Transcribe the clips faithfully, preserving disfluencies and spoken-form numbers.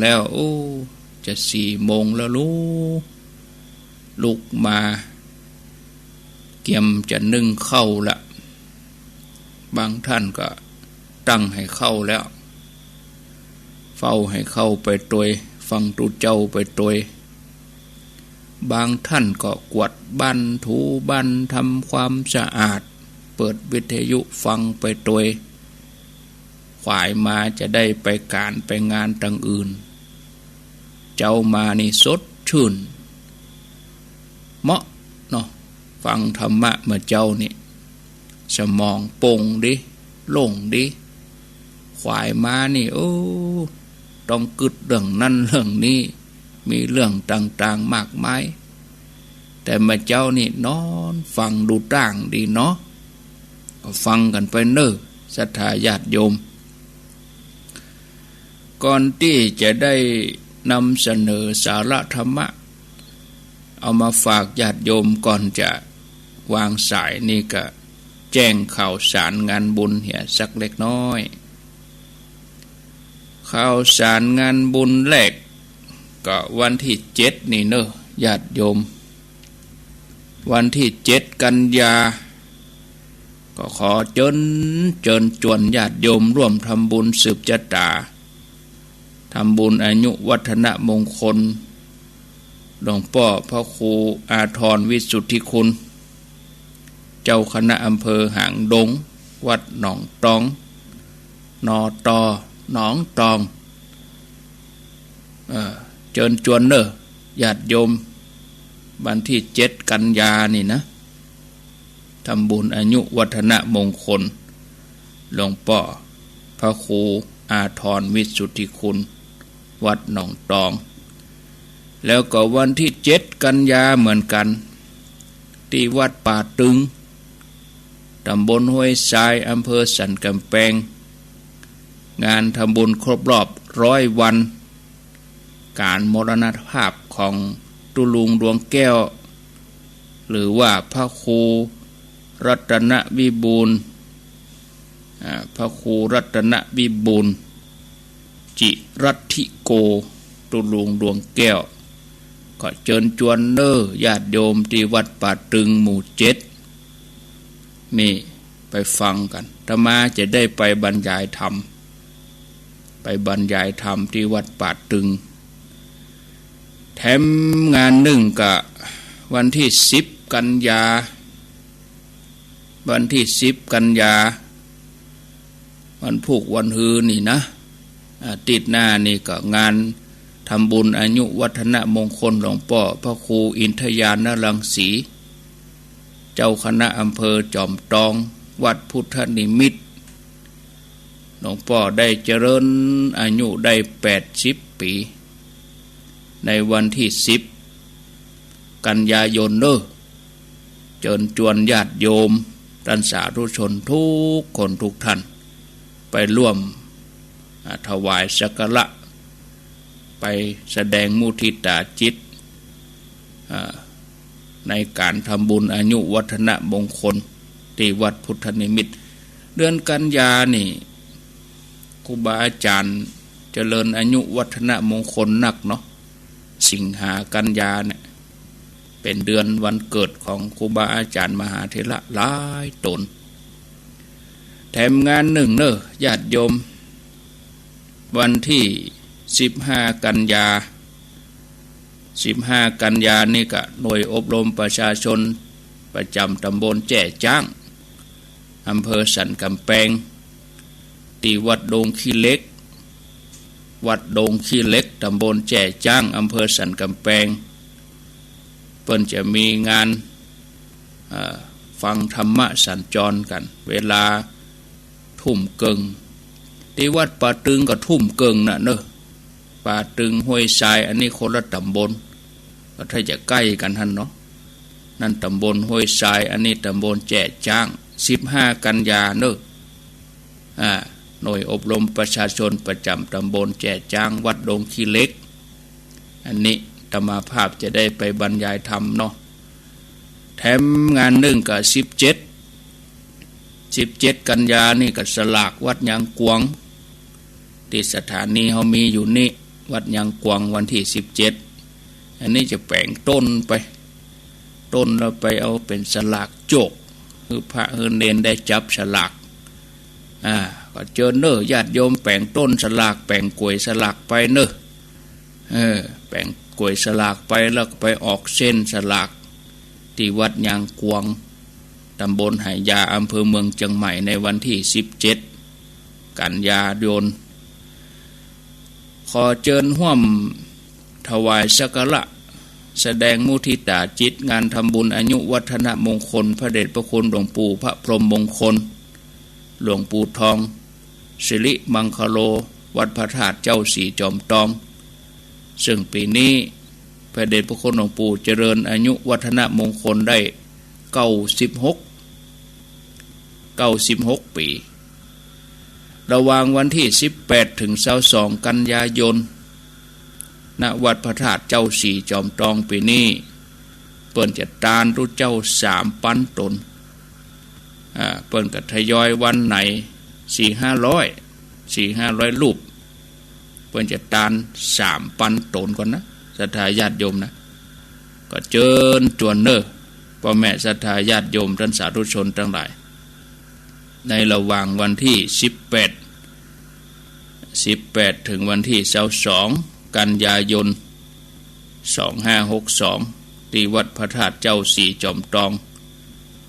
แล้ว โอ้ จะสี่โมงแล้วลูก ลุกมา เกียมจะนึ่งข้าวละ บางท่านก็ตั้งหื้อข้าวแล้ว เฝ้าหื้อข้าวไปตวย ฟังตุ๊เจ้าไปตวย บางท่านก็กวาดบ้านถูบ้าน ทำความสะอาด เปิดวิทยุฟังไปตวย ขวายมาจะได้ไปก๋านไปงานตังอื่น เจ๊ามานี่สดชื่น เหมาะเนาะ ฟังธรรมะเมื่อเจ๊านี่ สมองโป่งดี โล่งดี ขวายมานี่ โอ้ ต้องกึ๊ดเรื่องนั้นเรื่องนี้ มีเรื่องต่างๆ มากมาย แต่เมื่อเจ๊านี่นอนฟังดูต้างดีเนาะ ก็ฟังกั๋นไปเน่อ ศรัทธาญาติโยม ก่อนตี้จะได้นำเสนอสาระธรรมะ เอามาฝากญาติโยม ก่อนจะวางสายนี่ก็แจ้งข่าวสารงานบุญเหียสักเล็กน้อย ข่าวสารงานบุญแรก ก็วันตี้เจ็ดนี่เน่อ ญาติโยม วันตี้เจ็ดกันยา ก็ขอเจิญ เจิญจวนญาติโยมร่วมทำบุญสืบจะต๋า ทำบุญอายุวัฒนมงคล หลวงป้อพระครูอาทรวิสุทธิคุณ เจ้าคณะอำเภอหางดง วัดหนองตอง นต หนองตอง เอ่อ เจิญจวนเน่อ ญาติโยม วันตี้เจ็ดกันยานี่นะ ทำบุญอายุวัฒนมงคล หลวงป้อพระครูอาทรวิสุทธิคุณ วัดหนองตอง แล้วก็วันตี้เจ็ดกันยาเหมือนกั๋น ตี้วัดป่าตึง ต๋ำบลห้วยทราย อำเภอสันก๋ำแปง งานทำบุญครบรอบร้อยวัน ก๋านมรณภาพของตุ๊ลุงดวงแก้ว หรือว่าพระครูรัตนวิบูลย์ อ่า พระครูรัตนวิบูลย์ จิรัตถิโก ตุ๊ลุงดวงแก้ว ก็เจิญจวนเน่อ ญาติโยมตี้วัดป่าตึงหมู่เจ็ด นี่ ไปฟังกั๋น อาตมาจะได้ไปบรรยายธรรม ไปบรรยายธรรมตี้วัดป่าตึง แถมงานนึ่งก็วันตี้สิบกันยา วันตี้สิบกันยา วันพูกวันฮือนี่นะ อาทิตย์หน้านี่ก็งานทำบุญอายุวัฒนมงคลหลวงป้อพระครูอินทญาณรังสี เจ้าคณะอำเภอจอมตอง วัดพุทธนิมิต หลวงป้อได้เจริญอายุได้แปดสิบปี๋ ในวันตี้สิบกันยายนเน่อ เจิญจวนญาติโยม ต้านสาธุชนทุกคนทุกท่าน ไปร่วม อ่า ถวายสักการะ ไปแสดงมุทิตาจิต อ่า ในก๋านทำบุญอายุวัฒนมงคลตี้วัดพุทธนิมิต เดือนกันยานี่ ครูบาอาจ๋ารย์เจริญอายุวัฒนมงคลนักเนาะ สิงหากันยาเนี่ย เป๋นเดือนวันเกิดของครูบาอาจ๋ารย์มหาเถระหลายต๋น แถมงานนึ่งเน่อ ญาติโยม วันตี้สิบห้ากันยา สิบห้ากันยานี่ก็หน่วยอบรมประชาชนประจ๋ำต๋ำบลแจ้จ๊าง อำเภอสันก๋ำแปง ตี้วัดดงขี้เหล็ก วัดดงขี้เหล็ก ต๋ำบลแจ้จ๊าง อำเภอสันก๋ำแปง เปิ้นจะมีงาน เอ่อ ฟังธรรมะสัญจรกั๋น เวลาทุ่มเกิ่ง ตี้วัดป่าตึงก็ทุ่มเกิ่งน่ะเน่อ ป่าตึงห้วยทราย อันนี้คนละต๋ำบล ก็ถ้าจะใก้กั๋นหั้นเนาะ นั่นต๋ำบลห้วยทราย อันนี้ต๋ำบลแจ้จ๊าง สิบห้ากันยาเน่อ อ่า หน่วยอบรมประชาชนประจ๋ำต๋ำบลแจ้จ๊าง วัดดงขี้เหล็ก อันนี้อาตมาภาพจะได้ไปบรรยายธรรมเนาะ แถมงานนึ่งก็สิบเจ็ด สิบเจ็ดกันยานี่ก็สลากวัดยางกวาง ตี้สถานีเฮามีอยู่นี่ วัดยางกวางวันตี้สิบเจ็ด อันนี้จะแป๋งต้นไป ต้นแล้วไปเอาเป๋นสลากโจก หื้อพระหื้อเณรได้จับสลาก อ่า ก็เจิญเน่อ ญาติโยมแป๋งต้นสลาก แป๋งก๋วยสลากไปเน่อ เออ แป๋งก๋วยสลากไปแล้วก็ไปออกเส้นสลาก ตี้วัดยางกวาง ตำบลไหหยา อำเภอเมืองเจียงใหม่ ในวันตี้สิบเจ็ด กันยายน ขอเจิญฮ่วมถวายสักการะ แสดงมุทิตาจิต งานทำบุญอายุวัฒนมงคล พระเดชพระคุณหลวงปู่พระพรหมมงคล หลวงปู่ทอง สิริมังคโล วัดพระธาตุเจ้าสี่จอมตอง ซึ่งปี๋นี้พระเดชพระคุณหลวงปู่เจริญอายุวัฒนมงคลได้เก้าสิบหก เก้าสิบหกปี๋ ระหว่างวันตี้สิบแปดเถิงซาวสองกันยายน ณ วัดพระธาตุเจ้าสี่จอมตองปี๋นี้ เปิ้นจะตานตุ๊เจ้าสามปันต๋น อ่า เปิ้นก็ทยอยวันไหนสี่ห้าร้อย สี่ห้าร้อยรูป เปิ้นจะตานสามปันต๋นก่อนนะ ศรัทธาญาติโยมนะ ก็เจิญจวนเน่อ ป้อแม่ศรัทธาญาติโยมต้านสาธุชนตังหลาย ในระหว่างวันตี้สิบแปด สิบแปดเถิงวันตี้ซาวสองกันยายน สองห้าหกสอง ตี้วัดพระธาตุเจ้าสี่จอมตอง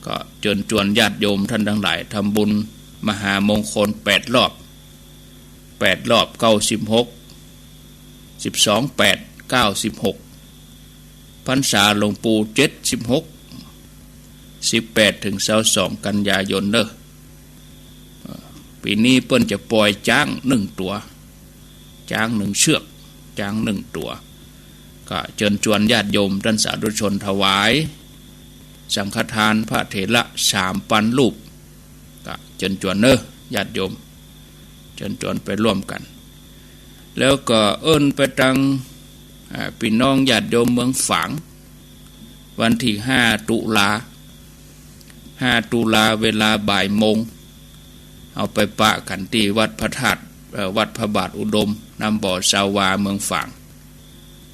ก็เจิญจวนญาติโยมต้านตังหลาย ทำบุญมหามงคลแปดรอบ แปดรอบ เก้าสิบหก สิบสอง แปด เก้าสิบหก พรรษาหลวงปู่เจ็ดสิบหก สิบแปดเถิงซาวสองกันยายนเน่อ เอ่อ ปี๋นี้เปิ้นจะปล่อยจ๊างหนึ่งตั๋ว จ๊างหนึ่งเชือก จ๊างหนึ่งตั๋ว ก็เจิญจวนญาติโยมต้านสาธุชนถวายสังฆทานพระเถระสามปันรูป ก็เจิญจวนเน่อ ญาติโยม เจิญจวนไปร่วมกั๋น แล้วก็เอิ้นไปตัง อ่า ปี้น้องญาติโยมเมืองฝาง วันตี้ห้าตุลา ห้าตุลา เวลาบ่ายโมง เอาไปปะกั๋นตี้วัดพระธาตุ เอ่อ วัดพระบาทอุดม น้ำบ่อซาววา เมืองฝาง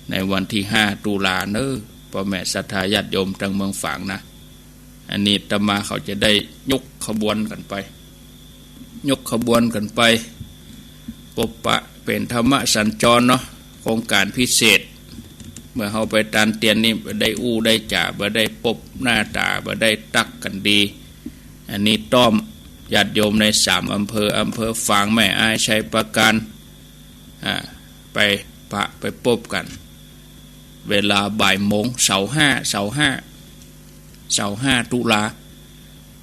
ในวันตี้ห้าตุลาเน่อ ป้อแม่ศรัทธาญาติโยมตังเมืองฝางนะ อันนี้อาตมาเขาจะได้ยกขบวนกั๋นไป ยกขบวนกั๋นไป ปบปะเป๋นธรรมสัญจรเนาะ โครงก๋านพิเศษ เมื่อเฮาไปตานเตียนนี่ บ่ได้อู้ได้จ๋า บ่ได้ปบหน้าต๋า บ่ได้ตั๊กกั๋นดี อันนี้ต้อมญาติโยมในสามอำเภอ อำเภอฝาง แม่อาย ชัยปราการ อ่า ไปปะไปปบกั๋น เวลาบ่ายโมง เสาร์ห้า เสาร์ห้า เสาร์ห้าตุลา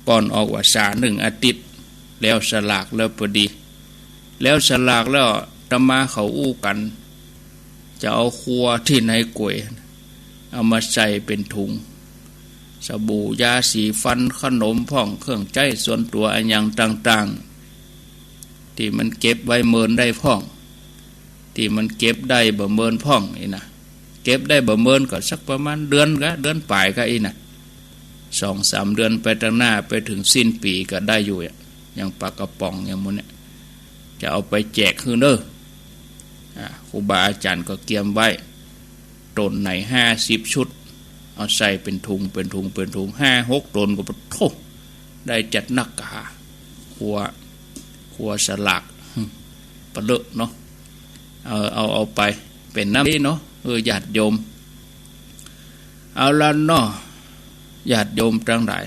ก่อนออกพรรษาหนึ่งอาทิตย์ แล้วสลากแล้วปอดี แล้วสลากแล้วอาตมาเขาอู้กั๋น จะเอาครัวตี้ไหนก๋วย เอามาใส่เป๋นถุง สบู่ ยาสีฟัน ขนมพ่อง เครื่องใจ๊ส่วนตั๋วอะหยังต่างๆ ตี้มันเก็บไว้เมินได้พ่อง ตี้มันเก็บได้บ่เมินพ่องอี้นะ เก็บได้บ่เมินก็สักประมาณเดือนกะ เดือนป๋ายกะอี้นะ สองสามเดือนไปตังหน้า ไปเถิงสิ้นปี๋ก็ได้อยู่อะ อย่างปลากระป๋องอย่างหมู่เนี่ย จะเอาไปแจกหื้อเน่อ อ่า ครูบาอาจ๋ารย์ก็เกียมไว้ ต๋นไหนห้าสิบชุด เอาใส่เป๋นถุง เป๋นถุง เป๋นถุง ห้าหกต๋นก็ปะโธ่ ได้จัดนักกา ครัว ครัวสลาก หึ ปะเลอะเนาะ เอา เอา เอาไป เป๋นน้ำดีเนาะ เออ ญาติโยม เอาละเนาะ ญาติโยมตังหลาย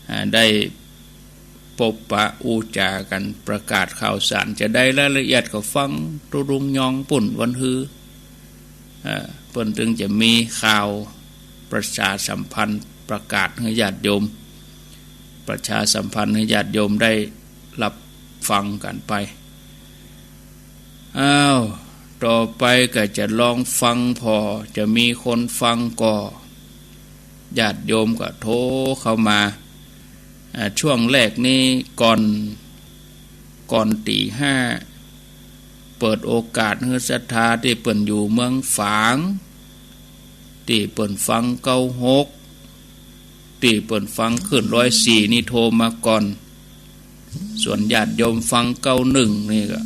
อ่า ได้ปบปะอู้จ๋ากั๋น ประกาศข่าวสาร จะได้รายละเอียดก็ฟังตุ๊ลุงยองปุ้นวันฮือ เอ่อ เปิ้นตึงจะมีข่าวประชาสัมพันธ์ ประกาศหื้อญาติโยม ประชาสัมพันธ์หื้อญาติโยมได้รับฟังกั๋นไป อ้าว ต่อไปก็จะลองฟังผ่อ จะมีคนฟังก่อ ญาติโยมก็โทรเข้ามา อ่า ช่วงแรกนี้ก่อน ก่อนตี๋ห้า เปิดโอกาสหื้อศรัทธาตี้เปิ้นอยู่เมืองฝาง ตี้เปิ้นฟังเก้าหก ตี้เปิ้นฟังคลื่นร้อยสี่นี่โทรมาก่อน ส่วนญาติโยมฟังเก้าหนึ่งนี่ก็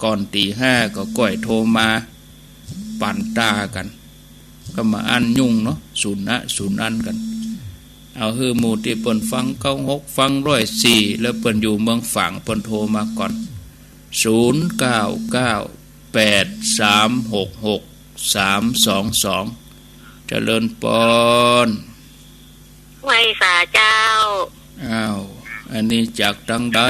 ก่อนตี๋ห้าก็ก้อยโทรมา ปานต๋ากั๋น ก็บ่อั้นยุ่งเนาะ สูนย์นะ สูนย์อั้นกั๋น เอาหื้อหมู่ตี้เปิ้นฟังเก้าหก ฟังร้อยสี่ แล้วเปิ้นอยู่เมืองฝาง เปิ้นโทรมาก่อน ศูนย์เก้าเก้า แปดสามหกหก สามสองสอง เจริญปอน ไหว้สาเจ้า อ้าว อันนี้จากตางใด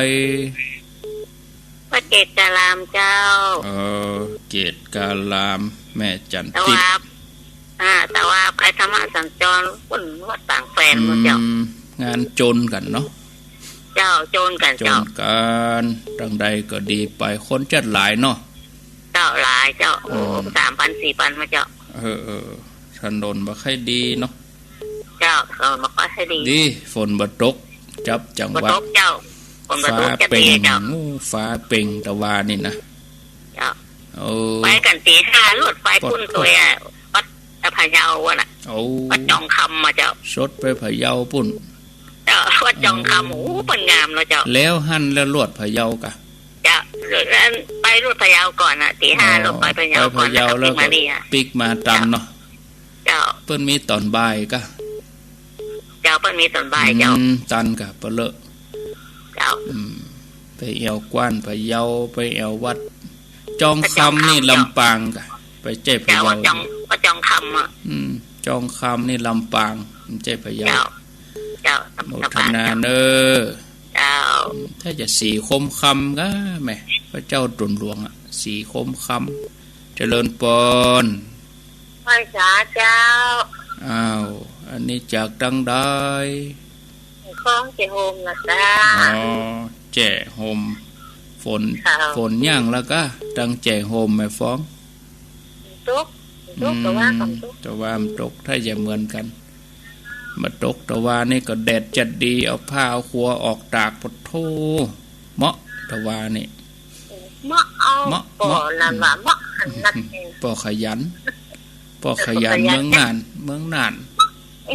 วัดเกตุอารามเจ้า เออ เกตุอาราม แม่จันทร์ แต่ว่า ติ๊บ อ่า แต่ว่าไปธรรมสัญจร ปุ้นวัดตางแฟนหมดเจ้า อืม งานโจรกั๋นเนาะ เจ้า โจรกั๋น โจรกั๋น เจ้า ตางใดก็ดีไป คนจัดหลายเนาะ เจ้า หลายเจ้า โอ้ อืม สามปันสี่ปันมาเจ้า เออ เออ ถนนบ่ค่อยดีเนาะ เจ้า เออ บ่ค่อยดี ดี ฝนบ่ตก จับจังหวะ บ่ตกเจ้า ฝนบ่ตก ฟ้าเป่ง จับดีเจ้า โอ้ ฟ้าเป่งตะวานี่นะ เจ้า โอ้ ไปกั๋นตี๋ห้า ลวดไปปุ้น โอ้ ตวยอะ วัดพะเยาอะน่ะ โอ้ วัดจองคำอะเจ้า สดไปพะเยาปุ้น เจ้า วัดจองคำ โอ้ โอ้ เปิ้นงามเนาะเจ้า แล้วหั้นแล้วลวดพะเยากะ เจ้า แล้วไปลวดพะเยาก่อนน่ะ ตี๋ห้า อ๋อ ลวดไปพะเยาก่อน ไปพะเยา แล้วก็ปิ๊กมานี่อะ ปิ๊กมาตันเนาะ เจ้า เปิ้นมีต๋อนบ่ายกะ เจ้า เปิ้นมีต๋อนบ่ายเจ้า อืม ตันกะเปาะเลอะ เจ้า อืม ไปแอ่วกว้านพะเยา ไปแอ่ววัดจองคำนี่ลำปางกะ ไปใจ้พะเยา เจ้า วัดจอง วัดจองคำอะ อืม จองคำนี่ลำปาง บ่ใจ้พะเยา เจ้า เจ้า โมทนาเน้อ เจ้า อืม ถ้าจะสีคมคำกะแหม พระเจ้าตนหลวงอะ สีคมคำ เจริญปอน ไหว้สาเจ้า อ้าว อันนี้จากตางใด คลองแจ้ห่มนะเจ้า อ๋อ แจ้ห่ม ฝน เจ้า ฝนยังละกะ ตางแจ้ห่มแม่ฟอง ตก ตก อืม ตะวาก็ตก ตะวามันตก ถ้าจะเหมือนกั๋น บ่ตกตะวานี่ก็แดดจัดดี เอาผ้าเอาครัวออกตาก ปะโธ่ เหมาะตะวานี่ เหมาะ เอา เหมาะ ป้อ เหมาะ นั่นว่าเหมาะขนาดนี้ ป้อขยัน ป้อขยัน ป้อขยัน เมืองน่าน เมืองน่าน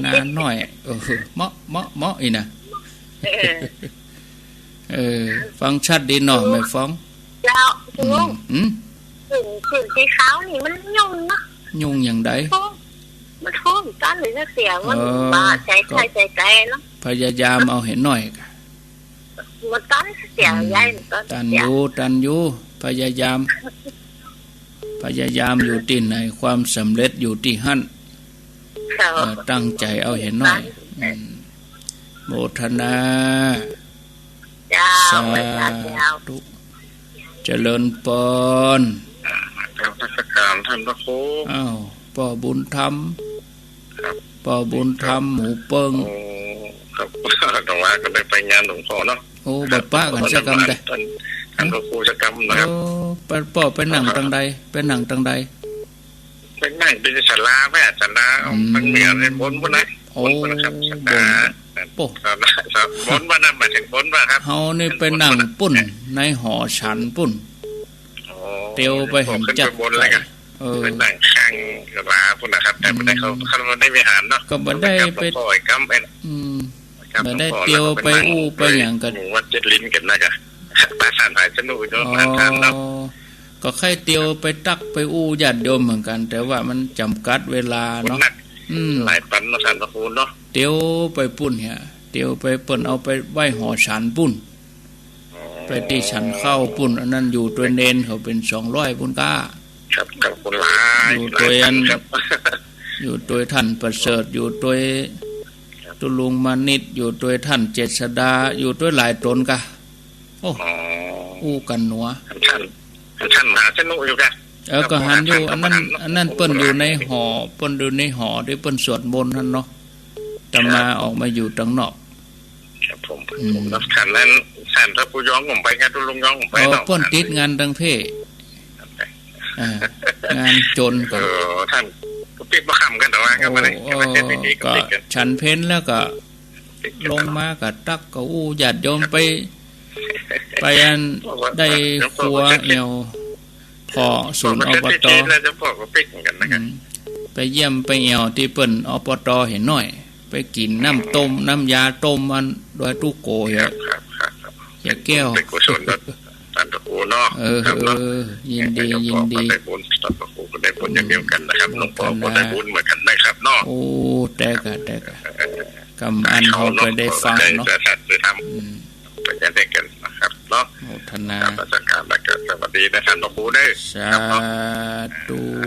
นาน้อย เออ เหมาะ เหมาะ เหมาะ อี้นะ เออ เออ ฟังชัดดีเนาะ แม่ฟอง เจ้า อืม ลุง อืม ขึ้น ขึ้นสีขาวนี่มันยุ่งเนาะ ยุ่งอย่างใด โอ้ มันโทษต้านเลยนะเสีย มัน เออ บ่ใส่ใคร ก็ใส่ใจเนาะ พยายามเอาให้หน่อยกะ มันตันเสีย อืม ยายมันตัน ตัน เสีย อยู่ ตันอยู่ พยายาม พยายามอยู่ตี้ไหน ความสำเร็จอยู่ตี้หั้น เจ้า เออ ตั้งใจ๋เอาให้หน่อย อืม โมทนา เจ้า สาธุ เจ้า เจริญปอน กราบนมัสการต้านพระครู อ้าว ป้อบุญธรรม ครับ ป้อบุญธรรม ครับ หมู่เปิ้ง โอ้ ครับ ตะวาก็ได้ไปงานหลวงพ่อเนาะ โอ้ บ่ปะกั๋นสักกำใด ต้าน ต้านพระครูสักกำนะครับ โอ้ ไป ป้อไปนั่งตางใด ไปนั่งตางใด ไปนั่งตี้ศาลา ไปศาลา อืม ตางเหนือในบนปุ้นนะ โอ้ บนปุ้นนะครับ บน ศาลา โอ้ ศาลา บนปุ้นนะ หมายถึงบนปุ้นครับ เฮานี่ไปนั่งปุ้น ในหอฉันปุ้น อ๋อ เตียวไปหั้น ขึ้นไปบนเลยครับ จัดไป เออ ไปนั่งข้างศาลาปุ้นนะครับ แต่บ่ได้เข้า อืม เข้าไปในวิหารเนาะ ก็บ่ได้ไป ไปกราบหลวงพ่ออีกกำ อืม กราบหลวงพ่อ บ่ได้เตียวไปอู้ไปหยังกั๋น แล้วก็ไปนั่งหมู่วัดเจ็ดลิ้นกั๋นนะกะ ปาสานหายสนุกเนาะ อ๋อ ปาสานเนาะ ก็ใค่เตียวไปตักไปอู้ญาติโยมเหมือนกั๋น แต่ว่ามันจ๋ำกัดเวลาเนาะ คนนัก อืม หลายปันเนาะ ต้านพระครูเนาะ เตียวไปปุ้นเหีย เตียวไปเปิ้นเอาไปไหว้หอฉันปุ้น อ๋อ ไปตี้ฉันข้าวปุ้น อันนั้นอยู่ตวยเณรเขาเป๋นสองร้อยปุ้นก้า ครับ ครับ คนหลาย อยู่ตวยอัน หลายปันครับ อยู่ตวยต้านประเสริฐ อยู่ตวย ครับ ตุ๊ลุงมานิต อยู่ตวยต้านเจษฎา อยู่ตวยหลายต๋นกะ โอ้ อ๋อ อู้กั๋นหนัว ต้าน ต้านมหาสนุกอยู่กะ เออ ก็หันอยู่ อันนั้น อันนั้นเปิ้นอยู่ในหอ เปิ้นอยู่ในหอตี้เปิ้นสวดมนต์หั้นเนาะ อาตมาออกมาอยู่ตางนอก ครับผม อืม ผมนับต้านนั้น ต้านพระครูยองผมไป งานตุ๊ลุงยองผมไป อ๋อ เนาะ เปิ้นติดงานตางเพศ อ่า งานโจรกั๋น เออ ต้านก็ปิ๊กบ่ค่ำกั๋น ตะวาก็บ่ได้ โอ้ ก็บ่ได้เฮ็ดพิธี ก็ปิ๊กกั๋น ฉันเพลแล้วก็ ปิ๊กกั๋น ลงมาก็ตักก็อู้ญาติโยมไป ไปอัน บอกว่า ได้ เดี๋ยว ครัว บอกว่า แอ่วผ่อศูนย์ บอกว่า อบต เสร็จพิธีแล้วจะบอกว่าปิ๊กเหมือนกันนะ อืม ไปเยี่ยมไปแอ่วตี้เปิ้น อบต เหียหน่อย ไปกิ๋นน้ำต้ม น้ำยาต้มอันดอยตุ๊โกเหีย ครับ ครับ ครับ เหียแก้ว เป็นกุศลเนาะ ต้านพระครูเนาะ เนาะ เออ ครับเนาะ เออ ยินดี เออ ครับ ยินดี ขอได้บุญ ครับ ขอได้บุญอย่างเดียวกันนะครับ หลวงพ่อก็ได้บุญเหมือนกันนะครับเนาะ โอ้ แต๊ก่ะ แต๊ก่ะ เออ กำอันเฮาก็ได้ฟังเนาะ ได้สาธรรม อืม ไปกันได้กันนะครับเนาะ โมทนา นมัสการแล้วก็สวัสดีนะครับ หลวงปู่เด้อ สาธุ ครับเนาะ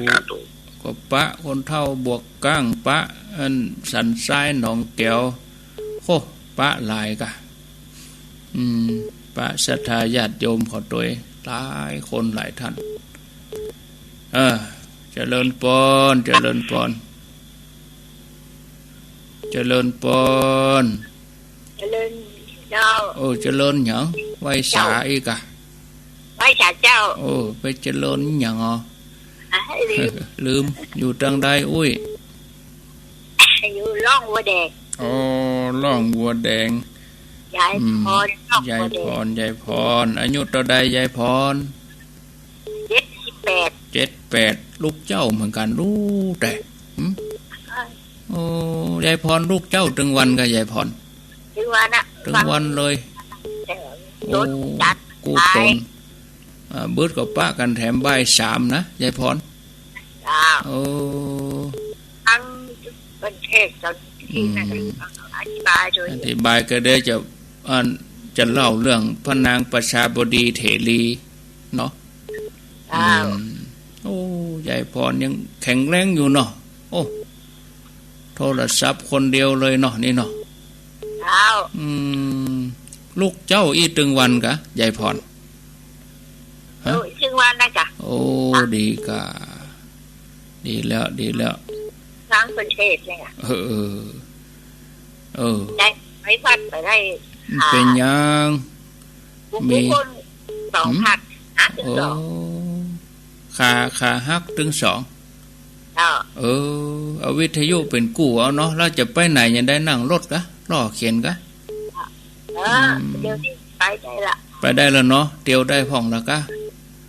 สาธุ ก็ปะคนเฒ่าบวกก้าง ปะอันสันทรายหนองแก้ว โอ้ ปะหลายก่ะ อืม ปะศรัทธาญาติโยมเขาตวย หลายคนหลายท่าน เออ เจริญปอน เจริญปอน เจริญปอน เจริญเจ้า โอ้ เจริญหยัง ไหว้สา เจ้า อีกอะ ไหว้สาเจ้า โอ้ ไปเจริญหยังอ๋อ อ่ะ ลืม ลืม อยู่ตางใดอุ้ย อยู่ร่องวัวแดง อ๋อ ร่องวัวแดง ยาย อืม พร ร่องวัวแดง ยายพร ยายพร อายุเต้าใดยายพร เจ็ดสิบแปด เจ็ดแปด ลูกเจ้าเหมือนกั๋น ลูกแต๊ หึ เออ โอ้ ยายพรลูกเจ้าตึงวันก่ะ ยายพร ตึงวันอะ ตึงวันเลย เออ โอ้ โดนจัด กู้ตน ตาย อ่า บึดก็ปะกั๋นแถมบ่ายสามนะ ยายพร จ้า โอ้ ทั้งประเทศตอนที่นั่น อืม อธิบายโดย อธิบายก็เดี๋ยวจะ อัน จะเล่าเรื่องพระนางประชาบดีเถรีเนาะ อ้าว อืม โอ้ ยายพรยังแข็งแรงอยู่เนาะ โอ้ โทรศัพท์คนเดียวเลยเนาะ นี่เนาะ อ้าว อืม ลูกเจ้าอี้ตึงวันก่ะ ยายพร ฮะ เออ ตึงวันนะจ๊ะ โอ้ ดีก่ะ ดีแล้ว ดีแล้ว ทั้งประเทศเลยอะ เออ เออ เออ ได้ไปวัดไปได้ เป๋นหยัง ขา มี บุคคลสอง หืม หัก หักตึงสอง โอ้ ขา ขาหักตึงสอง เจ้า เออ เอาวิทยุเป๋นกู้เอาเนาะ แล้วจะไปไหนยังได้ นั่งรถก่ะ ล่อเข็นก่ะ เออ อืม เดี๋ยวนี้ไปได้ละ ไปได้แล้วเนาะ เตียวได้พ่องแล้วก่ะ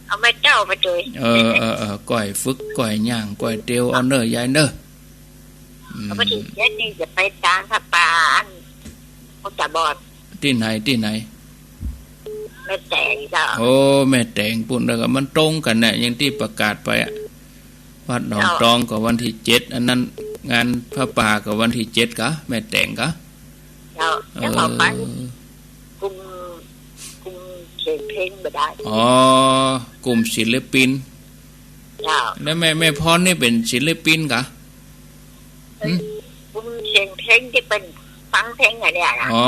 เอาแม่เจ้าไปตวย เออ เออ เออ ก้อยฝึก ก้อยย่าง ก้อยเตียวเอาเน่อ ยายเน่อ อืม เอาไปที่เจ็ดนี่จะไปตางพระป่าอัน คนตาบอด ตี้ไหน ตี้ไหน แม่แตงเจ้า โอ้ แม่แตงปู๊น แล้วก็มันตรงกั๋นแหละ อย่างตี้ประกาศไปอะ วัดหนองตองก็วันตี้เจ็ด อันนั้นงานพระป่าก็วันตี้เจ็ดก่ะ แม่แตงก่ะ เจ้า เออ แล้วเขาไปกลุ่ม กลุ่มเสียงเพลงบ่ได้ อ๋อ กลุ่มศิลปิน เจ้า แล้วแม่ แม่พรนี่เป๋นศิลปินก่ะ หืม กลุ่มเสียงเพลงตี้เปิ้นฟังเพลงอันเนี้ยนะ อ๋อ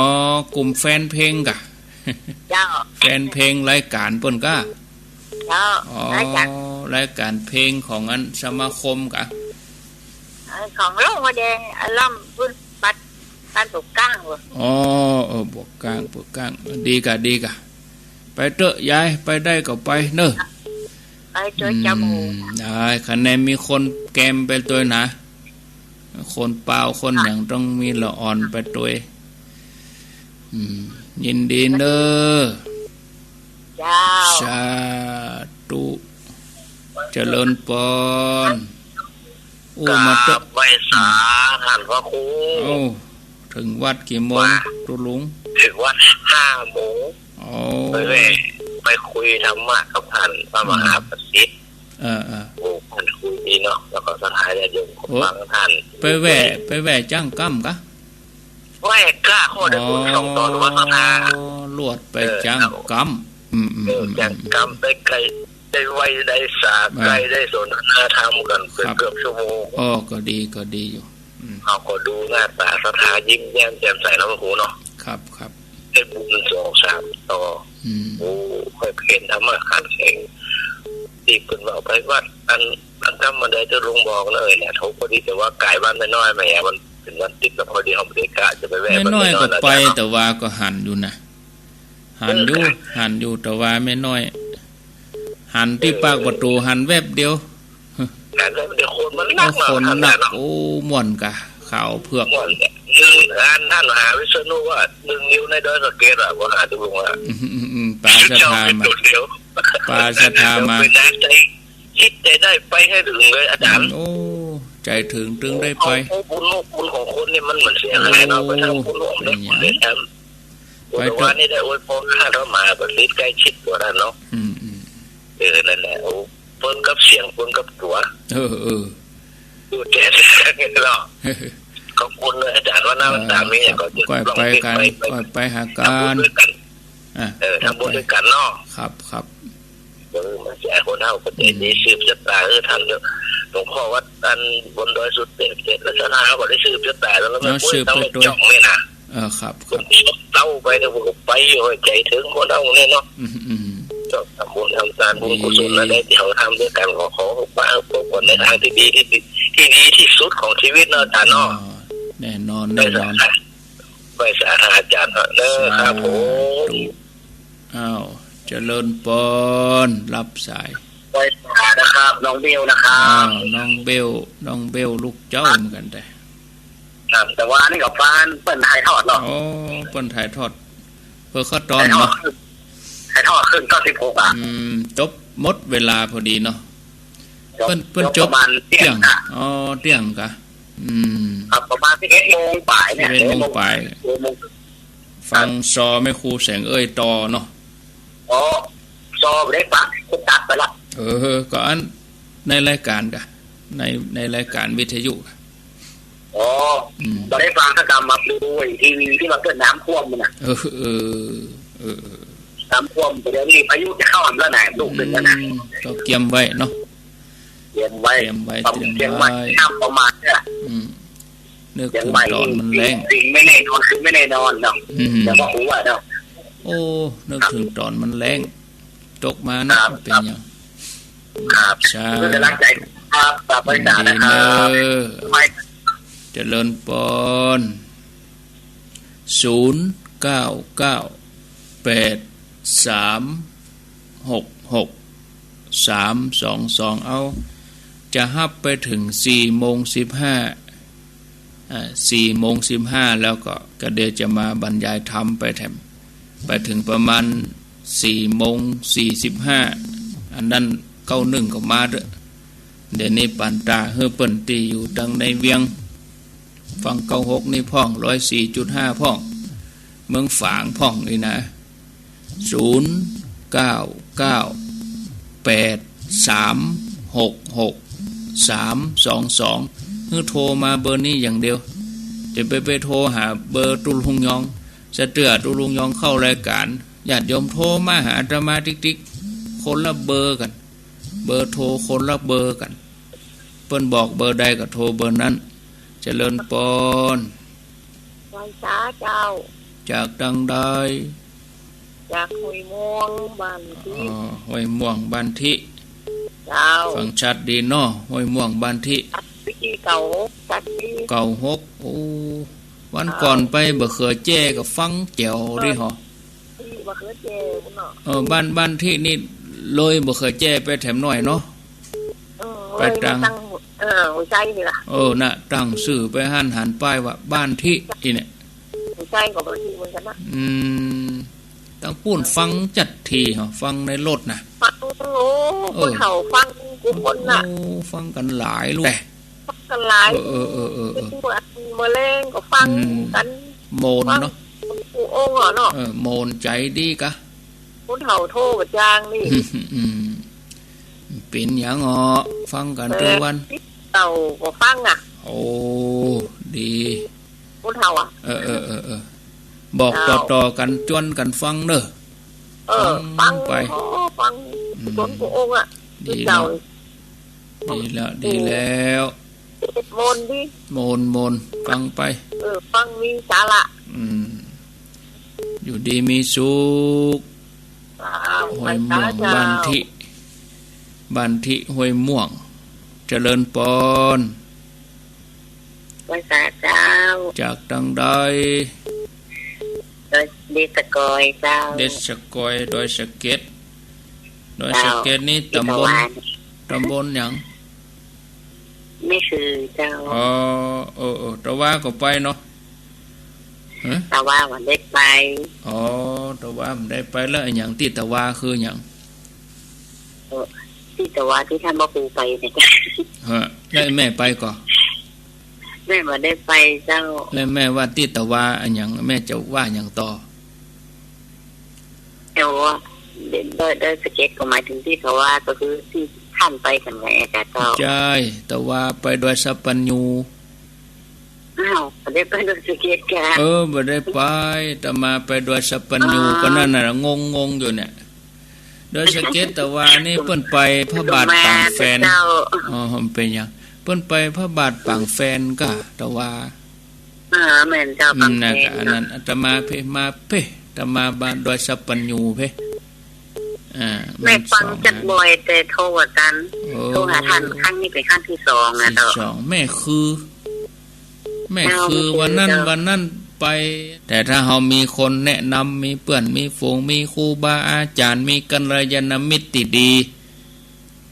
กลุ่มแฟนเพลงก่ะ เจ้า แฟนเพลงรายก๋านเปิ้นก่ะ เจ้า อ๋อ รายก๋าน รายก๋านเพลงของอันสมาคมก่ะ เออ ของร่องวัวแดง อัลบั้มปุ้น บัด บ้านปกก้างว่ะ อ๋อ เออ ปกก้าง ปกก้าง ดีก่ะ ดีก่ะ ไปเต๊อะยาย ไปได้ก็ไปเน่อ ไปตวยเจ้าหมู่ อืม ได้ คะแนนมีคนแกมไปตวยนะ คนปาวคนหยังต้องมีละอ่อนไปตวย อืม ยินดีเน่อ เจ้า สาธุ เจริญปอน อู้ มาเต๊อะ กราบไหว้สา อืม ท่านพระครู โอ้ เถิงวัดกี่โมง ว่า ตุ๊ลุง เถิงวัดห้าโมง โอ้ ไปแว่ ไปคุยธรรมะกับท่านพระมหาประสิทธิ์ อืม เออ เออ โอ้ ท่านคุยดีเนาะ แล้วก็ศรัทธาญาติโยมก็ โอ้ ฟังท่าน ไปแว่ ไปแว่จั้งก้ำกะ แว่กะ ข้อเดียวสองตอนว่าศรัทธา อ๋อ ลวดไปจั้งก้ำ เออ อืม อืม เออ อืม จั้งก้ำ ได้ใกล้ ได้ไหว้ ได้สา อ่า ใกล้ ได้สนทนาธรรมกั๋นเป๋น ครับ เกือบชั่วโมง อ๋อ ก็ดี ก็ดีอยู่ อืม เฮาก็ดูหน้าต๋าศรัทธายิ้มแย้มแจ่มใสเนาะ พระครูเนาะ ครับ ครับ ได้บุญสองสามต่อ อืม โอ้ ค่อยเพียรธรรมะขันแข็ง ตี้เปิ้นว่าไปวัดอัน อันธรรมะใดตุ๊ลุงบอกเน่อเนี่ย โถ พอดีแต่ว่าก๋ายบ้านแม่น้อยมาแหม มันเป๋นวันติดแล้ว พอดีเฮาบ่ได้กะจะไปแว่ แม่น้อย บ้านแม่น้อย ก็ไป แล้วเนาะ แต่ว่าก็หันอยู่นะ หันอยู่ เออ หันอยู่ แต่ว่าแม่น้อย หันตี้ เออ ปากประตู๋ หันแวบเดียว หันแวบเดียว คนมันนัก คนนัก เนาะ โอ้ ม่วนกะ ขาวเผือก ม่วนกะ นึ่งอันท่านมหาวิษณุว่านึ่งนิ้วในดอยสะเก็ดอะ บ่หาตุ๊ลุงอะ อืม อืม อืม ปาศรัทธามา เจ้าเป๋นตุ๊เดียว ปาศรัทธามา เป๋นน้ำใจ๋ คิดใจ๋ได้ไปหื้อเถิงเลยอาจ๋ารย์ อืม โอ้ ใจ๋เถิงตึงได้ไป โอ้ บุญนอกบุญของคนนี่มันเหมือนเสียหายเนาะ โอ้ ไปทำบุญร่วมได้บุญด้วยกัน เป๋นหยัง แต่ว่านี่ได้อวยพรให้พระมหาประสิทธิ์ใกล้ชิดกว่านั้นเนาะ อืม อืม เออ นั่นแหละ โอ้ ปนกับเสียง ปนกับตั๋ว เออ เออ ดูแก่เนาะ ขอบคุณนะอาจารย์ ว่าหน้ามันตามนี้ เออ ครับ ก็จะ ก้อยไปกั๋น ลองไป ก้อยไปหากั๋น ทำบุญด้วยกั๋น อ่ะ เออ ทำบุญด้วยกั๋นเนาะ ครับ ครับ เออ มาจากคนเฒ่าคนแก่ อืม นี่สืบชะตา เออ ทำเถอะ หลวงพ่อวัดอันบนดอยสุเทพ เทพรัตนา เขาก็ได้สืบชะตาแล้ว แล้ว เนาะ แม่ปุ้ย สืบ ต้อง ไป ไป ตัวย จ่องนี่นะ เออ ครับ ครับ เต้าไปเนี่ย ผมก็ไปอยู่ ใจถึงคนเฒ่าเนี่ยเนาะ อืม อืม ก็ทำบุญทำทาน บุญกุศล ดี อะไรที่เขาทำด้วยกัน ขอ ขอให้พวกคนในทางที่ดีที่ ที่ดีที่สุดของชีวิตเนาะอาจารย์เนาะ อ๋อ แน่นอน แน่นอน ไหว้สา ไหว้สาอาจารย์เนาะ เออ ครับผม สาธุ อ้าว เจริญปอน รับสาย ไหว้สานะครับ น้องเบลนะครับ อ้าว น้องเบล น้องเบลลูกเจ้าเหมือนกั๋นแต๊ ครับ แต่ว่านี่ก็ฟังเปิ้นถ่ายทอดเนาะ อ๋อ เปิ้นถ่ายทอด เปิ้นเข้าตอนเนาะ ถ่ายทอด ถ่ายทอดครึ่ง เก้าสิบหก อ่ะ อืม จบหมดเวลาพอดีเนาะ จบ เปิ้น เปิ้นจบ จบประมาณเตี้ยง เตี้ยง อ่ะ อ๋อ เตี้ยงกะ อืม ครับ ประมาณสิบเอ็ดโมงป๋ายเนี่ย สิบเอ็ดโมงป๋าย สิบเอ็ดโมง ฟัง ครับ ซอแม่ครูแสงเอ้ยต่อเนาะ อ๋อ ซอได้ฟัง ตัดไปละ เออ ก็อันในรายการกะ ใน ในรายการวิทยุกะ อ๋อ อืม บ่ได้ฟังสักกำ มาดูไอ้ทีวีที่ว่าเกิดน้ำท่วมมันน่ะ เออ เออ เออ เออ น้ำท่วม เดี๋ยวนี้พายุจะเข้าแล้วนะ ลูกหนึ่งแล้วนะ อืม ก็เกียมไว้เนาะ เตรียมไว้ เตรียมไว้ เตรียมไว้ เตรียมไว้ ห้ามประมาทเนี่ย อืม นึกเถิงต๋อนมันแล้ง สิ่งไม่แน่นอนคือไม่แน่นอนเนาะ อืม แต่ว่าฮู้ว่าเนาะ โอ้ นึกเถิงต๋อนมันแล้ง ตกมานะ ครับ เป๋นหยัง ครับ สาธุ เป็นกำลังใจครับ ฝากไว้ ยินดี สาธุนะครับ เนอะ ไม่ เจริญปอน ศูนย์ เก้า เก้า แปด สาม หก หก สาม สอง สอง เอา จะฮับไปเถิงสี่โมงสิบห้า อ่า สี่โมงสิบห้า แล้วก็ ก็เดี๋ยวจะมาบรรยายธรรมไปแถม ไปเถิงประมาณสี่โมงสี่สิบห้า อันนั้นเก้าหนึ่งก็มาเต๊อะ เดี๋ยวนี้ปานต๋าหื้อเปิ้นตี้อยู่ตังในเวียง ฟังเก้าหกนี่พ่อง ร้อยสี่จุดห้าพ่อง เมืองฝางพ่องนี่นะ ศูนย์ เก้า เก้า แปด สาม หก หก สาม สอง สอง หื้อโทรมาเบอร์นี้อย่างเดียว จะไป ไปโทรหาเบอร์ตุ๊ลุงยอง สะเตื้อตุ๊ลุงยองเข้ารายการ ญาติโยมโทรมาหาอาตมาติ๊กๆ คนละเบอร์กั๋น เบอร์โทรคนละเบอร์กั๋น เปิ้นบอกเบอร์ใดก็โทรเบอร์นั้น เจริญปอน ไหว้สาเจ้า จากตังใด จากห้วยม่วงบ้านทิ อ๋อ ห้วยม่วงบ้านทิ เจ้า ฟังชัดดีเนาะ ห้วยม่วงบ้านทิ ชัดดี เก้าหก ชัดดี เก้าหก โอ้ วันก่อนไปบ่เขือแจ้ก็ฟังแจ๋วดีหอ ที่บ่เขือแจ้พุ้นเนาะ เออ บ้าน บ้านทินี่เลยบ่เขือแจ้ไปแถมหน้อยเนาะ เออ ไปตัง เลยมาตัง เออ หัวไชนี่ล่ะ เออ น่ะ ตั้งจื้อไปหั้น หันป้ายว่าบ้านทิ อีเนี่ย หัวไชก็บ่ทิเหมือนกั๋นนะ อืม ตังปู้นฟังจั๊ดทีหอ ฟังในรถน่ะ ฟัง โอ้ เออ ผู้เฒ่าฟังกู้คนน่ะ โอ้ ฟังกั๋นหลายลูก ฟังกั๋นหลาย เออ เออ เออ เออ เออ เมื่อแลงก็ฟัง อืม กั๋น โมนเนาะ ฟังกู้องค์อะเนาะ เออ โมนใจ๋ดีกะ ผู้เฒ่าโทรบ่จ้างนี่ อืม เป๋นหยังอ๋อ ฟังกั๋นกู้วัน เออ เก่าก็ฟังอ่ะ โอ้ ดี ผู้เฒ่าอ่ะ เออ เออ เออ เออ บอก เจ้า ต่อๆ กั๋น จวนกั๋นฟังเน่อ เออ ฟัง ฟังไป อ๋อ ฟัง อืม สนกู้องค์อ่ะ ดี เจ้า เนาะ ดีแล้ว ดีแล้ว โมนดี โมน โมน ฟังไป เออ ฟังมีสาระ อืม อยู่ดีมีสุข อ้าว ห้วยม่วง ไปสาเจ้า บ้านทิ บ้านทิห้วยม่วง เจริญปอน ไหว้สาเจ้า จากตังใด ดอย เดชสะกอยเจ้า เดชสะกอย ดอยสะเก็ด ดอยสะเก็ดนี่ เจ้า ตำบล ตี้ตะวา ตำบลหยัง แม่คือเจ้า อ๋อ เออ เออ ตะวาก็ไปเนาะ ฮะ ตะวาบ่ได้ไป อ๋อ ตะวาบ่ได้ไป แล้วอะหยังตี้ตะวาคือหยัง เออ ตี้ตะวาตี้ต้านพระครูไปเนี่ย ฮะ แล้วแม่ไปก่อ แม่บ่ได้ไปเจ้า แล้วแม่ว่าตี้ตะวาอะหยัง แม่จะว่าหยังต่อ แต่ว่า ดอย ดอยสะเก็ดก็หมายเถิงตี้ตะวา ก็คือตี้ต้านไปกั๋นไงอะเจ้า ใจ้ ตะวาไปดอยสัปปัญญู อ้าว บ่ได้ไปดอยสะเก็ดก่า เออ บ่ได้ไป อาตมาไปดอยสัปปัญญู อ๋อ ก็นั่นน่ะ งงๆ อยู่เนี่ย ดอยสะเก็ดตะวานี่เปิ้นไปพระบาทปางแฟน เจ้า อ๋อ มันเป๋นหยัง เปิ้นไปพระบาทปางแฟนก่า ตะวา อ่า แม่นเจ้า อืม ปางแฟน นั่นก่า เนาะ อันนั้นอาตมาเพมาเพ อาตมาบ้านดอยสัปปัญญูเพ อ่า แม่ฟัง มันสอง จักบ่อย แต่โทรบ่ตัน โอ้ โทรหาต้านครั้งนี้เป๋นครั้งตี้สองนะเจ้า ตี้สอง แม่คือ แม่คือ เจ้า วันนั้น แม่คือเจ้า วันนั้นไป แต่ถ้าเฮามีคนแนะนำ มีเปื้อน มีฝูง มีครูบาอาจ๋ารย์ มีกัลยาณมิตรตี้ดี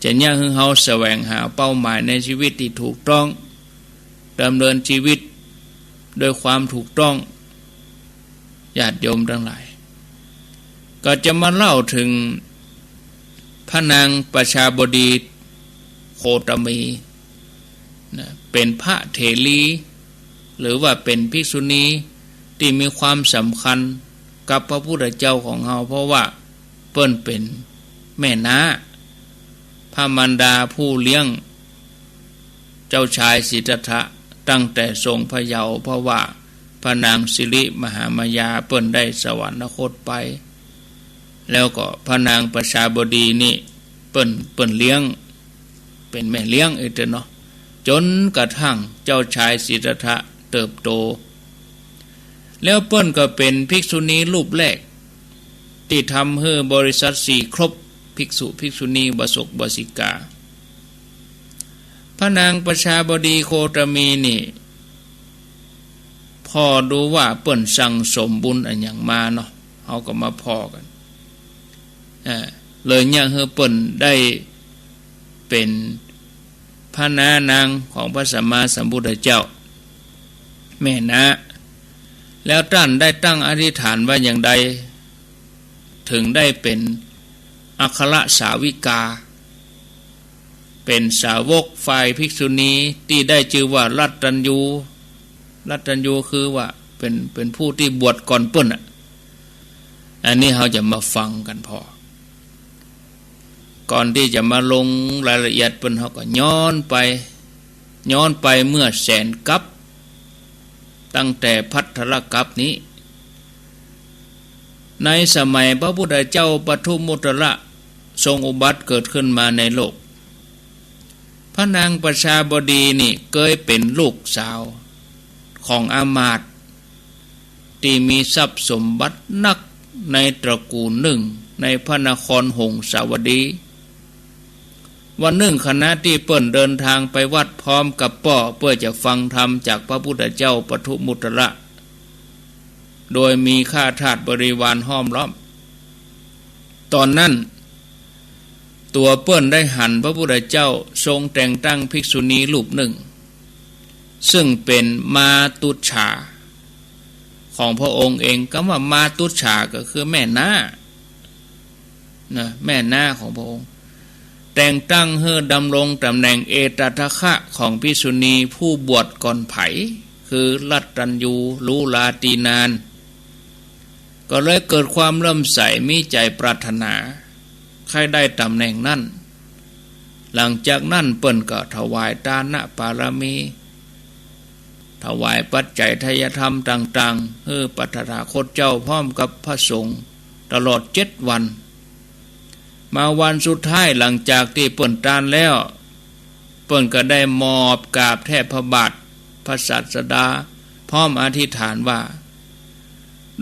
จะเยียะหื้อเฮาแสวงหาเป้าหมายในชีวิตตี้ถูกต้อง ดำเนินชีวิตด้วยความถูกต้อง ญาติโยมตังหลาย ก็จะมาเล่าเถิงพระนางประชาบดีโคตมีนะ เป๋นพระเถรี หรือว่าเป๋นภิกษุณีตี้มีความสำคัญกับพระพุทธเจ้าของเฮา เพราะว่าเปิ้นเป๋นแม่น้า พระมารดาผู้เลี้ยง เจ้าชายสิทธัตถะตั้งแต่ทรงพระเยาว์ เพราะว่าพระนางสิริมหามายาเปิ้นได้สวรรคตไป แล้วก็พระนางประชาบดีนี่เปิ้น เปิ้นเลี้ยง เป๋นแม่เลี้ยงอีกเตื้อเนาะ จ๋นกระทั่งเจ้าชายสิทธัตถะเติบโต แล้วเปิ้นก็เป๋นภิกษุณีรูปแรก ตี้ทำหื้อบริษัทสี่ครบ ภิกษุ ภิกษุณี อุบาสก อุบาสิกา พระนางประชาบดีโคตมีนี่ ผ่อดูว่าเปิ้นสั่งสมบุญอะหยังมาเนาะ เฮาก็มาผ่อกั๋น อ่า เลยเยียะหื้อเปิ้นได้เป๋น พระน้านางของพระสัมมาสัมพุทธเจ้า แม่น้า แล้วต้านได้ตั้งอธิษฐานว่าอย่างใด เถิงได้เป๋นอัครสาวิกา เป๋นสาวกฝ่ายภิกษุณีตี้ได้จื้อว่ารัตตัญญู รัตตัญญูคือว่าเป๋น เป๋นผู้ตี้บวชก่อนเปิ้นน่ะ อันนี้เฮาจะมาฟังกั๋นผ่อ ก่อนตี้จะมาลงรายละเอียดเปิ้น เฮาก็ย้อนไป ย้อนไปเมื่อแสนกัป ตั้งแต่ภัททรกัปนี้ ในสมัยพระพุทธเจ้าปทุมมุตตระทรงอุบัติเกิดขึ้นมาในโลก พระนางประชาบดีนี่เกยเป๋นลูกสาวของอำมาตย์ ตี้มีทรัพย์สมบัตินักในตระกูลนึ่งในพระนครหงสาวดี วันนึ่งขณะตี้เปิ้นเดินทางไปวัดพร้อมกับป้อเปื้อจะฟังธรรมจากพระพุทธเจ้าปทุมมุตตระ โดยมีข้าทาสบริวารห้อมล้อม ต๋อนนั้น ตั๋วเปิ้นได้หันพระพุทธเจ้าทรงแต่งตั้งภิกษุณีรูปนึ่ง ซึ่งเป๋นมาตุจฉาของพระองค์เอง กำว่ามาตุจฉาก็คือแม่น้า นะ แม่น้าของพระองค์ แต่งตั้งหื้อดำรงต๋ำแหน่งเอตทัคคะของภิกษุณีผู้บวชก่อนใผ คือรัตตัญญูหรูหราตี้นาน ก็เลยเกิดความเลื่อมใส มีใจ๋ปรารถนา ใค่ได้ต๋ำแหน่งนั้น หลังจากนั้นเปิ้นก็ถวายตานปารมี ถวายปัจจัยทายธรรมต่างๆ หื้อพระตถาคตเจ้าพร้อมกับพระสงฆ์ตลอดเจ็ดวัน มาวันสุดท้ายหลังจากตี้เปิ้นตานแล้ว เปิ้นก็ได้หมอบกราบแทบพระบาทพระศาสดา พร้อมอธิษฐานว่า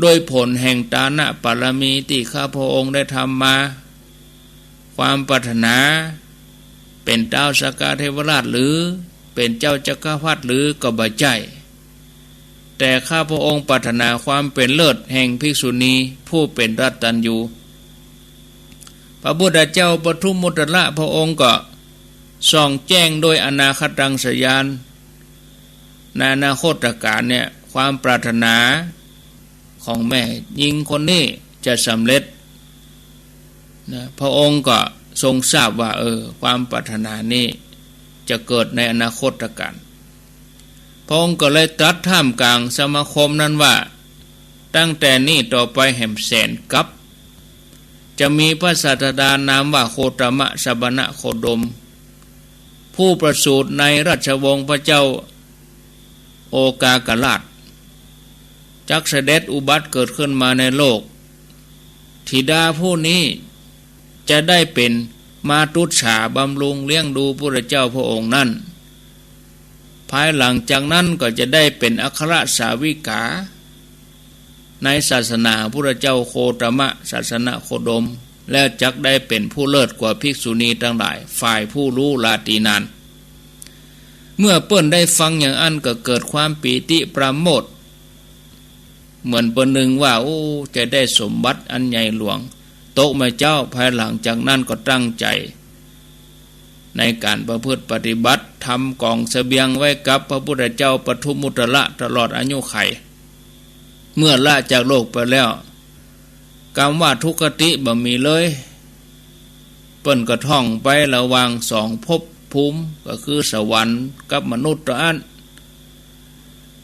ด้วยผลแห่งตานปารมีตี้ข้าพระองค์ได้ทำมา ความปรารถนาเป๋นต๊าวสักกะเทวราชหรือเป๋นเจ้าจักรพรรดิหรือก็บ่ใจ้ แต่ข้าพระองค์ปรารถนาความเป๋นเลิศแห่งภิกษุณีผู้เป๋นรัตตัญญู พระพุทธเจ้าปทุมมุตตระพระองค์ก็ส่องแจ้งด้วยอนาคตังสญาณ ในอนาคตกาลเนี่ย ความปรารถนาของแม่ญิงคนนี้จะสำเร็จนะ พระองค์ก็ทรงทราบว่า เออ ความปรารถนานี้จะเกิดในอนาคตกาล พระองค์ก็เลยตรัสท่ามกลางสมาคมนั้นว่า ตั้งแต่นี้ต่อไปแหมแสนกัป จะมีพระศาสดานามว่าโคตมะสมณโคดม ผู้ประสูติในราชวงศ์พระเจ้าโอกากราช จักเสด็จอุบัติเกิดขึ้นมาในโลก ธิดาผู้นี้จะได้เป็นมาตุสสาบำรุงเลี้ยงดูพระเจ้าพระองค์นั้น ภายหลังจากนั้นก็จะได้เป็นอัครสาวิกา ในศาสนาพระเจ้าโคตมะสมณโคดม แล้วจักได้เป็นผู้เลิศกว่าภิกษุณีทั้งหลาย ฝ่ายผู้รู้ราตรีนาน เมื่อเปิ้นได้ฟังอย่างอั้นก็เกิดความปีติปราโมทย์ เหมือนประหนึ่งว่า โอ้ จะได้สมบัติอันใหญ่หลวง ตกมาเจ้า ภายหลังจากนั้นก็ตั้งใจ ในการประพฤติปฏิบัติ ทำก๋องเสบียงไว้กับพระพุทธเจ้าปทุมมุตตระตลอดอายุขัย เมื่อละจากโลกไปแล้ว กำว่าทุกขติบ่มีเลย เปิ้นก็ท่องไประหว่างสองภพภูมิ ก็คือสวรรค์กับมนุษย์เต้าอั้น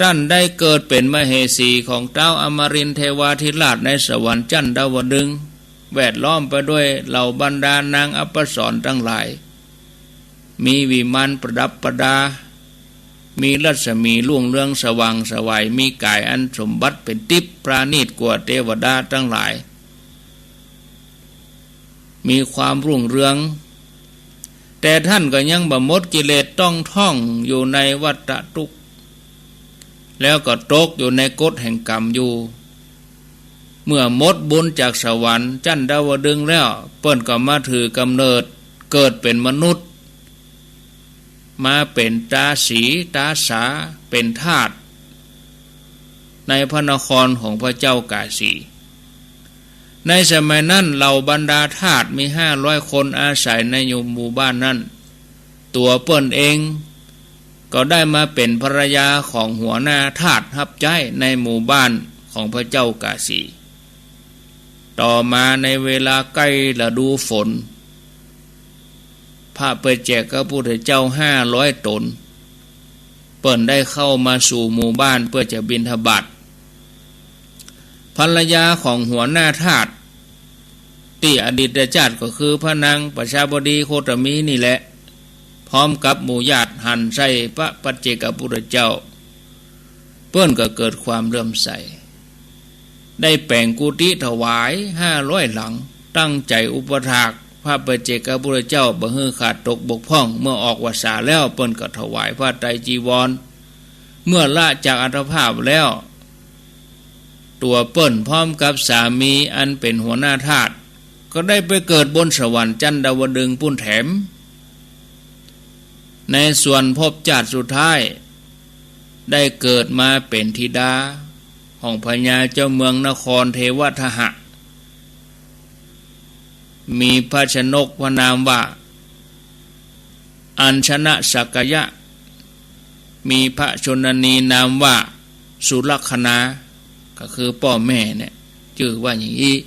ต้านได้เกิดเป็นมเหสีของต้าวอมรินทร์เทวาธิราชในสวรรค์จันทวดึงส์ แวดล้อมไปด้วยเหล่าบรรดานางอัปสรทั้งหลาย มีวิมานประดับประดา มีรัศมีรุ่งเรืองสว่างไสว มีก๋ายอันสมบัติเป็นติ๊บ ประณีตกว่าเตวดาทั้งหลาย มีความรุ่งเรือง แต่ต้านก็ยังบ่หมดกิเลส ต้องท่องอยู่ในวัฏฏะทุกข์ แล้วก็ตกอยู่ในกฎแห่งกรรมอยู่ เมื่อหมดบุญจากสวรรค์จันทวดึงส์แล้ว เปิ้นก็มาถือกำเนิดเกิดเป็นมนุษย์ มาเป็นตาสีตาสา เป็นทาส ในพระนครของพระเจ้ากาสี ในสมัยนั้นเหล่าบรรดาทาสมีห้าร้อยคนอาศัยในหมู่บ้านนั้น ตั๋วเปิ้นเองก็ได้มาเป็นภรรยาของหัวหน้าทาสฮับใจ๊ในหมู่บ้านของพระเจ้ากาสี ต่อมาในเวลาใก้ฤดูฝน พระปัจเจกพุทธเจ้าห้าร้อยต๋น เปิ้นได้เข้ามาสู่หมู่บ้านเพื่อจะบิณฑบาต ภรรยาของหัวหน้าทาส ตี้อดีตจาติก็คือพระนางประชาบดีโคตมีนี่แหละ พร้อมกับหมู่ญาติหันใส่พระปัจเจกพุทธเจ้า เปิ้นก็เกิดความเลื่อมใส ได้แป๋งกุฏิถวายห้าร้อยหลัง ตั้งใจ๋อุปถากพระปัจเจกพุทธเจ้าบ่หื้อขาดตกบกพร่อง เมื่อออกพรรษาแล้วเปิ้นก็ถวายผ้าไตรจีวร เมื่อละจากอัตภาพแล้ว ตั๋วเปิ้นพร้อมกับสามีอันเป๋นหัวหน้าทาส ก็ได้ไปเกิดบนสวรรค์จันทวดึงส์ปู้นแถม ในส่วนภพจาติสุดท้าย ได้เกิดมาเป๋นธิดาของพญาเจ้าเมืองนครเทวทหะ มีพระชนกพระนามว่าอัญชนสักยะ มีพระชนนีนามว่าสุลักขณา ก็คือป้อแม่เนี่ย จื้อว่าอย่างอี้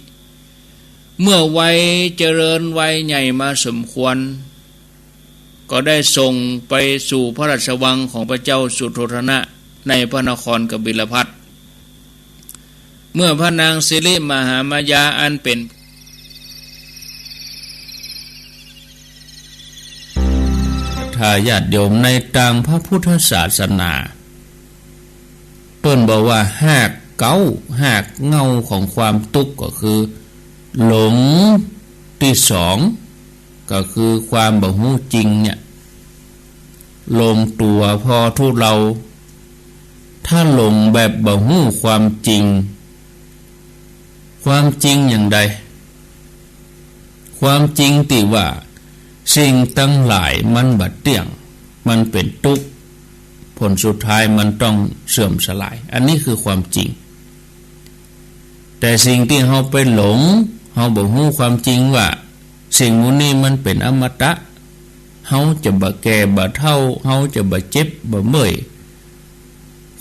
เมื่อวัยเจริญวัยใหญ่มาสมควร ก็ได้ส่งไปสู่พระราชวังของพระเจ้าสุโธทนะในพระนครกบิลพัสดุ์ เมื่อพระนางสิริมหามายาอันเป๋น ถ้าญาติโยมในตางพระพุทธศาสนา เปิ้นบอกว่าฮากเก๊า ฮากเหง้าของความตุ๊กข์ก็คือหลงตี้สอง ก็คือความบ่ฮู้จริงเนี่ย หลงตั๋วผ่อทุเลา ถ้าหลงแบบบ่ฮู้ความจริง ความจริงอย่างใด ความจริงตี้ว่าสิ่งตังหลายมันบ่เตี้ยง มันเป๋นตุ๊กข์ ผลสุดท้ายมันต้องเสื่อมสลาย อันนี้คือความจริง แต่สิ่งตี้เฮาไปหลง เฮาบ่ฮู้ความจริงว่าสิ่งหมู่นี้มันเป๋นอมตะ เฮาจะบ่แก่บ่เฒ่า เฮาจะบ่เจ็บบ่เมื่อย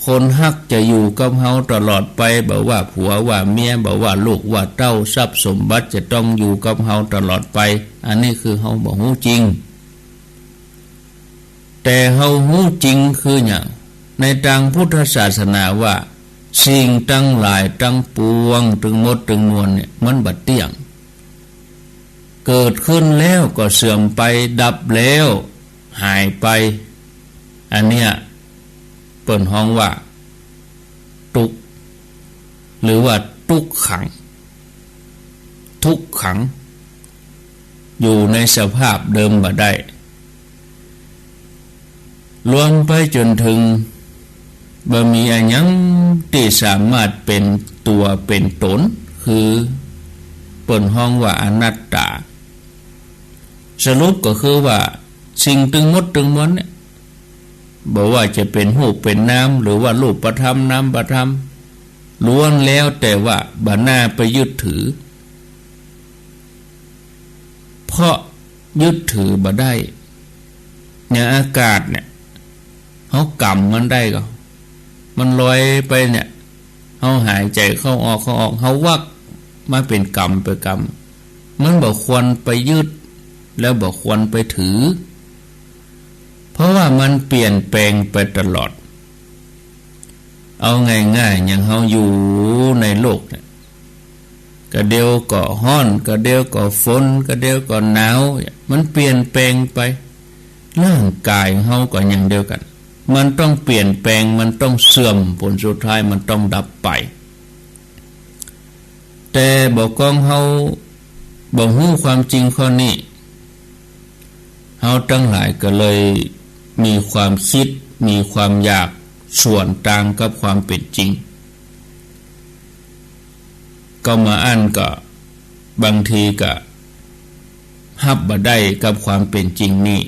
คนฮักจะอยู่กับเฮาตลอดไป บ่ว่าผัวว่าเมีย บ่ว่าลูกว่าเต้า ทรัพย์สมบัติจะต้องอยู่กับเฮาตลอดไป อันนี้คือเฮาบ่ฮู้จริง แต่เฮาฮู้จริงคือหยัง ในตางพุทธศาสนาว่าสิ่งตังหลายตังปวงตึงหมดตึงมวลเนี่ยมันบ่เตี้ยง เกิดขึ้นแล้วก็เสื่อมไป ดับแล้วหายไป อันเนี้ยเปิ้นฮ้องว่าตุ๊กข์ หรือว่าตุ๊กขัง ตุ๊กขัง อยู่ในสภาพเดิมบ่ได้ รวมไปจ๋นเถิงบ่มีอะหยังตี้สามารถเป๋นตั๋วเป๋นต๋น คือเปิ้นฮ้องว่าอนัตตา สรุปก็คือว่าสิ่งตึงหมดตึงมวลเนี่ย บ่ว่าจะเป๋นรูปเป๋นนาม หรือว่ารูปธรรมนามธรรม ล้วนแล้วแต่ว่าบ่น่าไปยึดถือ เพราะยึดถือบ่ได้ อย่างอากาศเนี่ย เฮากำมันได้ก่อ มันลอยไปเนี่ย เฮาหายใจ๋เข้าออก เข้าออก เฮาวักมาเป๋นกำเป๋นกำ มันบ่ควรไปยึด แล้วบ่ควรไปถือ เพราะว่ามันเปลี่ยนแปลงไปตลอด เอาง่ายๆ อย่างเฮาอยู่ในโลกเนี่ย กะเดี่ยวก็ฮ้อน กะเดี่ยวก็ฝน กะเดี่ยวก็หนาว มันเปลี่ยนแปลงไป ร่างกายเฮาก็อย่างเดียวกั๋น มันต้องเปลี่ยนแปลง มันต้องเสื่อม ผลสุดท้ายมันต้องดับไป แต่บ่ากองเฮาบ่ฮู้ความจริงข้อนี้ เฮาตังหลายก็เลยมีความกึ๊ด มีความอยากสวนตางกับความเป๋นจริง ก็มาอั้นก็บางทีก็ฮับบ่ได้กับความเป๋นจริงนี้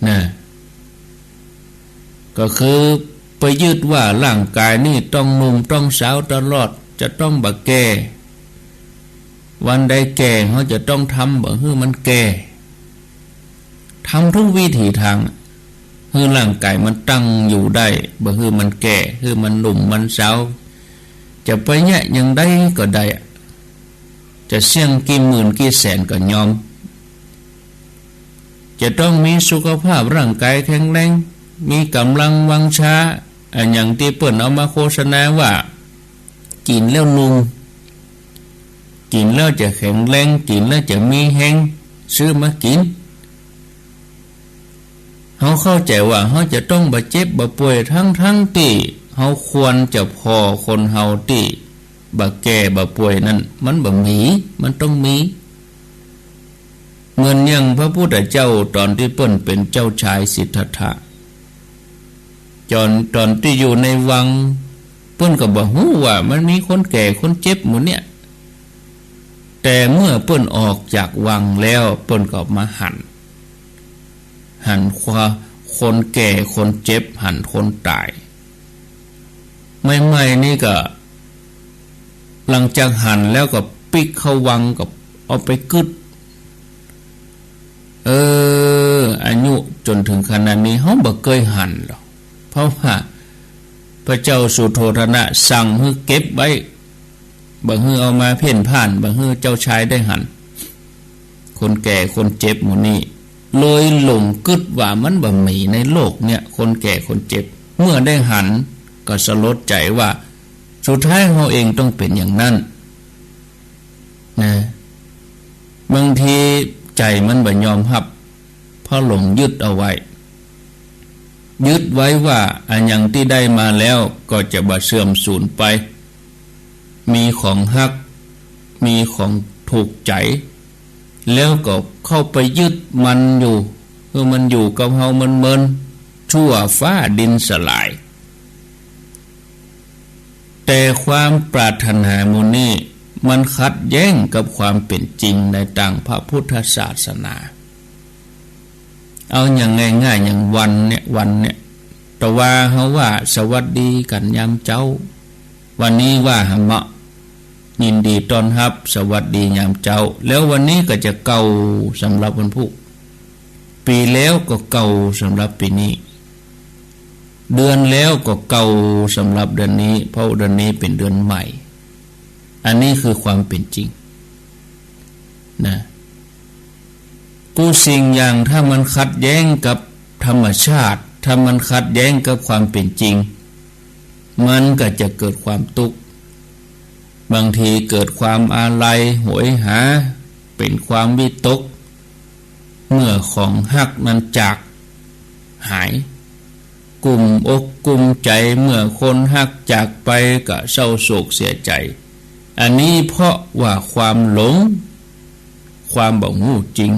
นะ ก็คือไปยึดว่าร่างกายนี้ต้องหนุ่มต้องสาวตลอด จะต้องบ่แก่ วันใดแก่เฮาจะต้องทำบ่หื้อมันแก่ ทำทุกวิถีตาง หื้อร่างกายมันตั้งอยู่ได้ บ่หื้อมันแก่ หื้อมันหนุ่มมันสาว จะไปเยียะอย่างใดก็ได้ จะเสี้ยงกี่หมื่นกี่แสนก็ยอม จะต้องมีสุขภาพร่างกายแข็งแรง มีก๋ำลังวังชา อะหยังตี้เปิ้นเอามาโฆษณาว่า กิ๋นแล้วหนุ่ม กิ๋นแล้วจะแข็งแรง กิ๋นแล้วจะมีแฮง ซื้อมากิ๋น เฮาเข้าใจ๋ว่าเฮาจะต้องบ่เจ็บบ่ป่วย ตึงๆ ตี้เฮาควรจะผ่อคนเฮาตี้บ่แก่บ่ป่วยนั้น มันบ่มี มันต้องมี เหมือนอย่างพระพุทธเจ้าต๋อนตี้เปิ้นเป๋นเจ้าชายสิทธัตถะ จ๋อน ต๋อนตี้อยู่ในวัง เปิ้นก็บ่ฮู้ว่ามันมีคนแก่คนเจ็บหมู่เนี่ย แต่เมื่อเปิ้นออกจากวังแล้ว เปิ้นก็มาหัน หันควา คนแก่คนเจ็บ หันคนต๋าย ใหม่ๆ นี่ก็ หลังจากหันแล้วก็ปิ๊กเข้าวังก็เอาไปกึ๊ด เออ อายุจ๋นเถิงขนาดนี้ เฮาบ่เกยหันหรอก เพราะว่าพระเจ้าสุโธทนะสั่งหื้อเก็บไว้ บ่หื้อเอามาเพ่นพ่าน บ่หื้อเจ้าชายได้หัน คนแก่คนเจ็บหมู่นี้ เลยหลงกึ๊ดว่ามันบ่มีในโลกเนี่ย คนแก่คนเจ็บ เมื่อได้หันก็สลดใจ๋ว่า สุดท้ายเฮาเองต้องเป๋นอย่างนั้นนะ บางทีใจ๋มันบ่ยอมฮับ เพราะหลงยึดเอาไว้ ยึดไว้ว่าอะหยังตี้ได้มาแล้วก็จะบ่เสื่อมสูญไป มีของฮัก มีของถูกใจ๋ แล้วก็เข้าไปยึดมันอยู่ หื้อมันอยู่กับเฮาเมินๆ ชั่วฟ้าดินสลาย แต่ความปรารถนาหมู่นี้มันขัดแย้งกับความเป๋นจริงในตางพระพุทธศาสนา เอาอย่างง่ายๆ อย่างวันเนี่ย วันเนี่ย ตะวาเฮาว่าสวัสดีกั๋นยามเจ๊า วันนี้ว่าหะเมาะ ยินดีต้อนฮับ สวัสดียามเจ๊า แล้ววันนี้ก็จะเก่าสำหรับวันพูก ปี๋แล้วก็เก่าสำหรับปี๋นี้ เดือนแล้วก็เก่าสำหรับเดือนนี้ เพราะเดือนนี้เป๋นเดือนใหม่ อันนี้คือความเป๋นจริงนะ กู้สิ่งอย่างถ้ามันขัดแย้งกับธรรมชาติ ถ้ามันขัดแย้งกับความเป๋นจริง มันก็จะเกิดความตุ๊กข์ บางทีเกิดความอาลัยโหยหา เป๋นความวิตก เมื่อของฮักนั้นจากหาย กุ้มอกกุ้มใจ๋ เมื่อคนฮักจากไปก็เศร้าโศกเสียใจ๋ อันนี้เพราะว่าความหลง ความบ่ฮู้จริง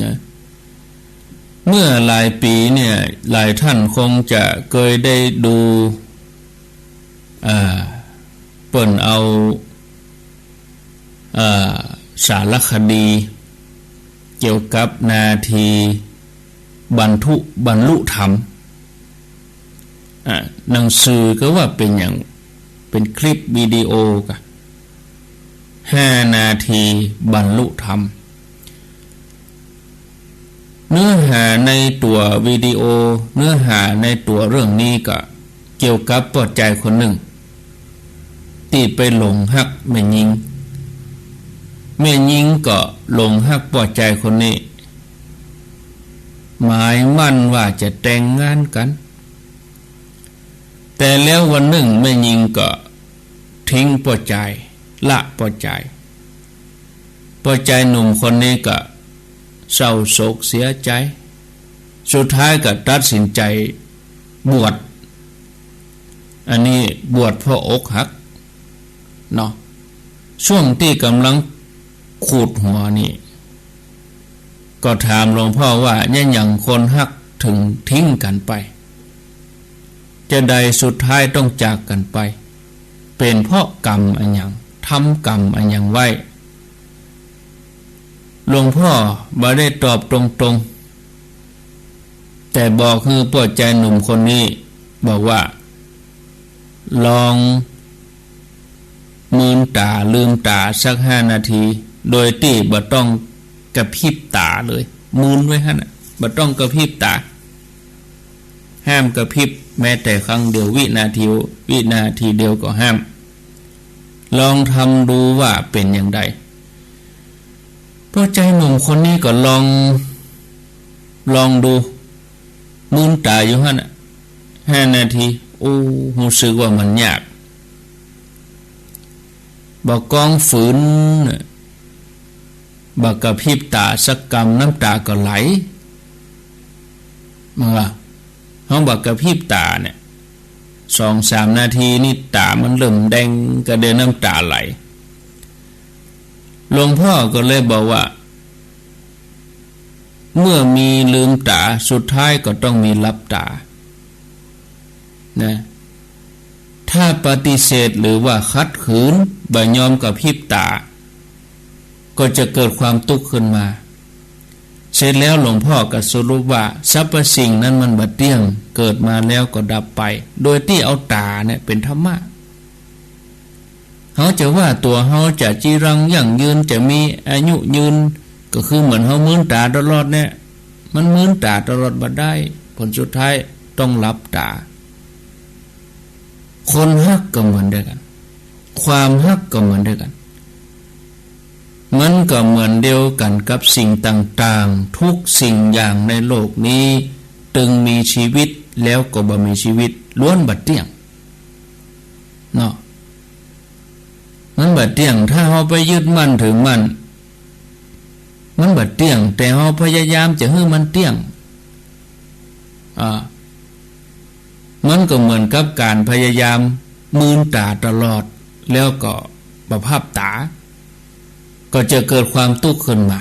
นะ เมื่อหลายปี๋เนี่ย หลายท่านคงจะเกยได้ดู อ่า เปิ้นเอา อ่า สารคดี เกี่ยวกับนาทีบรรทุ บรรลุธรรม อ่า หนังสือก็ว่าเป๋นอย่าง เป๋นคลิปวิดีโอก่ะ ห้านาทีบรรลุธรรม เนื้อหาในตั๋ววิดีโอ เนื้อหาในตั๋วเรื่องนี้ก็เกี่ยวกับป้อจายคนนึ่ง ตี้ไปหลงฮักแม่ญิง แม่ญิงก็หลงฮักป้อจายคนนี้ หมายมั่นว่าจะแต่งงานกั๋น แต่แล้ววันนึ่งแม่ญิงก็ทิ้งป้อจาย ละป้อจาย ป้อจายหนุ่มคนนี้ก็เศร้าโศกเสียใจ๋ สุดท้ายก็ตัดสินใจ๋บวช อันนี้บวชเพราะอกหักเนาะ ช่วงตี้ก๋ำลังขูดหัวนี่ ก็ถามหลวงพ่อว่า เยียะหยังคนฮักเถิงทิ้งกั๋นไป จาใดสุดท้ายต้องจากกั๋นไป เป๋นเพราะกรรมอะหยัง ทำกรรมอะหยังไว้ หลวงพ่อบ่ได้ตอบตรงๆ แต่บอกหื้อป้อจายหนุ่มคนนี้ บอกว่า ลอง มืนต๋า ลืมต๋าสักห้านาที โดยตี้บ่ต้องกระพริบต๋าเลย มืนไว้หั้นน่ะ บ่ต้องกระพริบต๋า ห้ามกระพริบแม้แต่ครั้งเดียว วินาที วินาทีเดียวก็ห้าม ลองทำดูว่าเป๋นอย่างใด ป้อจายหนุ่มคนนี้ก็ลอง ลองดู มืนต๋าอยู่หั้นน่ะ ห้านาที โอ้ ฮู้สึกว่ามันยาก บ่ก้องฝืนน่ะ บ่กระพริบต๋าสักกำ น้ำต๋าก็ไหล มันว่า เฮาบ่กระพริบต๋าเนี่ย สองสามนาทีนี่ต๋ามันเริ่มแดง ก็เดี๋ยวน้ำต๋าไหล หลวงพ่อก็เลยบอกว่า เมื่อมีลืมต๋า สุดท้ายก็ต้องมีหลับต๋า นะ ถ้าปฏิเสธหรือว่าขัดขืน บ่ยอมกระพริบต๋า ก็จะเกิดความตุ๊กข์ขึ้นมา เสร็จแล้วหลวงพ่อก็สรุปว่า สรรพสิ่งนั้นมันบ่เตี้ยง เกิดมาแล้วก็ดับไป โดยตี้เอาต๋าเนี่ยเป๋นธรรมะ เฮาจะว่าตั๋วเฮาจะจีรังยั่งยืน จะมีอายุยืน ก็คือเหมือนเฮามืนต๋าตลอดเนี่ย มันมืนต๋าตลอดบ่ได้ ผลสุดท้ายต้องหลับต๋า คนฮักก็เหมือนเดียวกั๋น ความฮักก็เหมือนเดียวกั๋น มันก็เหมือนเดียวกั๋นกับสิ่งต่างๆ ทุกสิ่งอย่างในโลกนี้ ตึงมีชีวิตแล้วก็บ่มีชีวิต ล้วนบ่เตี้ยง เนาะ มันบ่เตี้ยง ถ้าเฮาไปยึดมั่นถือมั่น มันบ่เตี้ยง แต่เฮาพยายามจะหื้อมันเตี้ยง อ่า มันก็เหมือนกับก๋านพยายามมืนต๋าตลอด แล้วก็บ่พับต๋า ก็จะเกิดความตุ๊กข์ขึ้นมา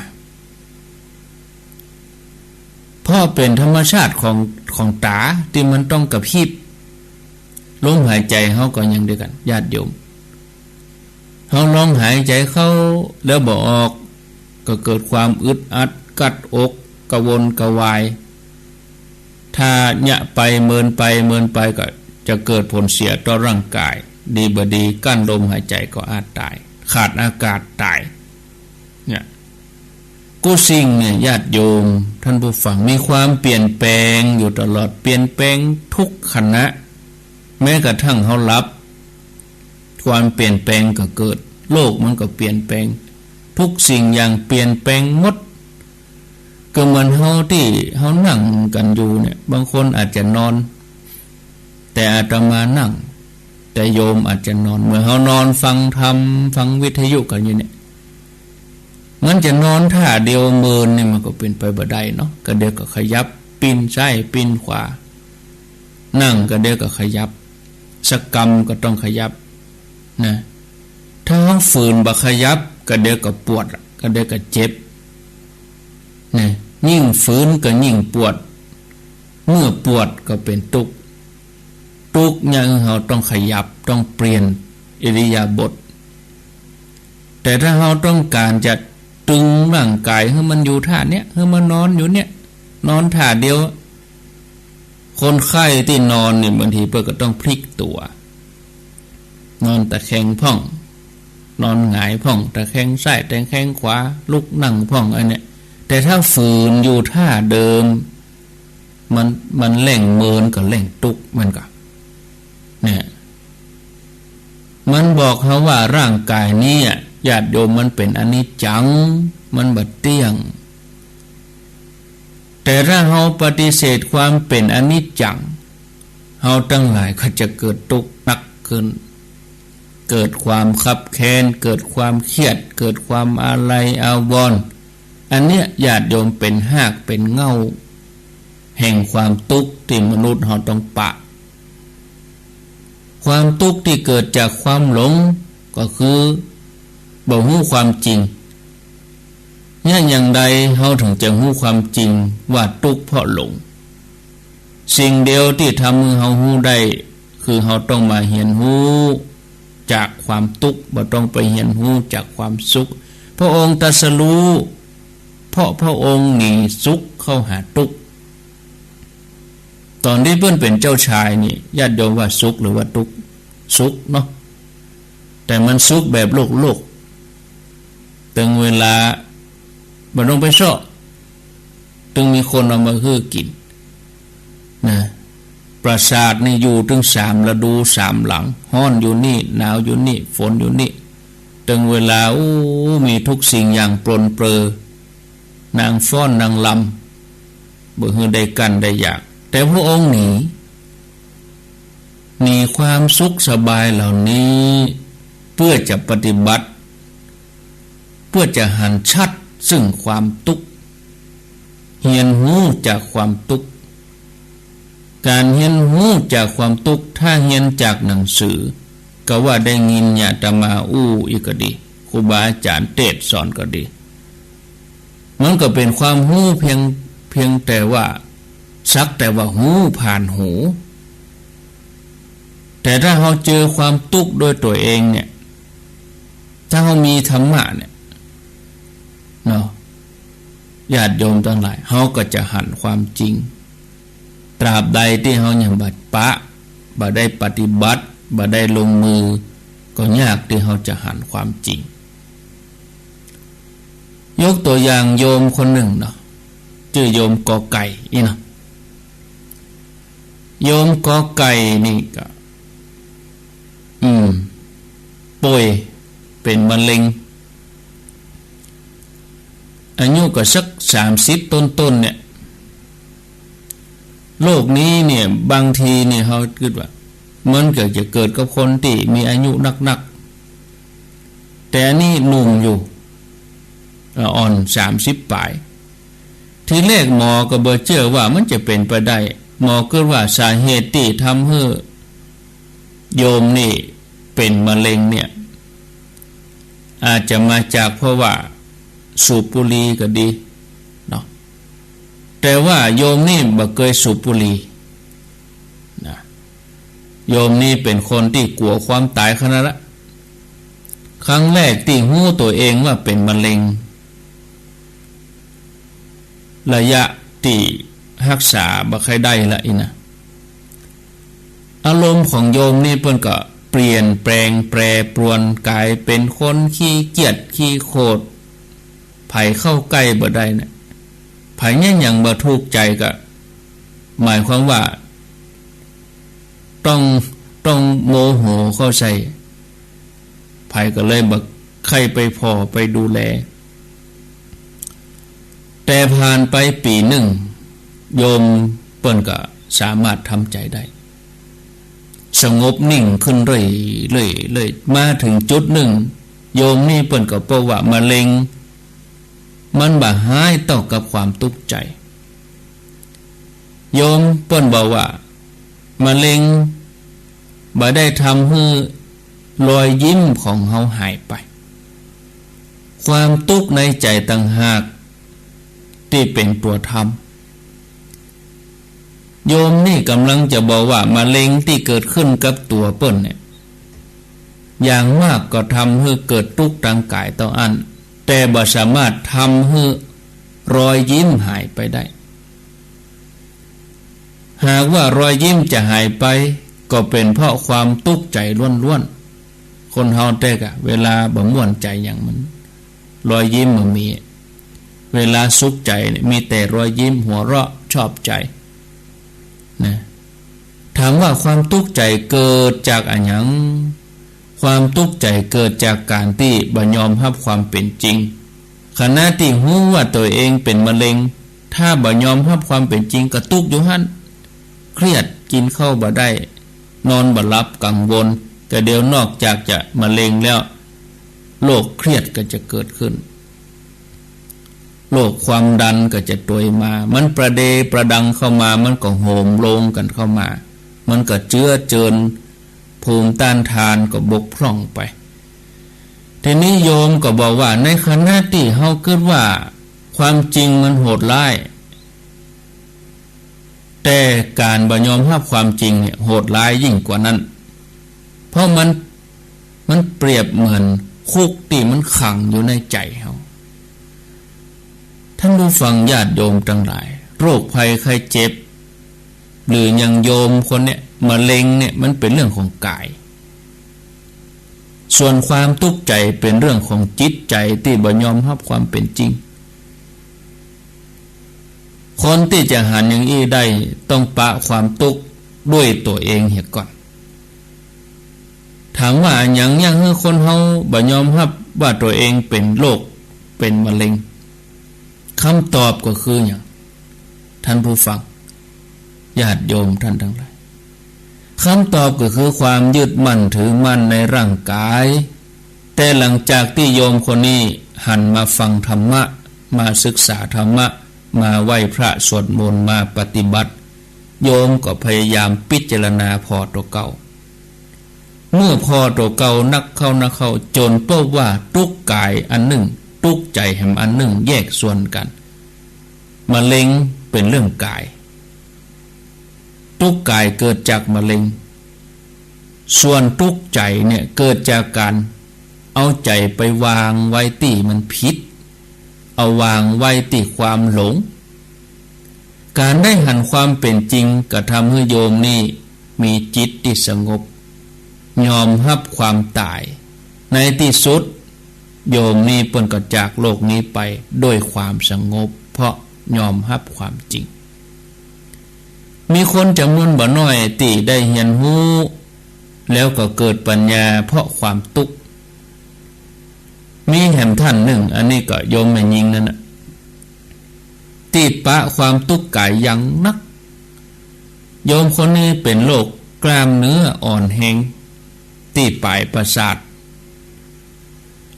เพราะเป๋นธรรมชาติของ ของต๋าตี้มันต้องกระพริบ ลมหายใจ๋เฮาก็อย่างเดียวกั๋น ญาติโยม เฮาลองหายใจ๋เข้าแล้วบ่ออก ก็เกิดความอึดอัด กั๊ดอก กระวนกระวาย ถ้าเยียะไปเมินไป เมินไปก็จะเกิดผลเสียต่อร่างก๋าย ดีบ่ดี กั้นลมหายใจ๋ก็อาจต๋าย ขาดอากาศต๋าย เนี่ย กู้สิ่งเนี่ย ญาติโยม ท่านผู้ฟัง มีความเปลี่ยนแปลงอยู่ตลอด เปลี่ยนแปลงทุกขณะ แม้กระทั่งเฮาหลับ ความเปลี่ยนแปลงก็เกิด โลกมันก็เปลี่ยนแปลง ทุกสิ่งอย่างเปลี่ยนแปลงหมด ก็เหมือนเฮาตี้เฮานั่งกั๋นอยู่เนี่ย บางคนอาจจะนอน แต่อาตมานั่ง แต่โยมอาจจะนอน เหมือนเฮานอนฟังธรรม ฟังวิทยุกั๋นอยู่เนี่ย มันจะนอนท่าเดียวเมินนี่มันก็เป๋นไปบ่ได้เนาะ กะเดี๋ยวก็ขยับ ปิ้นซ้ายปิ้นขวา นั่งกะเดี๋ยวก็ขยับ สักกำก็ต้องขยับนะ ถ้าเฮาฝืนบ่ขยับ กะเดี๋ยวก็ปวด กะเดี๋ยวก็เจ็บนะ ยิ่งฝืนก็ยิ่งปวด เมื่อปวดก็เป๋นตุ๊กข์ ตุ๊กข์เนี่ยเฮาต้องขยับ ต้องเปลี่ยนอิริยาบถ แต่ถ้าเฮาต้องก๋านจะตึงร่างก๋ายหื้อมันอยู่ท่าเนี้ย หื้อมันนอนอยู่เนี้ย นอนท่าเดียว คนไข้ตี้นอนนี่บางทีเปิ้นก็ต้องพลิกตั๋ว นอนตะแคงพ่อง นอนหงายพ่อง ตะแคงซ้าย ตะแคงขวา ลุกนั่งพ่อง อันเนี้ย แต่ถ้าฝืนอยู่ท่าเดิม มัน มันแล่งเมินกับแล่งตุ๊กข์เหมือนกั๋น เนี่ย มันบอกเฮาว่าร่างก๋ายนี้อะ ญาติโยม มันเป๋นอนิจจัง มันบ่เตี้ยง แต่ถ้าเฮาปฏิเสธความเป๋นอนิจจัง เฮาตังหลายก็จะเกิดตุ๊กข์หนักขึ้น เกิดความคับแค้น เกิดความเครียด เกิดความอาลัยอาวรณ์ อันเนี้ยญาติโยมเป๋นฮากเป๋นเหง้าแห่งความตุ๊กข์ตี้มนุษย์เฮาต้องปะ ความตุ๊กข์ตี้เกิดจากความหลงก็คือบ่ฮู้ความจริง เนี่ย อย่างใดเฮาถึงจะฮู้ความจริงว่าตุ๊กข์เพราะหลง สิ่งเดียวตี้ทำหื้อเฮาฮู้ได้ คือเฮาต้องมาเฮียนฮู้จากความตุ๊กข์ บ่ต้องไปเฮียนฮู้จากความสุข พระองค์ตรัสรู้ เพราะพระองค์หนีสุขเข้าหาตุ๊กข์ ต๋อนตี้เปิ้นเป๋นเจ้าชายนี่ ญาติโยมว่าสุขหรือว่าตุ๊กข์ สุขเนาะ แต่มันสุขแบบโลกๆ ตึงเวลาบ่ต้องไปเซาะ ตึงมีคนเอามาหื้อกิ๋น นะ ปราสาทนี่อยู่ตึงสามฤดูสามหลัง ฮ้อนอยู่นี่ หนาวอยู่นี่ ฝนอยู่นี่ ตึงเวลา อู้ มีทุกสิ่งอย่างปรนเปรอ นางฟ้อนนางรำ บ่หื้อได้กั้นได้อยาก แต่พระองค์หนี หนีความสุขสบายเหล่านี้ เพื่อจะปฏิบัติ เพื่อจะหันชัดซึ่งความตุ๊กข์ เฮียนฮู้จากความตุ๊กข์ ก๋านเฮียนฮู้จากความตุ๊กข์ ถ้าเฮียนจากหนังสือ ก็ว่าได้ยินอาตมาอู้อี้ก็ดี ครูบาอาจ๋ารย์เตสน์สอนก็ดี มันก็เป๋นความฮู้เพียง เพียงแต่ว่า สักแต่ว่าฮู้ผ่านหู แต่ถ้าเฮาเจอความตุ๊กข์ด้วยตั๋วเองเนี่ย ถ้าเฮามีธรรมะเนี่ย เนาะ ญาติโยมตังหลาย เฮาก็จะหันความจริง ตราบใดตี้เฮายังบ่ปะ บ่ได้ปฏิบัติ บ่ได้ลงมือ ก็ยากตี้เฮาจะหันความจริง ยกตั๋วอย่างโยมคนนึ่งเนาะ จื้อโยมกอไก่อี้เนาะ โยมกอไก่นี่ก็ อืม ป่วยเป๋นมะเร็ง อายุก็สักสามสิบต้นๆ เนี่ย โรคนี้เนี่ย บางทีเนี่ย เฮาคิดว่า มันก็จะเกิดกับคนตี้มีอายุนักๆ แต่อันนี้หนุ่มอยู่ อ่อน สามสิบป๋าย ทีแรกหมอก็บ่เจื้อว่ามันจะเป๋นไปได้ หมอก็ว่าสาเหตุตี้ทำหื้อโยมนี่เป๋นมะเร็งเนี่ย อาจจะมาจากเพราะว่าสูบบุหรี่ก็ดีเนาะ แต่ว่าโยมนี่บ่เกยสูบบุหรี่นะ โยมนี่เป๋นคนตี้กั๋วความต๋ายขนาดละ ครั้งแรกตี้ฮู้ตั๋วเองว่าเป๋นมะเร็ง ระยะตี้ฮักษาบ่ใค่ได้ละอี้นะ อารมณ์ของโยมนี่เปิ้นก็เปลี่ยนแปลงแปรปรวน ก๋ายเป๋นคนขี้เกียจขี้โขด ใผเข้าใก้บ่ได้นะ ใผเนี่ยหยังบ่ถูกใจ๋ก็ หมายความว่า ต้อง ต้องโมโหเข้าใส่ ใผก็เลยบ่ใค่ไปผ่อไปดูแล แต่ผ่านไปปี๋นึ่ง โยมเปิ้นก็สามารถทำใจ๋ได้ สงบนิ่งขึ้นเรื่อยๆ เรื่อยๆ มาเถิงจุดนึ่ง โยมนี่เปิ้นก็พบว่ามะเร็ง มันบ่ฮ้ายเต้ากับความตุ๊กใจ๋ โยมเปิ้นบอกว่า มะเร็งบ่ได้ทำหื้อรอยยิ้มของเฮาหายไป ความตุ๊กในใจ๋ต่างหากตี้เป๋นตั๋วทำ โยมนี่ก่ำลังจะบอกว่า มะเร็งตี้เกิดขึ้นกับตั๋วเปิ้นเนี่ย อย่างมากก็ทำหื้อเกิดตุ๊กตางก๋ายเต้าอั้น แต่บ่สามารถทำหื้อรอยยิ้มหายไปได้ หากว่ารอยยิ้มจะหายไป ก็เป๋นเพราะความตุ๊กใจ๋ล้วนๆ คนเฮาแต๊กะ เวลาบ่ม่วนใจ๋หยังมัน รอยยิ้มบ่มี เวลาสุขใจ๋เนี่ย มีแต่รอยยิ้มหัวเราะชอบใจ๋นะ ถามว่าความตุ๊กใจ๋เกิดจากอะหยัง ความตุ๊กใจ๋เกิดจากก๋านตี้บ่ยอมฮับความเป๋นจริง ขณะตี้ฮู้ว่าตั๋วเองเป๋นมะเร็ง ถ้าบ่ยอมฮับความเป๋นจริงก็ตุ๊กอยู่หั้น เครียด กิ๋นข้าวบ่ได้ นอนบ่หลับ กังวล แต่เดี๋ยวนอกจากจะมะเร็งแล้ว โรคเครียดก็จะเกิดขึ้น โรคความดันก็จะตวยมา มันประเดประดังเข้ามา มันก็โหมโลงกั๋นเข้ามา มันก็เจือเจิน ภูมิต้านทานก็บกพร่องไป ทีนี้โยมก็บอกว่า ในขณะตี้เฮากึ๊ดว่าความจริงมันโหดร้าย แต่ก๋านบ่ยอมฮับความจริงเนี่ยโหดร้ายยิ่งกว่านั้น เพราะมัน มันเปรียบเหมือนคุกตี้มันขังอยู่ในใจ๋เฮา ท่านผู้ฟังญาติโยมตังหลาย โรคภัยไข้เจ็บ หรืออย่างโยมคนเนี่ย มะเร็งเนี่ย มันเป๋นเรื่องของก๋าย ส่วนความตุ๊กใจ๋เป๋นเรื่องของจิตใจ๋ตี้บ่ยอมฮับความเป๋นจริง คนตี้จะหันอย่างอี้ได้ ต้องปะความตุ๊กด้วยตั๋วเองเหียก่อน ถามว่าอะหยังเยียะหื้อคนเฮาบ่ยอมฮับว่าตั๋วเองเป๋นโรค เป๋นมะเร็ง กำตอบก็คือหยัง ท่านผู้ฟัง ญาติโยมท่านตังหลาย กำตอบก็คือความยึดมั่นถือมั่นในร่างก๋าย แต่หลังจากตี้โยมคนนี้หันมาฟังธรรมะ มาศึกษาธรรมะ มาไหว้พระสวดมนต์ มาปฏิบัติ โยมก็พยายามพิจารณาผ่อตั๋วเก่า เมื่อผ่อตั๋วเก่านักเข้านักเข้า จ๋นปบว่าตุ๊กก๋ายอันนึ่ง ตุ๊กใจ๋แหมอันนึ่ง แยกส่วนกั๋น มะเร็งเป๋นเรื่องก๋าย ตุ๊กก๋ายเกิดจากมะเร็ง ส่วนตุ๊กใจ๋เนี่ยเกิดจากก๋านเอาใจ๋ไปวางไว้ตี้มันผิด เอาวางไว้ตี้ความหลง ก๋านได้หันความเป๋นจริงก็ทำหื้อโยมนี่มีจิตตี้สงบ ยอมฮับความต๋าย ในตี้สุด โยมนี่เปิ้นก็จากโลกนี้ไปด้วยความสงบ เพราะยอมฮับความจริง มีคนจ๋ำนวนบ่น้อยตี้ได้เฮียนฮู้ แล้วก็เกิดปัญญาเพราะความตุ๊กข์ มีแหมท่านนึ่ง อันนี้ก็โยมแม่ญิงนั่นน่ะ ตี้ปะความตุ๊กข์ก๋ายอย่างนัก โยมคนนี้เป๋นโรคกล้ามเนื้ออ่อนแฮง ตี้ป๋ายประสาท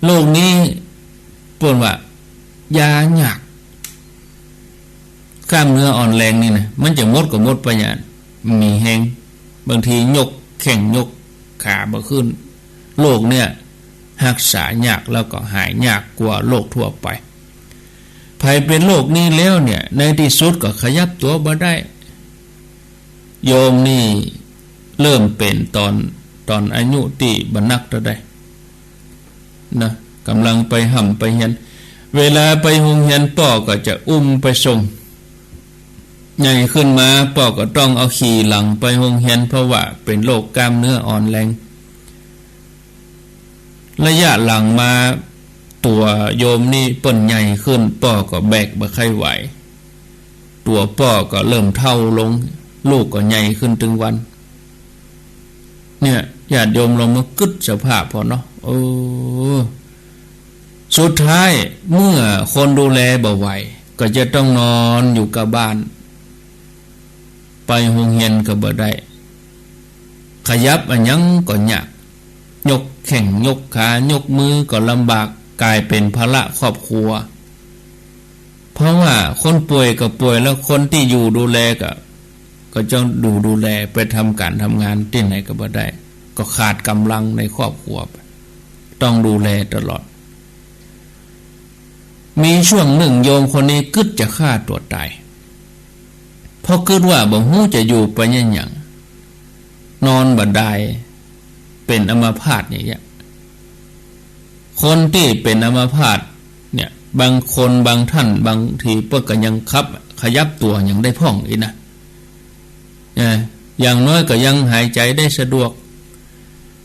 โรคนี้เปิ้นว่ายายาก กล้ามเนื้ออ่อนแรงนี่นะ มันจะหมดก็หมดไปอย่าง มีแฮง บางทียกแข้งยกขาบ่ขึ้น โรคเนี่ยฮักษายากแล้วก็หายยากกว่าโรคทั่วไป ใผเป๋นโรคนี้แล้วเนี่ย ในตี้สุดก็ขยับตั๋วบ่ได้ โยมนี่เริ่มเป๋นต๋อน ต๋อนอายุตี้บ่นักเต้าใด นะ ก่ำลังไปฮ่ำไปเฮียน เวลาไปโฮงเฮียนป้อก็จะอุ้มไปส่ง ใหญ่ขึ้นมาป้อก็ต้องเอาขี่หลังไปโฮงเฮียน เพราะว่าเป๋นโรคกล้ามเนื้ออ่อนแรง ระยะหลังมาตั๋วโยมนี่เปิ้นใหญ่ขึ้น ป้อก็แบกบ่ใค่ไหว ตั๋วป้อก็เริ่มเฒ่าลง ลูกก็ใหญ่ขึ้นตึงวัน เนี่ย ญาติโยมลองมากึ๊ดสภาพผ่อเนาะ เออ สุดท้ายเมื่อคนดูแลบ่ไหว ก็จะต้องนอนอยู่กับบ้าน ไปโฮงเฮียนก็บ่ได้ ขยับอะหยังก็ยาก ยกแข้งยกขายกมือก็ลำบาก ก๋ายเป๋นภาระครอบครัว เพราะว่าคนป่วยก็ป่วย แล้วคนตี้อยู่ดูแลก็ ก็ต้องดู ดูแล ไปทำก๋านทำงานตี้ไหนก็บ่ได้ ก็ขาดก๋ำลังในครอบครัวไป ต้องดูแลตลอด มีช่วงนึ่งโยมคนนี้กึ๊ดจะฆ่าตั๋วต๋าย เพราะกึ๊ดว่าบ่ฮู้จะอยู่ไปเยียะหยัง นอนบ่ได้ เป๋นอัมพาตอย่างเงี้ย คนตี้เป๋นอัมพาตเนี่ย บางคนบางท่านบางทีเปิ้นก็ยังขับ ขยับตั๋วยังได้พ่องอี้นะ นะ อย่างน้อยก็ยังหายใจ๋ได้สะดวก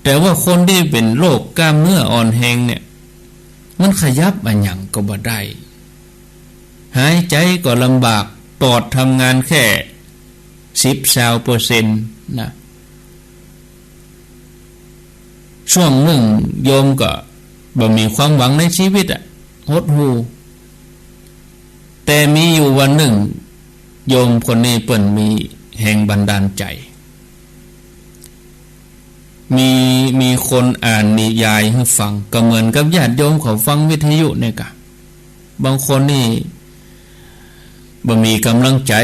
แต่ว่าคนตี้เป๋นโรคกล้ามเนื้ออ่อนแฮงเนี่ย มันขยับอะหยังก็บ่ได้ หายใจ๋ก็ลำบาก ปอดทำงานแค่สิบซาวเปอร์เซ็นต์นะ ช่วงนึ่งโยมก็บ่มีความหวังในชีวิตอะ หดหู่ แต่มีอยู่วันนึ่ง โยมคนนี้เปิ้นมีแฮงบันดาลใจ๋ มี มีคนอ่านนิยายหื้อฟัง ก็เหมือนกับญาติโยมเขาฟังวิทยุเนี่ยกะ บางคนนี่บ่มีก๋ำลังใจ๋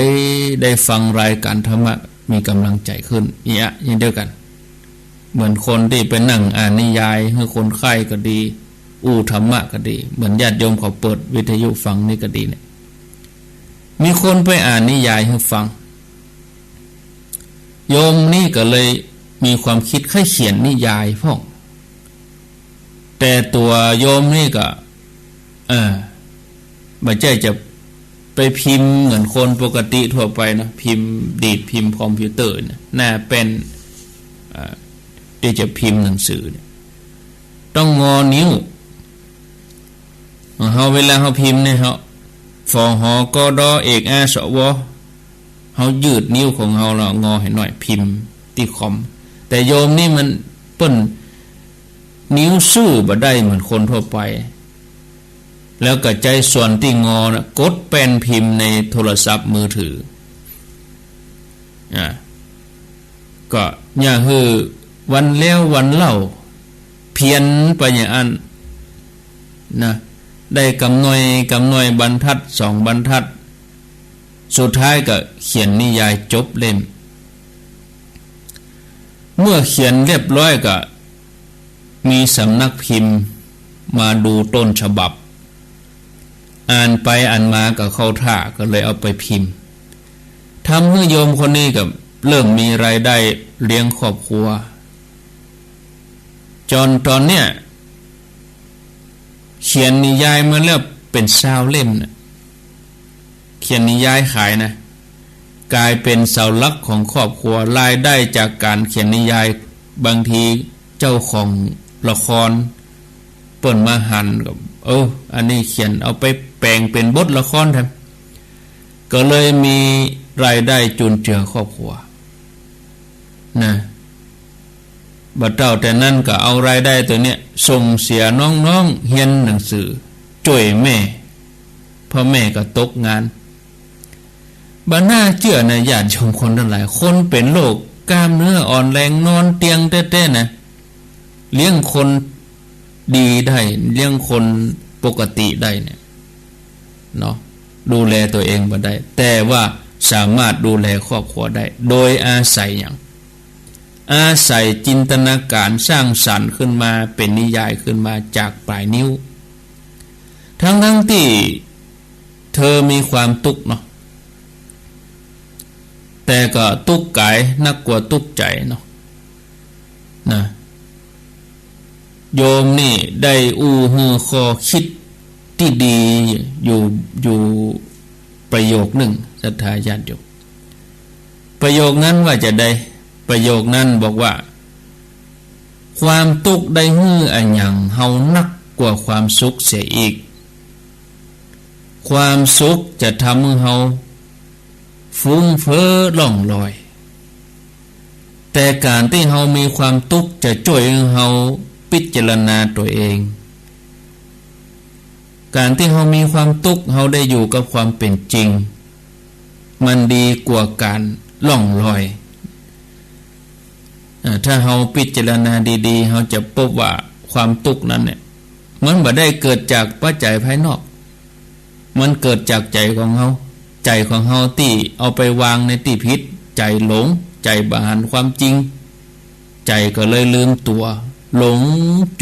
ได้ฟังรายก๋านธรรมะ มีก๋ำลังใจ๋ขึ้น เยียะเยียะเดียวกั๋น เหมือนคนตี้ไปนั่งอ่านนิยายหื้อคนไข้ก็ดี อู้ธรรมะก็ดี เหมือนญาติโยมเขาเปิดวิทยุฟังนี่ก็ดีเนี่ย มีคนไปอ่านนิยายหื้อฟัง โยมนี่ก็เลยมีความกึ๊ดใค่เขียนนิยายพ่อง แต่ตั๋วโยมนี่ก็ เออ บ่ใจ้จะไปพิมพ์เหมือนคนปกติทั่วไปนะ พิมพ์ดีดพิมพ์คอมพิวเตอร์เนี่ย หน้าแป้น เอ่อ ตี้จะพิมพ์หนังสือเนี่ย ต้องงอนิ้ว เฮาเวลาเฮาพิมพ์เนี่ย เฮา ฝ ห ก ด เอก อา ส ว เฮายืดนิ้วของเฮาแล้วงอหื้อหน้อยพิมพ์ตี้คอม แต่โยมนี่มันเปิ้นนิ้วสู้บ่ได้เหมือนคนทั่วไป แล้วก็ใจ๊ส่วนตี้งอนะกดแป้นพิมพ์ในโทรศัพท์มือถือ อ่า ก็อย่าหื้อวันแล้ววันเล่า เพียรนไปอย่างอั้นนะ ได้กำหน่อยกำหน่อยบรรทัดสองบรรทัด สุดท้ายก็เขียนนิยายจบเล่ม เมื่อเขียนเรียบร้อยก็มีสำนักพิมพ์มาดูต้นฉบับ อ่านไปอ่านมาก็เข้าท่า ก็เลยเอาไปพิมพ์ ทำหื้อโยมคนนี้ก็เริ่มมีรายได้เลี้ยงครอบครัว จนต๋อนเนี้ย เขียนนิยายมาแล้วเป๋นซาวเล่มน่ะ เขียนนิยายขายนะ ก๋ายเป๋นเสาหลักของครอบครัว รายได้จากก๋านเขียนนิยาย บางทีเจ้าของละครเปิ้นมาหันก็ เออ อันนี้เขียนเอาไปแป๋งเป๋นบทละครแทน ก็เลยมีรายได้จุนเจือครอบครัว นะ บ่าเต้าแต่นั้นก็เอารายได้ตั๋วเนี้ยส่งเสียน้องๆ เฮียนหนังสือ จ้วยแม่ เพราะแม่ก็ตกงาน บ่น่าเจื้อนะญาติโยมคนตังหลาย คนเป๋นโรคกล้ามเนื้ออ่อนแรงนอนเตียงแต๊ๆ นะ เลี้ยงคนดีได้ เลี้ยงคนปกติได้เนี่ย เนาะ ดูแลตั๋วเองบ่ได้ แต่ว่าสามารถดูแลครอบครัวได้ โดยอาศัยหยัง อาศัยจินตนาการสร้างสรรค์ขึ้นมาเป๋นนิยายขึ้นมาจากป๋ายนิ้ว ทั้งๆ ตี้เธอมีความตุ๊กข์เนาะ แต่ก็ตุ๊กข์ก๋ายนักกว่าตุ๊กข์ใจ๋เนาะ นะ โยมนี่ได้อู้หื้อข้อคิดตี้ดีอยู่ อยู่ประโยคนึ่ง ศรัทธาญาติโยม ประโยคนั้นว่าจาใด ประโยคนั้นบอกว่า ความตุ๊กข์ได้หื้ออะหยังเฮานักกว่าความสุขเสียอีก ความสุขจะทำหื้อเฮา ฟุ้งเฟ้อล่องลอย แต่ก๋านตี้เฮามีความตุ๊กข์จะจ้วยหื้อเฮาพิจารณาตั๋วเอง ก๋านตี้เฮามีความตุ๊กข์ เฮาได้อยู่กับความเป๋นจริง มันดีกว่าก๋านล่องลอย อ่า ถ้าเฮาพิจารณาดีๆ เฮาจะปบว่าความตุ๊กข์นั้นเนี่ย มันบ่ได้เกิดจากปัจจัยภายนอก มันเกิดจากใจ๋ของเฮา ใจ๋ของเฮาตี้เอาไปวางในตี้ผิด ใจ๋หลง ใจ๋บ่หันความจริง ใจ๋ก็เลยลืมตั๋ว หลง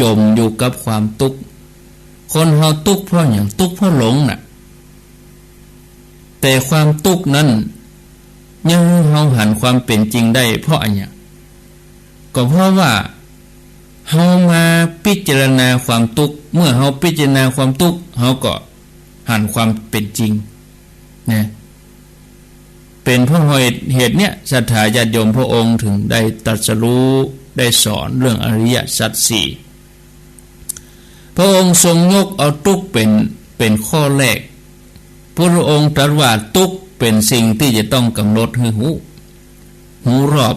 จ๋มอยู่กับความตุ๊กข์ คนเฮาตุ๊กข์เพราะหยัง ตุ๊กข์เพราะหลงน่ะ แต่ความตุ๊กข์นั้น ยังหื้อเฮาหันความเป๋นจริงได้เพราะอะหยัง ก็เพราะว่าเฮามาพิจารณาความตุ๊กข์ เมื่อเฮาพิจารณาความตุ๊กข์ เฮาก็หันความเป๋นจริงนะ เป๋นเพราะเหตุ เหตุเนี้ย ศรัทธาญาติโยมพระองค์ถึงได้ตรัสรู้ ได้สอนเรื่องอริยสัจสี่ พระองค์ทรงยกเอาตุ๊กข์เป๋น เป๋นข้อแรก พระองค์ตรัสว่าตุ๊กข์เป๋นสิ่งตี้จะต้องก๋ำหนดหื้อฮู้ ฮู้รอบ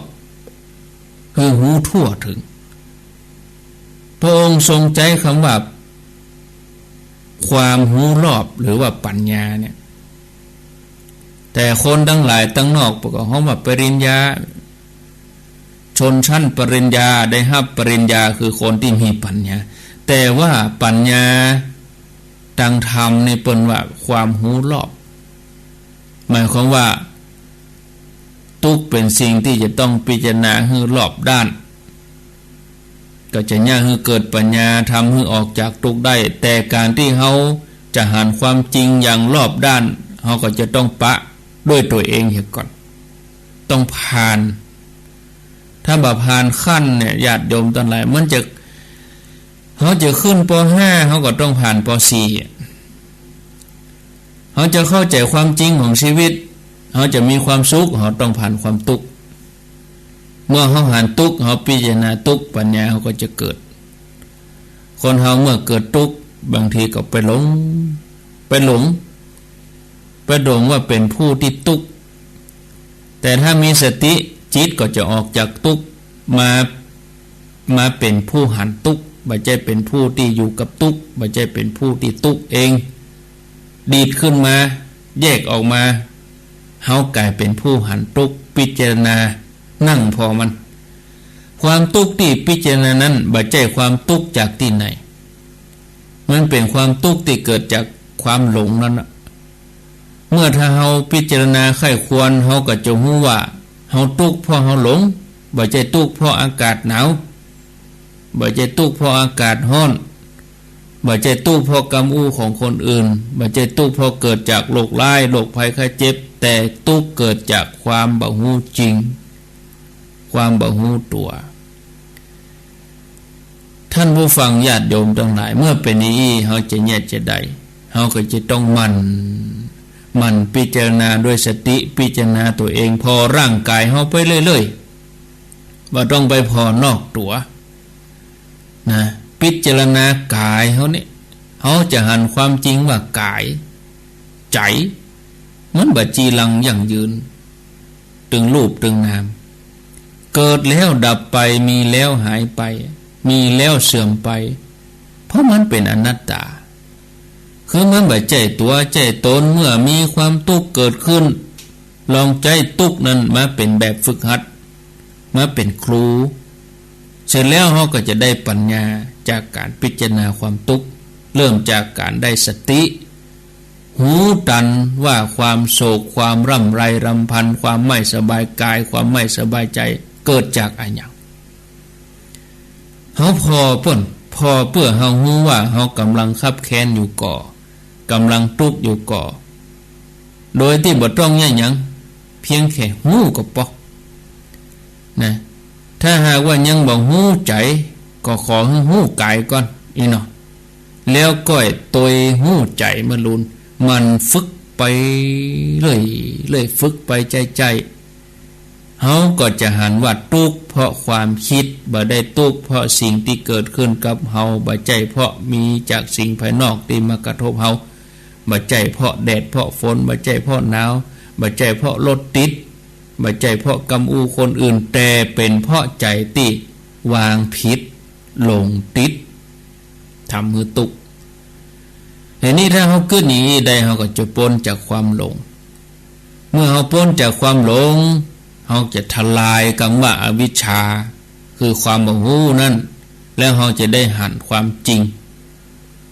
หื้อฮู้ทั่วถึง พระองค์ทรงใจ๊กำว่า ความฮู้รอบหรือว่าปัญญาเนี่ย แต่คนตังหลายตังนอกเปิ้นก็ฮ้องว่าปริญญา ชนชั้นปริญญา ได้ฮับปริญญา คือคนตี้มีปัญญา แต่ว่าปัญญาตางธรรมนี่เปิ้นว่าความฮู้รอบ หมายความว่า ตุ๊กข์เป๋นสิ่งตี้จะต้องพิจารณาหื้อรอบด้าน ก็จะเยียะหื้อเกิดปัญญา ทำหื้อออกจากตุ๊กข์ได้ แต่ก๋านตี้เฮาจะหันความจริงอย่างรอบด้าน เฮาก็จะต้องปะด้วยตั๋วเองเหียก่อน ต้องผ่าน ถ้าบ่ผ่านขั้นเนี่ย ญาติโยมตังหลาย มันจะ เฮาจะขึ้น ป.ห้า เฮาก็ต้องผ่าน ป.สี่ เฮาจะเข้าใจ๋ความจริงของชีวิต เฮาจะมีความสุข เฮาต้องผ่านความตุ๊กข์ เมื่อเฮาหันตุ๊กข์ เฮาพิจารณาตุ๊กข์ ปัญญาเฮาก็จะเกิด คนเฮาเมื่อเกิดตุ๊กข์ บางทีก็ไปหลง ไปหลง ไปหลงว่าเป๋นผู้ตี้ตุ๊กข์ แต่ถ้ามีสติ จิตก็จะออกจากตุ๊กข์ มา มาเป๋นผู้หันตุ๊กข์ บ่ใจ้เป๋นผู้ตี้อยู่กับตุ๊กข์ บ่ใจ้เป๋นผู้ตี้ตุ๊กข์เอง ดีดขึ้นมา แยกออกมา เฮาก๋ายเป๋นผู้หันตุ๊กข์ พิจารณา นั่งผ่อมัน ความตุ๊กข์ตี้พิจารณานั้น บ่ใจ้ความตุ๊กข์จากตี้ไหน มันเป๋นความตุ๊กข์ตี้เกิดจากความหลงนั้นน่ะ เมื่อถ้าเฮาพิจารณาใคร่ครวญ เฮาก็จะฮู้ว่า เฮาตุ๊กข์เพราะเฮาหลง บ่ใจ้ตุ๊กข์เพราะอากาศหนาว บ่ใจ้ตุ๊กข์เพราะอากาศฮ้อน บ่ใจ้ตุ๊กข์เพราะกำอู้ของคนอื่น บ่ใจ้ตุ๊กข์เพราะเกิดจากโรคร้าย โรคภัยไข้เจ็บ แต่ตุ๊กข์เกิดจากความบ่ฮู้จริง ความบ่ฮู้ตั๋ว ท่านผู้ฟังญาติโยมตังหลาย เมื่อเป๋นอย่างอี้ เฮาจะเยียะจะใด เฮาก็จะต้องหมั่น หมั่นพิจารณาด้วยสติ พิจารณาตั๋วเอง ผ่อร่างก๋ายเฮาไปเรื่อยๆ บ่ต้องไปผ่อนอกตั๋ว นะ พิจารณาก๋ายเฮาเนี่ย เฮาจะหันความจริงว่าก๋าย ใจ๋ มันบ่จีรังยั่งยืน ตึงรูปตึงนาม เกิดแล้วดับไป มีแล้วหายไป มีแล้วเสื่อมไป เพราะมันเป๋นอนัตตา คือมันบ่ใจ้ตั๋วใจ้ตน เมื่อมีความตุ๊กข์เกิดขึ้น ลองใจ๊ตุ๊กข์นั้นมาเป๋นแบบฝึกหัด มาเป๋นครู เสร็จแล้วเฮาก็จะได้ปัญญาจากก๋านพิจารณาความตุ๊กข์ เริ่มจากก๋านได้สติ ฮู้ตันว่าความโศก ความร่ำไรรำพัน ความไม่สบายกาย ความไม่สบายใจ๋ เกิดจากอะหยัง เฮาผ่อเปิ้น ผ่อเปื้อเฮาฮู้ว่าเฮาก่ำลังคับแค้นอยู่ก่อ ก่ำลังตุ๊กข์อยู่ก่อ โดยตี้บ่ต้องเยียะหยัง เพียงแค่ฮู้ก็ปอ นะ ถ้าหากว่ายังบ่ฮู้ใจ๋ ก็ขอหื้อฮู้ก๋ายก่อน อี้เนาะ แล้วก้อยตวยฮู้ใจ๋เมื่อลูน หมั่นฝึกไปเรื่อยๆ ฝึกไปใจ้ๆ เฮาก็จะหันว่าตุ๊กข์เพราะความกึ๊ด บ่ได้ตุ๊กข์เพราะสิ่งตี้เกิดขึ้นกับเฮา บ่ใจ้เพราะมีจากสิ่งภายนอกตี้มากระทบเฮา บ่ใจ้เพราะแดดเพราะฝน บ่ใจ้เพราะหนาว บ่ใจ้เพราะรถติด บ่ใจ้เพราะกำอู้คนอื่น แต่เป๋นเพราะใจ๋ตี้วางผิด หลงติด ทำหื้อตุ๊กข์ ทีนี้ถ้าเฮากึ๊ดอย่างอี้ได้ เฮาก็จะป๊นจากความหลง เมื่อเฮาป๊นจากความหลง เฮาจะทลายกำว่าอวิชชา คือความบ่ฮู้นั้น แล้วเฮาจะได้หันความจริง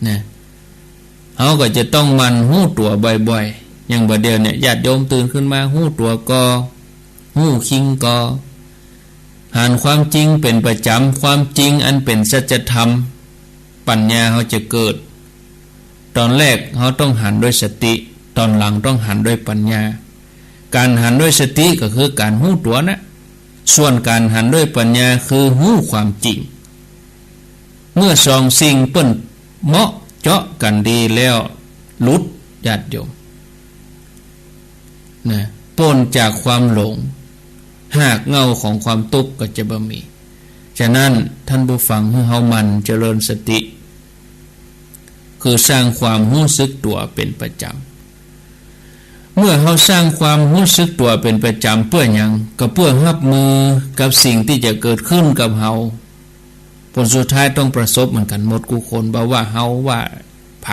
นะ เฮ เฮาก็จะต้องหมั่นฮู้ตั๋วบ่อยๆ อย่างบ่าเดี่ยวเนี่ย ญาติโยมตื่นขึ้นมาฮู้ตั๋วก่อ ฮู้คิงก่อ หันความจริงเป๋นประจำ ความจริงอันเป๋นสัจธรรม ปัญญาเฮาจะเกิด ต๋อนแรกเฮาต้องหันด้วยสติ ต๋อนหลังต้องหันด้วยปัญญา ก๋านหันด้วยสติก็คือก๋านฮู้ตั๋วนะ ส่วนก๋านหันด้วยปัญญาคือฮู้ความจริง เมื่อสองสิ่งเปิ้นเหมาะเจาะกั๋นดีแล้ว หลุด ญาติโยม นะ ป๊นจากความหลง ฮากเหง้าของความตุ๊กข์ก็จะบ่มี ฉะนั้นต้านผู้ฟัง หื้อเฮาหมั่นเจริญสติ คือสร้างความฮู้สึกตั๋วเป๋นประจ๋ำ เมื่อเฮาสร้างความฮู้สึกตั๋วเป๋นประจ๋ำเปื้อหยัง ก็เปื้อฮับมือกับสิ่งตี้จะเกิดขึ้นกับเฮา ผลสุดท้ายต้องประสบเหมือนกั๋นหมดกู้คน บ่ว่าเฮาว่าใผ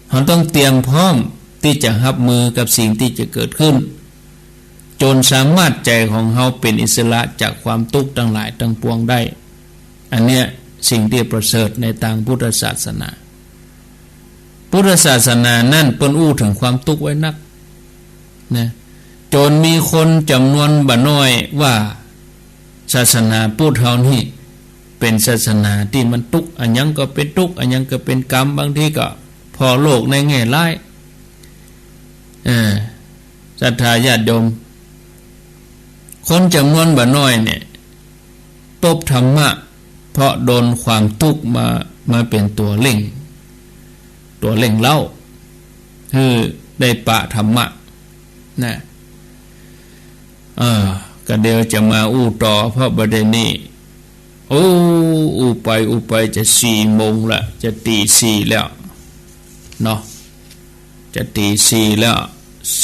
เฮาต้องเตรียมพร้อมตี้จะฮับมือกับสิ่งตี้จะเกิดขึ้น จ๋นสามารถใจ๋ของเฮาเป๋นอิสระจากความตุ๊กข์ตังหลายตังปวงได้ อันเนี้ยสิ่งตี้ประเสริฐในตางพุทธศาสนา พุทธศาสนานั้นเปิ้นอู้เถิงความตุ๊กข์ไว้นัก นะ จ๋นมีคนจ๋ำนวนบ่น้อยว่า ศาสนาพุทธเฮานี่เป๋นศาสนาตี้มันตุ๊กข์ อะหยังก็เป๋นตุ๊กข์ อะหยังก็เป๋นกรรม บางทีก็ผ่อโลกในแง่ร้าย เออ ศรัทธาญาติโยม คนจ๋ำนวนบ่น้อยเนี่ย ปบธรรมะ เพราะโดนความตุ๊กข์มา มาเป๋นตั๋วเร่ง ตั๋วเร่งเร้า หื้อได้ปะธรรมะ นะ เออ ก็เดี๋ยวจะมาอู้ต่อ เพราะบ่าเดี่ยวนี้ โอ้ อู้ไปอู้ไปจะสี่โมงละ จะตี๋สี่แล้ว เนาะ จะตี๋สี่แล้ว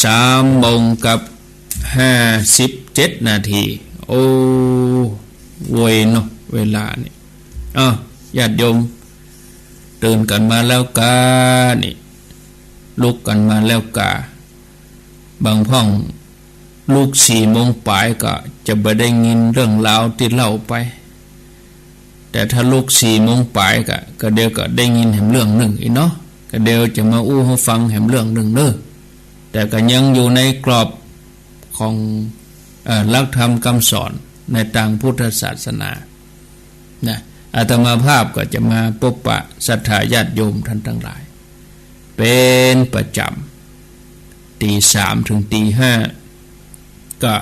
สามโมงกับห้าสิบเจ็ดนาที โอ้ ไวเนาะ เวลานี่ อ้าว ญาติโยม ตื่นกั๋นมาแล้วกา นี่ ลุกกั๋นมาแล้วกา บางพ่อง ลุกสี่โมงป๋ายก็จะบ่ได้ยินเรื่องราวตี้เล่าไป แต่ถ้าลุกสี่โมงป๋ายก็ ก็เดี๋ยวก็ได้ยินแหมเรื่องนึ่งอีกเนาะ ก็เดี๋ยวจะมาอู้หื้อฟังแหมเรื่องนึ่งเน่อ แต่ก็ยังอยู่ในกรอบของ เอ่อ หลักธรรมกำสอนในตางพุทธศาสนา นะ อาตมาภาพก็จะมาปบปะศรัทธาญาติโยมต้านตังหลาย เป๋นประจ๋ำ ตี๋สามเถิงตี๋ห้า ก็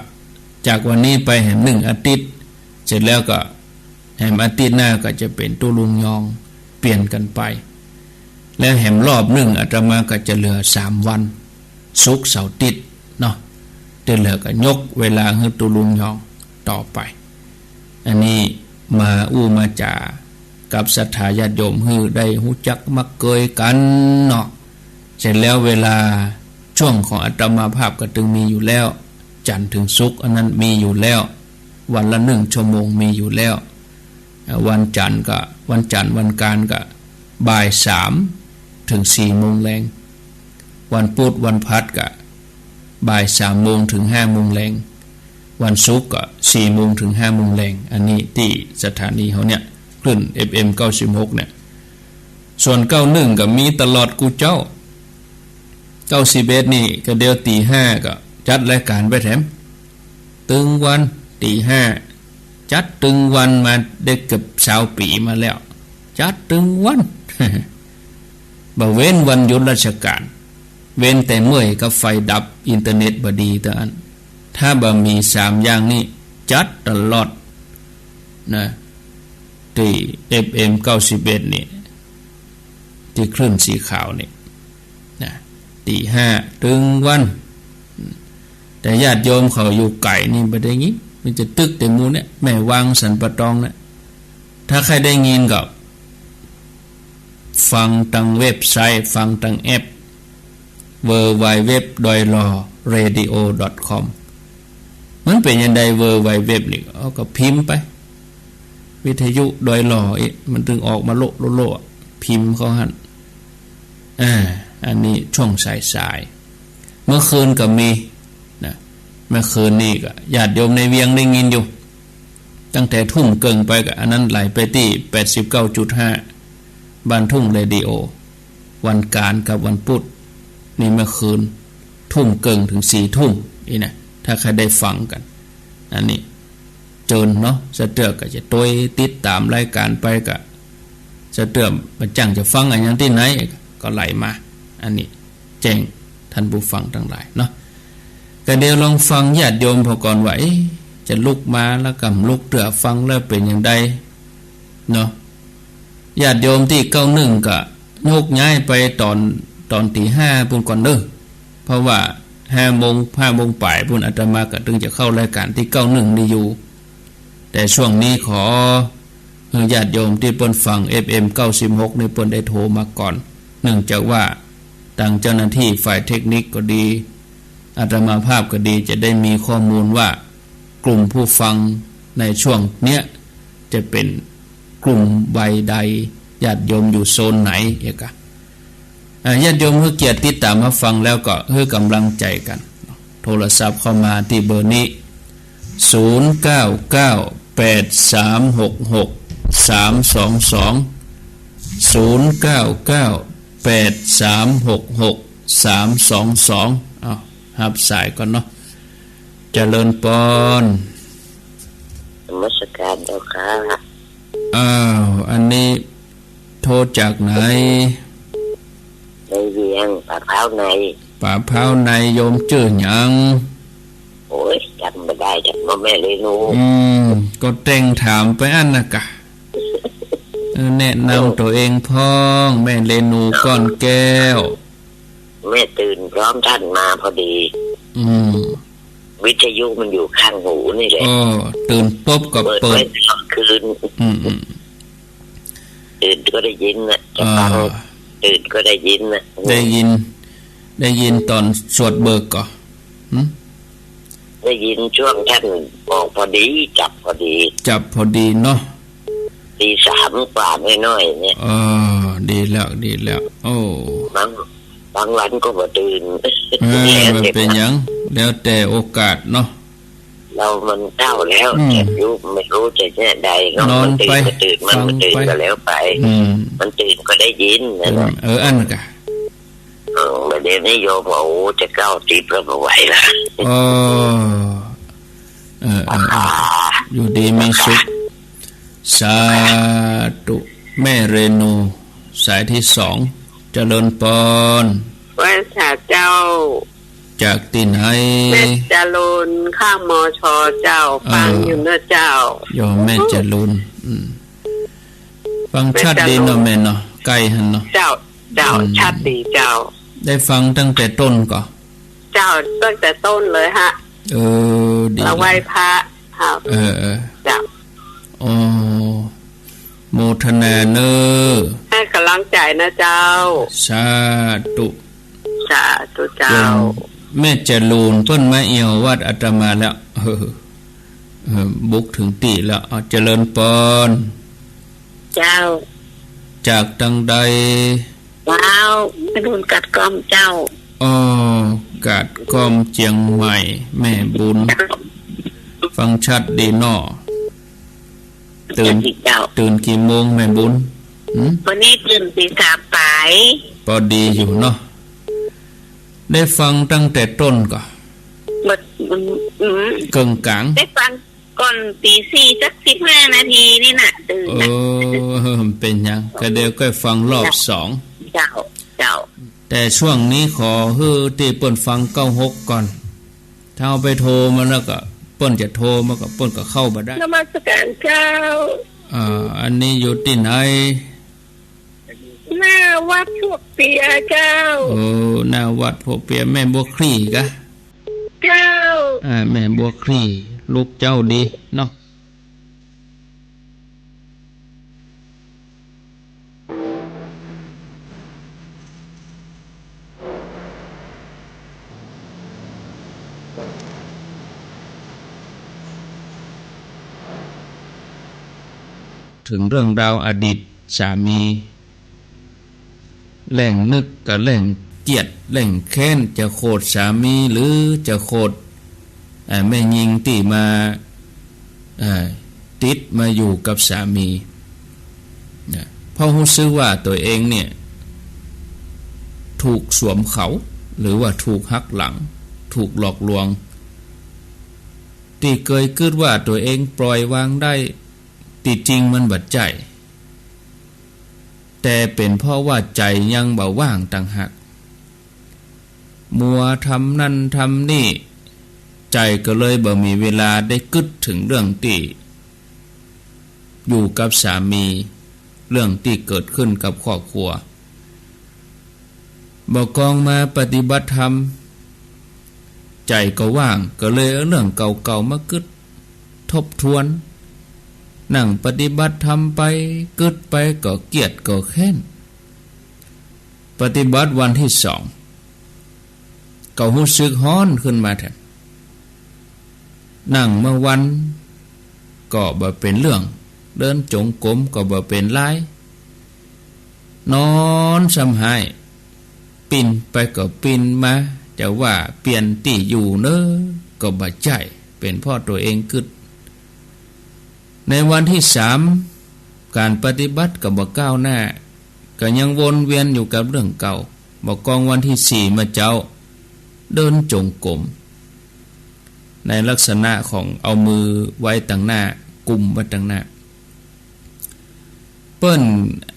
จากวันนี้ไปแหมนึ่งอาทิตย์ เสร็จแล้วก็แหมอาทิตย์หน้าก็จะเป๋นตุ๊ลุงยอง เปลี่ยนกั๋นไป แล้วแหมรอบนึ่งอาตมาก็จะเหลือสามวัน ศุกร์ เสาร์ อาทิตย์ เนาะ ตี้เหลือก็ยกเวลาหื้อตุ๊ลุงยองต่อไป อันนี้มาอู้มาจ๋ากับศรัทธาญาติโยมหื้อได้ฮู้จักมักเกยกั๋นเนาะ เสร็จแล้วเวลาช่วงของอาตมาภาพก็ตึงมีอยู่แล้ว จันทร์เถิงศุกร์ อันนั้นมีอยู่แล้ว วันละนึ่งชั่วโมงมีอยู่แล้ว เอ่อ วันจันทร์ก็ วันจันทร์วันอังคารก็บ่ายสามเถิงสี่โมงแลง วันพุธวันพฤหัสก็บ่ายสามโมงเถิงห้าโมงแลง วันศุกร์ก็สี่โมงเถิงห้าโมงแลง อันนี้ตี้สถานีเฮาเนี่ย คลื่น เอฟเอ็ม เก้าสิบหก เนี่ย ส่วน เก้าสิบเอ็ด ก็มีตลอดกู้เจ๊า เก้าสิบเอ็ด นี่ก็เดี๋ยวตี๋ห้าก็จัดรายก๋านไปแถม ตึงวัน ตี๋ห้า จัดตึงวันมาได้เกือบซาวปี๋มาแล้ว จัดตึงวัน บ่เว้นวันหยุดราชก๋าน เว้นแต่เมื่อยกับไฟดับ อินเทอร์เน็ตบ่ดีเต้าอั้น ถ้าบ่มีสามอย่างนี้ จัดตลอด นะ ตี้ เอฟเอ็ม เก้าสิบเอ็ด นี่ ตี้คลื่นสีขาวนี่ นะ ตี๋ห้าตึงวัน แต่ญาติโยมเขาอยู่ไก๋นี่บ่ได้ยิน มันจะตึกแต่หมู่เนี่ย แม่วางสันป่าตองเนี่ย ถ้าใค่ได้ยินก็ ฟังตางเว็บไซต์ ฟังตางแอป ดับเบิลยู ดับเบิลยู ดับเบิลยู ดอท ดอยหล่อ เรดิโอ ดอท คอม มันเป๋นจะใด ดับเบิลยู ดับเบิลยู ดับเบิลยู นี่ เอาก็พิมพ์ไป วิทยุดอยหล่อ เอ๊ะ มันตึงออกมาโละโละโละ พิมพ์เข้าหั้น อ่า อันนี้ช่วงสายๆ เมื่อคืนก็มี นะ เมื่อคืนนี่ก็ญาติโยมในเวียงได้ยินอยู่ ตั้งแต่ทุ่มเกิ่งไปก็ อันนั้นไหลไปตี้ แปดสิบเก้าจุดห้า บ้านทุ่งเรดิโอ วันก๋านกับวันปุ๊ด นี่เมื่อคืน ทุ่มเกิ่งเถิงสี่ทุ่ม อี้นะ ถ้าใค่ได้ฟังกั๋น อันนี้ เจิญเนาะ สะเตื้อก็จะตวยติดต๋ามรายก๋านไป ก็สะเตื้อบ่าจ้างจะฟังอะหยังตี้ไหน ก็ไหลมา อันนี้แจ้งต้านผู้ฟังตังหลายเนาะ ก็เดี๋ยวลองฟังญาติโยมผ่อก่อนว่า เอ๊ะ จะลุกมาแล้วก็บ่ลุกเตื้อ ฟังแล้วเป๋นอย่างใดเนาะ ญาติโยมตี้เก้าหนึ่งก็โยกย้ายไปต๋อน ต๋อนตี๋ห้าปู้นก่อนเน่อ เพราะว่าห้าโมง ห้าโมงป๋ายปู้นอาตมาก็เถิงจะเข้ารายก๋านตี้เก้าหนึ่งนี่อยู่ แต่ช่วงนี้ขอหื้อญาติโยมตี้เปิ้นฟัง เอฟเอ็ม เก้าสิบหก นี่เปิ้นได้โทรมาก่อน เนื่องจากว่าตางเจ้าหน้าตี้ฝ่ายเทคนิคก็ดี อาตมาภาพก็ดี จะได้มีข้อมูลว่ากลุ่มผู้ฟังในช่วงเนี้ยจะเป๋นกลุ่มวัยใด ญาติโยมอยู่โซนไหน เอกะ อ่า ญาติโยมหื้อเกียรติติดต๋ามมาฟังแล้วก็หื้อก๋ำลังใจ๋กั๋น โทรศัพท์เข้ามาตี้เบอร์นี้ ศูนย์เก้าเก้า แปดสามหกหก สามสองสอง ศูนย์เก้าเก้า แปดสามหกหก สามสองสอง อ้าว ฮับสายก่อนเนาะ เจริญปอน นมัสก๋านเจ้าค่ะ อ้าว อันนี้โทรจากไหน ในเวียง ป่าพร้าวใน ป่าพร้าวใน โยมจื้อหยัง โอ๊ย จ๋ำบ่ได้ จ๋ำว่าแม่เรนู อืม ก็เต็งถามไปอั้นนะกะ เออ แนะนำตั๋วเองพ่อง แม่เรนูก้อนแก้ว แม่ตื่นพร้อมต้านมาพอดี อืม วิทยุมันอยู่ข้างหูนี่แหละ อ้อ ตื่นปุ๊บก็เปิด เปิดไว้ตลอดคืน อืม อืม ตื่นก็ได้ยินน่ะ จะฟัง อ่า ตื่นก็ได้ยินน่ะ ได้ยิน ได้ยินต๋อนสวดเบิกก่อ หึ ได้ยินช่วงต้านออกพอดี จับพอดี จับพอดีเนาะ ตีสามกว่าน้อยๆ เนี่ย อ้อ ดีแล้ว ดีแล้ว โอ้ บาง บางวันก็บ่ตื่น เออ แล้วแต่ บ่เป๋นหยัง แล้วแต่โอกาสเนาะ เฮามันเฒ่าแล้ว อืม อายุไม่ฮู้จะแนวใดเนาะ นอนไป มันตื่นก็ตื่น มันบ่ตื่นก็แล้วไป ฟังไป อืม มันตื่นก็ได้ยินนะ เออ เออ อั้นกะ เออ บ่าเดี่ยวนี้โยมว่า โอ้ จะเก้าสิบแล้ว บ่ไหวละ เออ เออ เออ เออ อ่า อยู่ดีมีสุข สาธุ แม่เรนู สายตี้สอง เจริญปอน ไหว้สาเจ้า จากตี้ไหน แม่จรูน ข้าง มช เจ้า เออ ฟังอยู่เนาะเจ้า โยมแม่จรูน อืม ฟังชัดดีเนาะแม่เนาะ ใก้หั้นเนาะ เจ้า เจ้า อืม ชัดดีเจ้า ได้ฟังตั้งแต่ต้นก่อ เจ้า ตั้งแต่ต้นเลยฮะ เออ ดี เราไหว้พระครับ เออ เออ เจ้า อ๋อ โมทนาเน่อ หื้อก๋ำลังใจ๋นะเจ้า สาธุ สาธุเจ้า แม่จรูนเปิ้นมาเอี่ยววัดอาตมาแล้ว เออ เออ บุกเถิงตี้แล้ว อ้าว เจริญปอน เจ้า จากตางใด ว้าว แม่บุญกาดก้อมเจ้า อ้อ กาดก้อมเจียงใหม่ แม่บุญ ฟังชัดดีเนาะ ตื่น เจ้า ตื่นกี่โมงแม่บุญ หืม วันนี้ตื่นตีสามป๋าย พอดีอยู่เนาะ ได้ฟังตั้งแต่ต้นก่อ บ่ อืม อืม เกิ่งก๋าง ได้ฟังก่อนตีสี่สักสิบห้านาทีนี่น่ะ ตื่น เอ น่ะ อ เป๋นหยัง ก็เดี๋ยวก็ฟังรอบสอง เจ้า เจ้า แต่ช่วงนี้ขอหื้อตี้เปิ้นฟังเก้าหกก่อน ถ้าเอาไปโทรมาแล้วก็ เปิ้นจะโทรมาก็ เปิ้นก็เข้าบ่ได้ นมัสการเจ้า อ่า อันนี้อยู่ตี้ไหน หน้าวัดพวกเปียเจ้า โอ้ หน้าวัดพวกเปีย แม่บัวคลี่กะ เจ้า อ่า แม่บัวคลี่ ลูกเจ้าดีเนาะ เถิงเรื่องราวอดีตสามี แล่งนึกกับแล่งเกลียดแล่งแค้น จะโขดสามีหรือจะโขด เอ่อ แม่ญิงตี้มา เอ่อ ติดมาอยู่กับสามี นะ เพราะฮู้สึกว่าตั๋วเองเนี่ย ถูกสวมเขา หรือว่าถูกหักหลัง ถูกหลอกลวง ตี้เกยกึ๊ดว่าตั๋วเองปล่อยวางได้ ตี้จริงมันบ่ใจ้ แต่เป๋นเพราะว่าใจ๋ยังบ่ว่างต่างหาก มัวทำนั่นทำนี่ ใจ๋ก็เลยบ่มีเวลาได้กึ๊ดเถิงเรื่องตี้อยู่กับสามี เรื่องตี้เกิดขึ้นกับครอบครัว บ่ากองมาปฏิบัติธรรม ใจ๋ก็ว่าง ก็เลยเอาเรื่องเก่าๆ มากึ๊ด ทบทวน นั่งปฏิบัติธรรมไป กึ๊ดไป ก็เกียจก็แค้น ปฏิบัติวันตี้สอง ก็ฮู้สึกฮ้อนขึ้นมาแทน นั่งเมื่อวันก็บ่เป๋นเรื่อง เดินจงกรมก็บ่เป๋นไร นอนซ้ำฮ้าย ปิ้นไปก็ปิ้นมา จะว่าเปลี่ยนตี้อยู่เน่อ ก็บ่ใจ้ เป๋นเพราะตั๋วเองกึ๊ด ในวันตี้สาม ก๋านปฏิบัติก็บ่ก้าวหน้า ก็ยังวนเวียนอยู่กับเรื่องเก่า บ่ากองวันตี้สี่มาเจ๊า เดินจงกรม ในลักษณะของเอามือไว้ตังหน้า กุมไว้ตังหน้า เปิ้น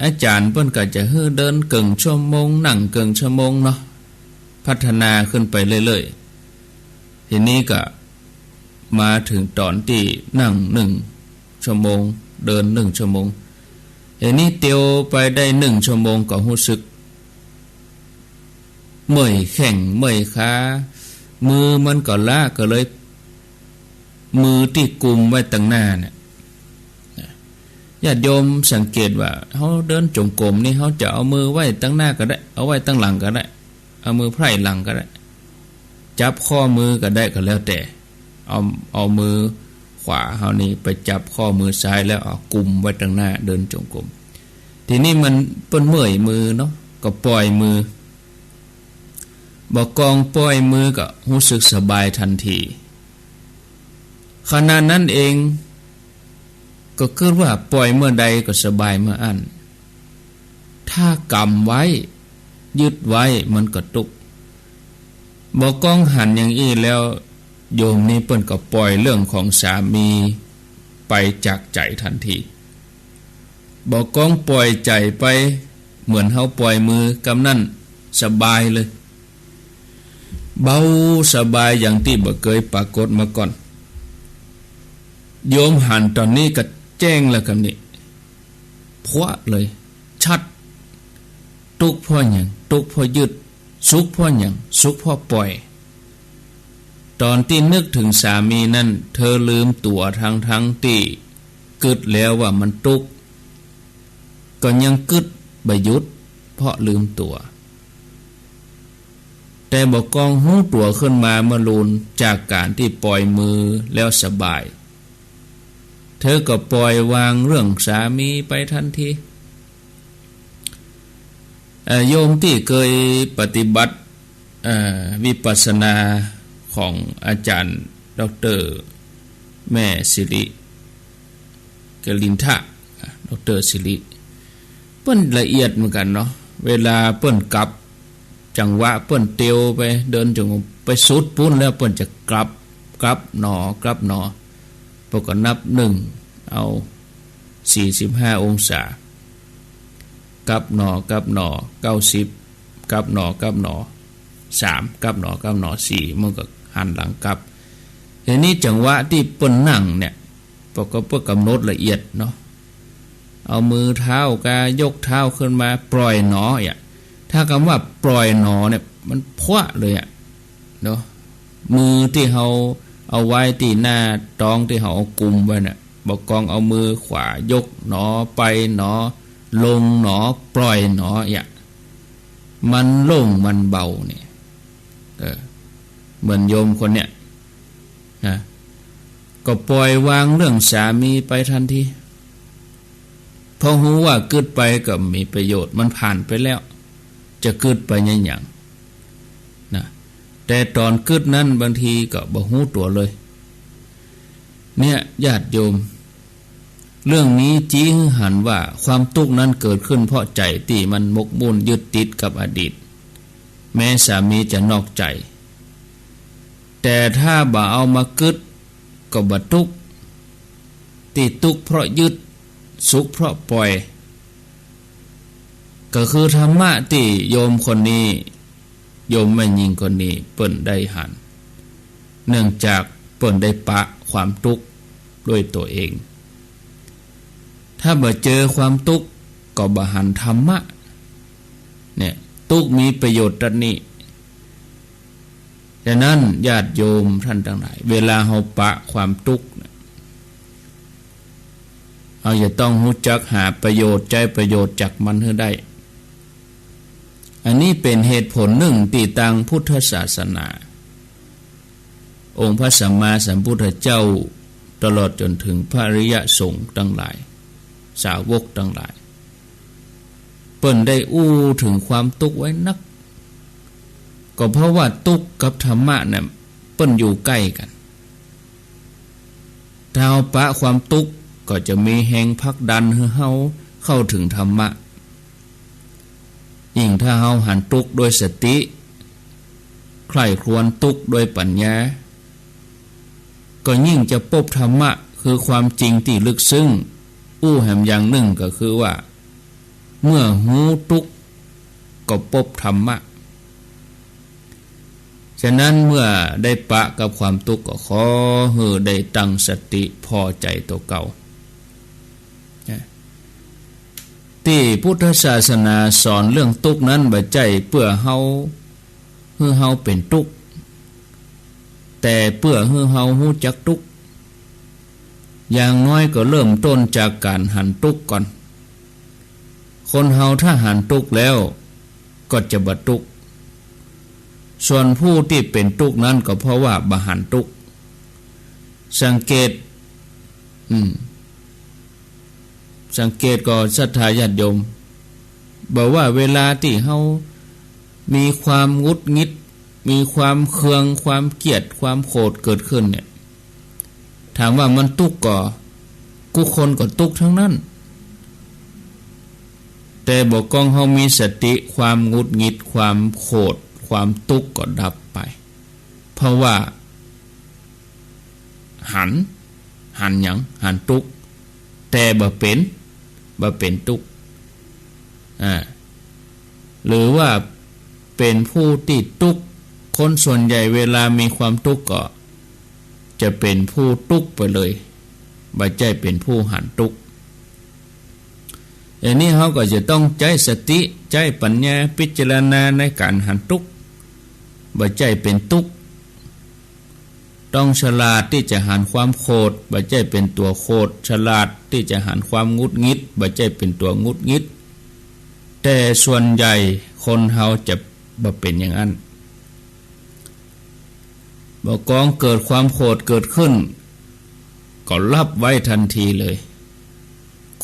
อาจ๋ารย์เปิ้นก็จะหื้อเดินเกิ่งชั่วโมง นั่งเกิ่งชั่วโมงเนาะ พัฒนาขึ้นไปเรื่อยๆ ทีนี้ก็มาเถิงต๋อนตี้นั่งนึ่งชั่วโมง เดินนึ่งชั่วโมง ทีนี้เตียวไปได้นึ่งชั่วโมงก็ฮู้สึก เมื่อยแข้งเมื่อยขา มือมันก็ล้า ก็เลย มือตี้กุมไว้ตังหน้าเนี่ย ญาติโยมสังเกตว่า เฮาเดินจงกรมนี่ เฮาจะเอามือไว้ตังหน้าก็ได้ เอาไว้ตังหลังก็ได้ เอามือไพร่หลังก็ได้ จับข้อมือก็ได้ ก็แล้วแต่ เอา เอามือขวาเฮานี่ไปจับข้อมือซ้ายแล้วเอากุมไว้ตังหน้า เดินจงกรม ทีนี้มัน เปิ้นเมื่อยมือเนาะ ก็ปล่อยมือ บ่ากองปล่อยมือก็ฮู้สึกสบายทันที ขณะนั้นเอง ก็กึ๊ดว่าปล่อยเมื่อใดก็สบายเมื่ออั้น ถ้ากำไว้ ยึดไว้มันก็ตุ๊กข์ บ่ากองหันอย่างอี้แล้ว โยมนี่เปิ้นก็ปล่อยเรื่องของสามีไปจากใจ๋ทันที บ่ากองปล่อยใจ๋ไป เหมือนเฮาปล่อยมือกำนั้น สบายเลย เบาสบายอย่างตี้บ่เกยปรากฏมาก่อน โยมหันต๋อนนี้ก็แจ้งแล้วกำนี้ พัวเลย ชัด ตุ๊กข์เพราะหยัง ตุ๊กข์เพราะยึด สุขเพราะหยัง สุขเพราะปล่อย ต๋อนตี้นึกเถิงสามีนั้น เธอลืมตั๋วทั้งๆ ตี้กึ๊ดแล้วว่ามันตุ๊กข์ ก็ยังกึ๊ดบ่หยุด เพราะลืมตั๋ว แต่บ่ากองฮู้ตั๋วขึ้นมาเมื่อลูน จากก๋านตี้ปล่อยมือแล้วสบาย เธอก็ปล่อยวางเรื่องสามีไปทันที เอ่อ โยมตี้เกยปฏิบัติ เอ่อ วิปัสสนาของอาจ๋ารย์ด็อกเตอร์แม่สิริ กลินทะ ด็อกเตอร์สิริ เปิ้นละเอียดเหมือนกั๋นเนาะ เวลาเปิ้นกลับ จังหวะเปิ้นเตียวไป เดินจงกรมไปสุดปู๊นแล้ว เปิ้นจะกลับ กลับหนอ กลับหนอ เปิ้นก็นับนึ่ง เอาสี่สิบห้าองศา กลับหนอ กลับหนอ เก้าสิบ กลับหนอ กลับหนอ สาม กลับหนอ กลับหนอ สี่ มันก็หันหลังกลับ ทีนี้จังหวะตี้เปิ้นนั่งเนี่ย เปิ้นก็ เปิ้นกำหนดละเอียดเนาะ เอามือเท้ากายกเท้าขึ้นมา ปล่อยหนอ อ่ะ ถ้ากำว่าปล่อยหนอเนี่ย มันพัวเลยอ่ะ เนาะ มือตี้เฮาเอาไว้ตี้หน้าต๊องตี้เฮาเอากุมไว้น่ะ บ่ากองเอามือขวายกหนอ ไปหนอ ลงหนอ ปล่อยหนอ อ่ะ มันโล่งมันเบาเนี่ย เออ เหมือนโยมคนเนี่ย นะ ก็ปล่อยวางเรื่องสามีไปทันที เพราะฮู้ว่ากึ๊ดไปก็บ่มีประโยชน์ มันผ่านไปแล้ว จะกึ๊ดไปยังหยัง นะ แต่ต๋อนกึ๊ดนั้นบางทีก็บ่ฮู้ตั๋วเลย เนี่ย ญาติโยม เรื่องนี้จี้หื้อหันว่าความตุ๊กข์นั้นเกิดขึ้นเพราะใจ๋ตี้มันหมกมุ่นยึดติดกับอดีต แม้สามีจะนอกใจ แต่ถ้าบ่เอามากึ๊ดก็บ่ตุ๊กข์ ตี้ตุ๊กข์เพราะยึด สุขเพราะปล่อย ก็คือธรรมะตี้โยมคนนี้ โยมแม่ญิงคนนี้เปิ้นได้หัน เนื่องจากเปิ้นได้ปะความตุ๊กข์ด้วยตั๋วเอง ถ้าบ่เจอความตุ๊กข์ก็บ่หันธรรมะ เนี่ย ตุ๊กข์มีประโยชน์ตรงนี้ ฉะนั้นญาติโยมท่านตังหลาย เวลาเฮาปะความตุ๊กข์เนี่ย เฮาจะต้องฮู้จักหาประโยชน์ ใจ๊ประโยชน์จากมันหื้อได้ อันนี้เป๋นเหตุผลนึ่งตี้ตางพุทธศาสนา องค์พระสัมมาสัมพุทธเจ้า ตลอดจ๋นเถิงพระอริยสงฆ์ตังหลาย สาวกตังหลาย เปิ้นได้อู้เถิงความตุ๊กข์ไว้นัก ก็เพราะว่าตุ๊กข์กับธรรมะเนี่ยเปิ้นอยู่ใก้กั๋น ถ้าเฮาปะความตุ๊กข์ก็จะมีแฮงผลักดันหื้อเฮาเข้าเถิงธรรมะ ยิ่งถ้าเฮาหันตุ๊กข์ด้วยสติ ใคร่ครวญตุ๊กข์ด้วยปัญญา ก็ยิ่งจะปบธรรมะ คือความจริงตี้ลึกซึ้ง อู้แหมอย่างนึ่งก็คือว่า เมื่อฮู้ตุ๊กข์ก็ปบธรรมะ ฉะนั้นเมื่อได้ปะกับความตุ๊กข์ก็ขอหื้อได้ตั้งสติผ่อใจ๋ตั๋วเก่า ตี้พุทธศาสนาสอนเรื่องตุ๊กข์นั้นบ่ใจ้เปื้อเฮา หื้อเฮาเป๋นตุ๊กข์ แต่เปื้อหื้อเฮาฮู้จักตุ๊กข์ อย่างน้อยก็เริ่มต้นจากก๋านหันตุ๊กข์ก่อน คนเฮาถ้าหันตุ๊กข์แล้วก็จะบ่ตุ๊กข์ ส่วนผู้ตี้เป๋นตุ๊กข์นั้นก็เพราะว่าบ่หันตุ๊กข์ สังเกต อืม สังเกตก่อศรัทธาญาติโยม บ่ว่าเวลาตี้เฮามีความหงุดหงิด มีความเคือง ความเกลียด ความโขดเกิดขึ้นเนี่ย ถามว่ามันตุ๊กข์ก่อ กู้คนก็ตุ๊กข์ตังนั้น แต่บ่ากองเฮามีสติ ความหงุดหงิด ความโขด ความตุ๊กข์ก็ดับไป เพราะว่า หัน หันหยัง หันตุ๊กข์ แต่บ่เป๋น บ่เป๋นตุ๊กข์ อ่า หรือว่าเป๋นผู้ตี้ตุ๊กข์ คนส่วนใหญ่เวลามีความตุ๊กข์ก็จะเป๋นผู้ตุ๊กข์ไปเลย บ่ใจ้เป๋นผู้หันตุ๊กข์ อันนี้เฮาก็จะต้องใจ๊สติ ใจ๊ปัญญา พิจารณาในก๋านหันตุ๊กข์ บ่ใจ้เป๋นตุ๊กข์ ต้องฉลาดตี้จะหันความโขด บ่ใจ้เป๋นตั๋วโขด ฉลาดตี้จะหันความหงุดหงิด บ่ใจ้เป๋นตั๋วหงุดหงิด แต่ส่วนใหญ่คนเฮาจะบ่เป๋นอย่างนั้น บ่ากองเกิดความโขดเกิดขึ้น ก็ฮับไว้ตันทีเลย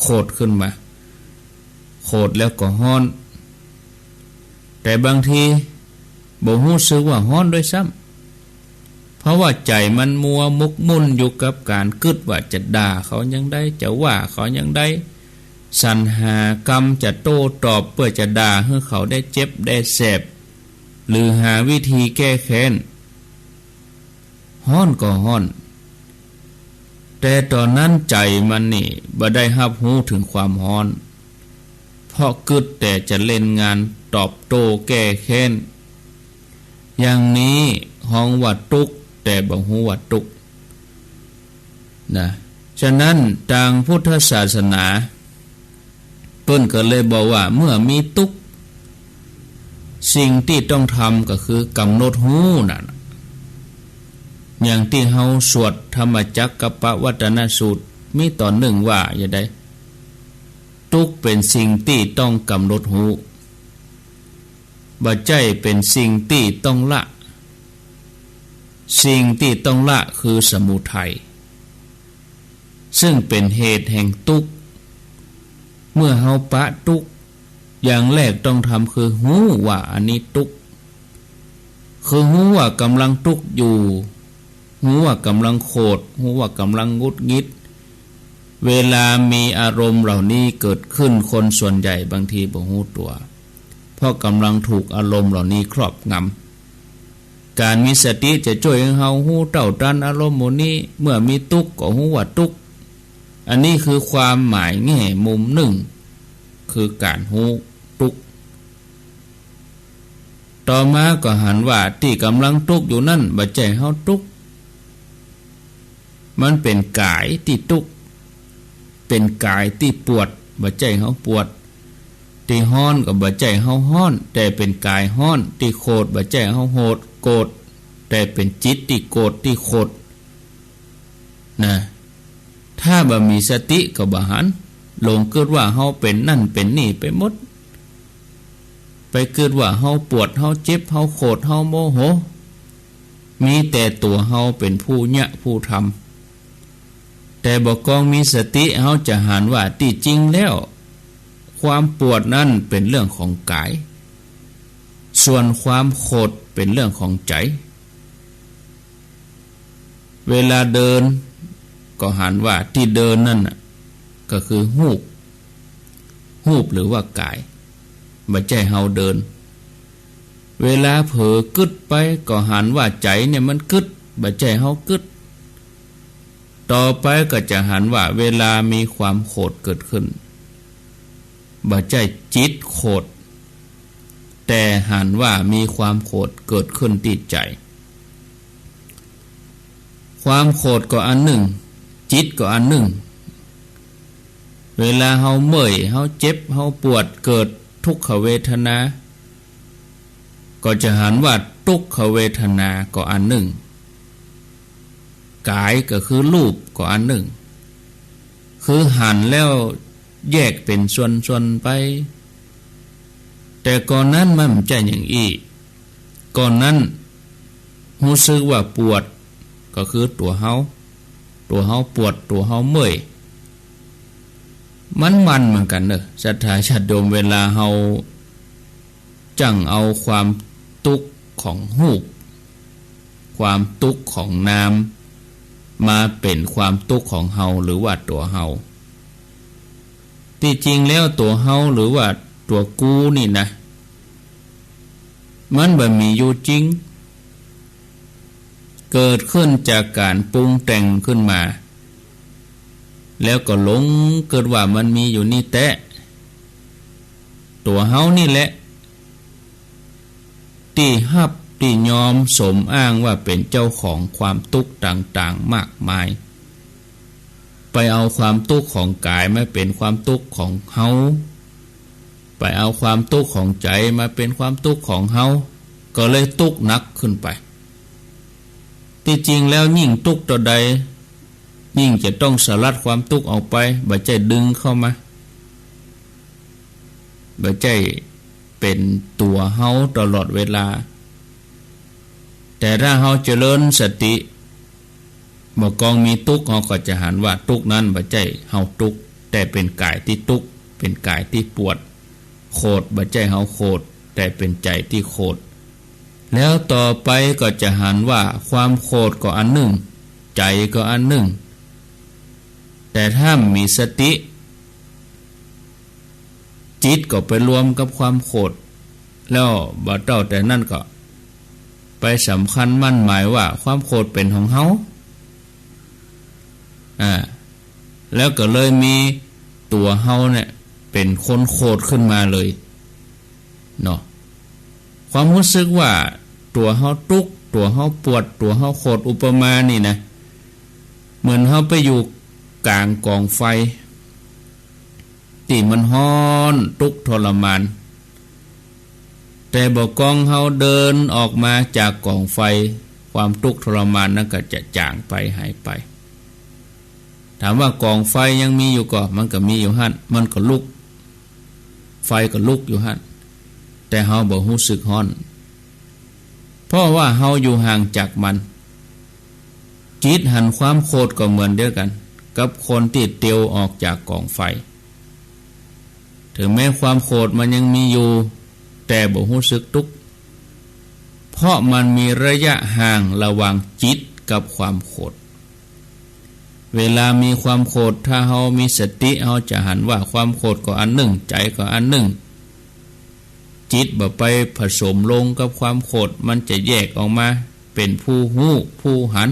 โขดขึ้นมา โขดแล้วก็ฮ้อน แต่บางทีบ่ฮู้สึกว่าฮ้อนด้วยซ้ำ เพราะว่าใจ๋มันมัวหมกมุ่นอยู่กับก๋านกึ๊ดว่าจะด่าเขาอย่างใด จะว่าเขาอย่างใด สรรหากำจะโต้ตอบเปื้อจะด่าหื้อเขาได้เจ็บได้แสบ หรือหาวิธีแก้แค้น ฮ้อนก็ฮ้อน แต่ต๋อนนั้นใจ๋มันนี่บ่ได้ฮับฮู้เถิงความฮ้อน เพราะกึ๊ดแต่จะเล่นงานตอบโต้แก้แค้น อย่างนี้ฮ้องว่าตุ๊กข์ แต่บ่ฮู้ว่าตุ๊กข์ นะ ฉะนั้นตางพุทธศาสนา เปิ้นก็เลยบอกว่าเมื่อมีตุ๊กข์ สิ่งตี้ต้องทำก็คือกำหนดฮู้นั่น อย่างตี้เฮาสวดธรรมจักกัปปวัตตนสูตร มีต๋อนนึ่งว่าอย่างใด ตุ๊กข์เป๋นสิ่งตี้ต้องกำหนดฮู้ บ่ใจ้เป๋นสิ่งตี้ต้องละ สิ่งตี้ต้องละคือสมุทัย ซึ่งเป๋นเหตุแห่งตุ๊กข์ เมื่อเฮาปะตุ๊กข์ อย่างแรกต้องทำคือฮู้ว่าอันนี้ตุ๊กข์ คือฮู้ว่ากำลังตุ๊กข์อยู่ ฮู้ว่ากำลังโขด ฮู้ว่ากำลังหงุดหงิด เวลามีอารมณ์เหล่านี้เกิดขึ้น คนส่วนใหญ่บางทีบ่ฮู้ตั๋ว เพราะก๋ำลังถูกอารมณ์เหล่านี้ครอบงำ ก๋านมีสติจะจ้วยหื้อเฮาฮู้เต้าตันอารมณ์หมู่นี้ เมื่อมีตุ๊กข์ก็ฮู้ว่าตุ๊กข์ อันนี้คือความหมายแง่มุมนึ่ง คือก๋านฮู้ตุ๊กข์ ต่อมาก็หันว่าตี้ก๋ำลังตุ๊กข์อยู่นั้นบ่ใจ้เฮาตุ๊กข์ มันเป๋นก๋ายตี้ตุ๊กข์ เป๋นก๋ายตี้ปวด บ่ใจ้เฮาปวด ตี้ฮ้อนก็บ่ใจ้เฮาฮ้อน แต่เป๋นก๋ายฮ้อนตี้โขด บ่ใจ้เฮาโหด โกรธ แต่เป๋นจิตตี้โกรธตี้โขด นะ ถ้าบ่มีสติก็บ่หัน หลงกึ๊ดว่าเฮาเป๋นนั่นเป๋นนี่ไปหมด ไปกึ๊ดว่าเฮาปวด เฮาเจ็บ เฮาโขด เฮาโมโห มีแต่ตั๋วเฮาเป๋นผู้เยียะผู้ทำ แต่บ่กองมีสติ เฮาจะหันว่าตี้จริงแล้ว ความปวดนั้นเป๋นเรื่องของก๋าย ส่วนความโขดเป๋นเรื่องของใจ๋ เวลาเดินก็หันว่าตี้เดินนั่นน่ะ ก็คือฮูป ฮูปหรือว่าก๋าย บ่ใจ้เฮาเดิน เวลาเผลอกึ๊ดไปก็หันว่าใจ๋เนี่ยมันกึ๊ด บ่ใจ้เฮากึ๊ด ต่อไปก็จะหันว่าเวลามีความโขดเกิดขึ้น บ่ใจ้จิตโขด แต่หันว่ามีความโขดเกิดขึ้นตี้ใจ๋ ความโขดก็อันนึ่ง จิตก็อันนึ่ง เวลาเฮาเมื่อย เฮาเจ็บ เฮาปวด เกิดทุกขเวทนา ก็จะหันว่าทุกขเวทนาก็อันนึ่ง ก๋ายก็คือฮูปก็อันนึ่ง คือหันแล้วแยกเป๋นส่วนๆ ไป แต่ก่อนนั้นมันบ่ใจ้อย่างอี้ ก่อนนั้นฮู้สึกว่าปวด ก็คือตั๋วเฮา ตั๋วเฮาปวด ตั๋วเฮาเมื่อย มันมันเหมือนกั๋นเน่อ ศรัทธาญาติโยม เวลาเฮาจั่งเอาความตุ๊กข์ของฮูป ความตุ๊กข์ของนาม มาเป๋นความตุ๊กข์ของเฮาหรือว่าตั๋วเฮา ตี้จริงแล้วตั๋วเฮาหรือว่าตั๋วกูนี่นะ มันบ่มีอยู่จริง เกิดขึ้นจากก๋านปรุงแต่งขึ้นมา แล้วก็หลงกึ๊ดว่ามันมีอยู่นี่แต๊ ตั๋วเฮานี่แหละ ตี้ฮับตี้ยอมสมอ้างว่าเป๋นเจ้าของความตุ๊กข์ต่างๆ มากมาย ไปเอาความตุ๊กข์ของก๋ายมาเป๋นความตุ๊กข์ของเฮา ไปเอาความตุ๊กข์ของใจ๋มาเป๋นความตุ๊กข์ของเฮา ก็เลยตุ๊กข์หนักขึ้นไป ตี้จริงแล้วยิ่งตุ๊กข์เต้าใด ยิ่งจะต้องสลัดความตุ๊กข์ออกไป บ่ใจ้ดึงเข้ามา บ่ใจ้เป๋นตั๋วเฮาตลอดเวลา แต่ถ้าเฮาเจริญสติ บ่กองมีตุ๊กข์ เฮาก็จะหันว่าตุ๊กข์นั้นบ่ใจ้เฮาตุ๊กข์ แต่เป๋นก๋ายตี้ตุ๊กข์ เป๋นก๋ายตี้ปวด โขด บ่ใจ้เฮาโขด แต่เป๋นใจ๋ตี้โขด แล้วต่อไปก็จะหันว่าความโขดก็อันนึ่ง ใจ๋ก็อันนึ่ง แต่ถ้าบ่มีสติ จิตก็ไปรวมกับความโขด แล้วบ่เต้าแต่นั้นก็ไปสำคัญมั่นหมายว่าความโขดเป๋นของเฮา อ่า แล้วก็เลยมีตั๋วเฮาเนี่ยเป๋นคนโขดขึ้นมาเลยเนาะ ความฮู้สึกว่าตั๋วเฮาตุ๊กข์ ตั๋วเฮาปวด ตั๋วเฮาโขด อุปมานี่นะ เหมือนเฮาไปอยู่ก๋างก๋องไฟ ตี้มันฮ้อนตุ๊กข์ทรมาน แต่บ่กองเฮาเดินออกมาจากก๋องไฟ ความตุ๊กข์ทรมานนั้นก็จะจ๋างไปหายไป ถามว่าก๋องไฟยังมีอยู่ก่อ มันก็มีอยู่หั้น มันก็ลุก ไฟก็ลุกอยู่หั้น แต่เฮาบ่ฮู้สึกฮ้อน เพราะว่าเฮาอยู่ห่างจากมัน จิตหันความโขดก็เหมือนเดียวกั๋น กับคนตี้เตียวออกจากก๋องไฟ ถึงแม้ความโขดมันยังมีอยู่ แต่บ่ฮู้สึกตุ๊กข์ เพราะมันมีระยะห่างระหว่างจิตกับความโขด เวลามีความโขด ถ้าเฮามีสติ เฮาจะหันว่าความโขดก็อันนึ่ง ใจ๋ก็อันนึ่ง จิตบ่ไปผสมลงกับความโขด มันจะแยกออกมาเป๋นผู้ฮู้ผู้หัน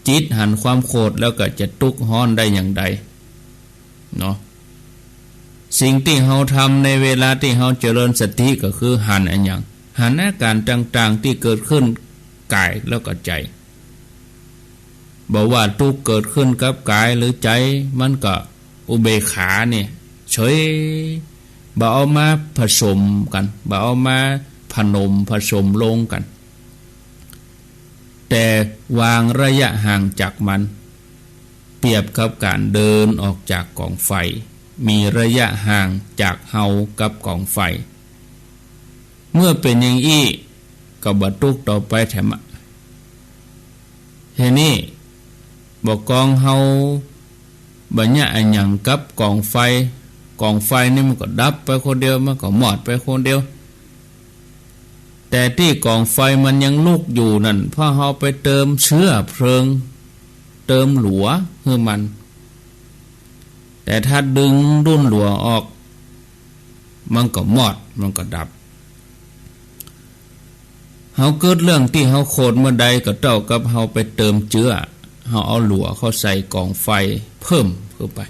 จิตหันความโขดแล้วก็จะตุ๊กฮ้อนได้อย่างใด เนาะ สิ่งตี้เฮาทำในเวลาตี้เฮาเจริญสติก็คือหันอะหยัง หันอาก๋านต่างๆ ตี้เกิดขึ้นก๋ายแล้วก็ใจ๋ บ่ว่าตุ๊กข์เกิดขึ้นกับก๋ายหรือใจ๋ มันก็อุเบกขาเนี่ย เฉย บ่เอามาผสมกั๋น บ่เอามาผนมผสมลงกั๋น แต่วางระยะห่างจากมัน เปรียบกับก๋านเดินออกจากก๋องไฟ มีระยะห่างจากเฮากับก๋องไฟ เมื่อเป๋นอย่างอี้ ก็บ่ตุ๊กข์ต่อไปแถมอะ ทีนี้ บ่กองเฮาบ่เยียะอะหยังกับก๋องไฟ ก๋องไฟนี่มันก็ดับไปคนเดียว มันก็มอดไปคนเดียว แต่ตี้ก๋องไฟมันยังลุกอยู่นั่น เพราะเฮาไปเติมเจื๊อเพลิง เติมหลัวหื้อมัน แต่ถ้าดึงดุ้นหลัวออก มันก็มอด มันก็ดับ เฮากึ๊ดเรื่องตี้เฮาโขดเมื่อใดก็เต้ากับเฮาไปเติมเจื๊อ เฮาเอาหลัวเข้าใส่ก๋องไฟเพิ่มเข้าไป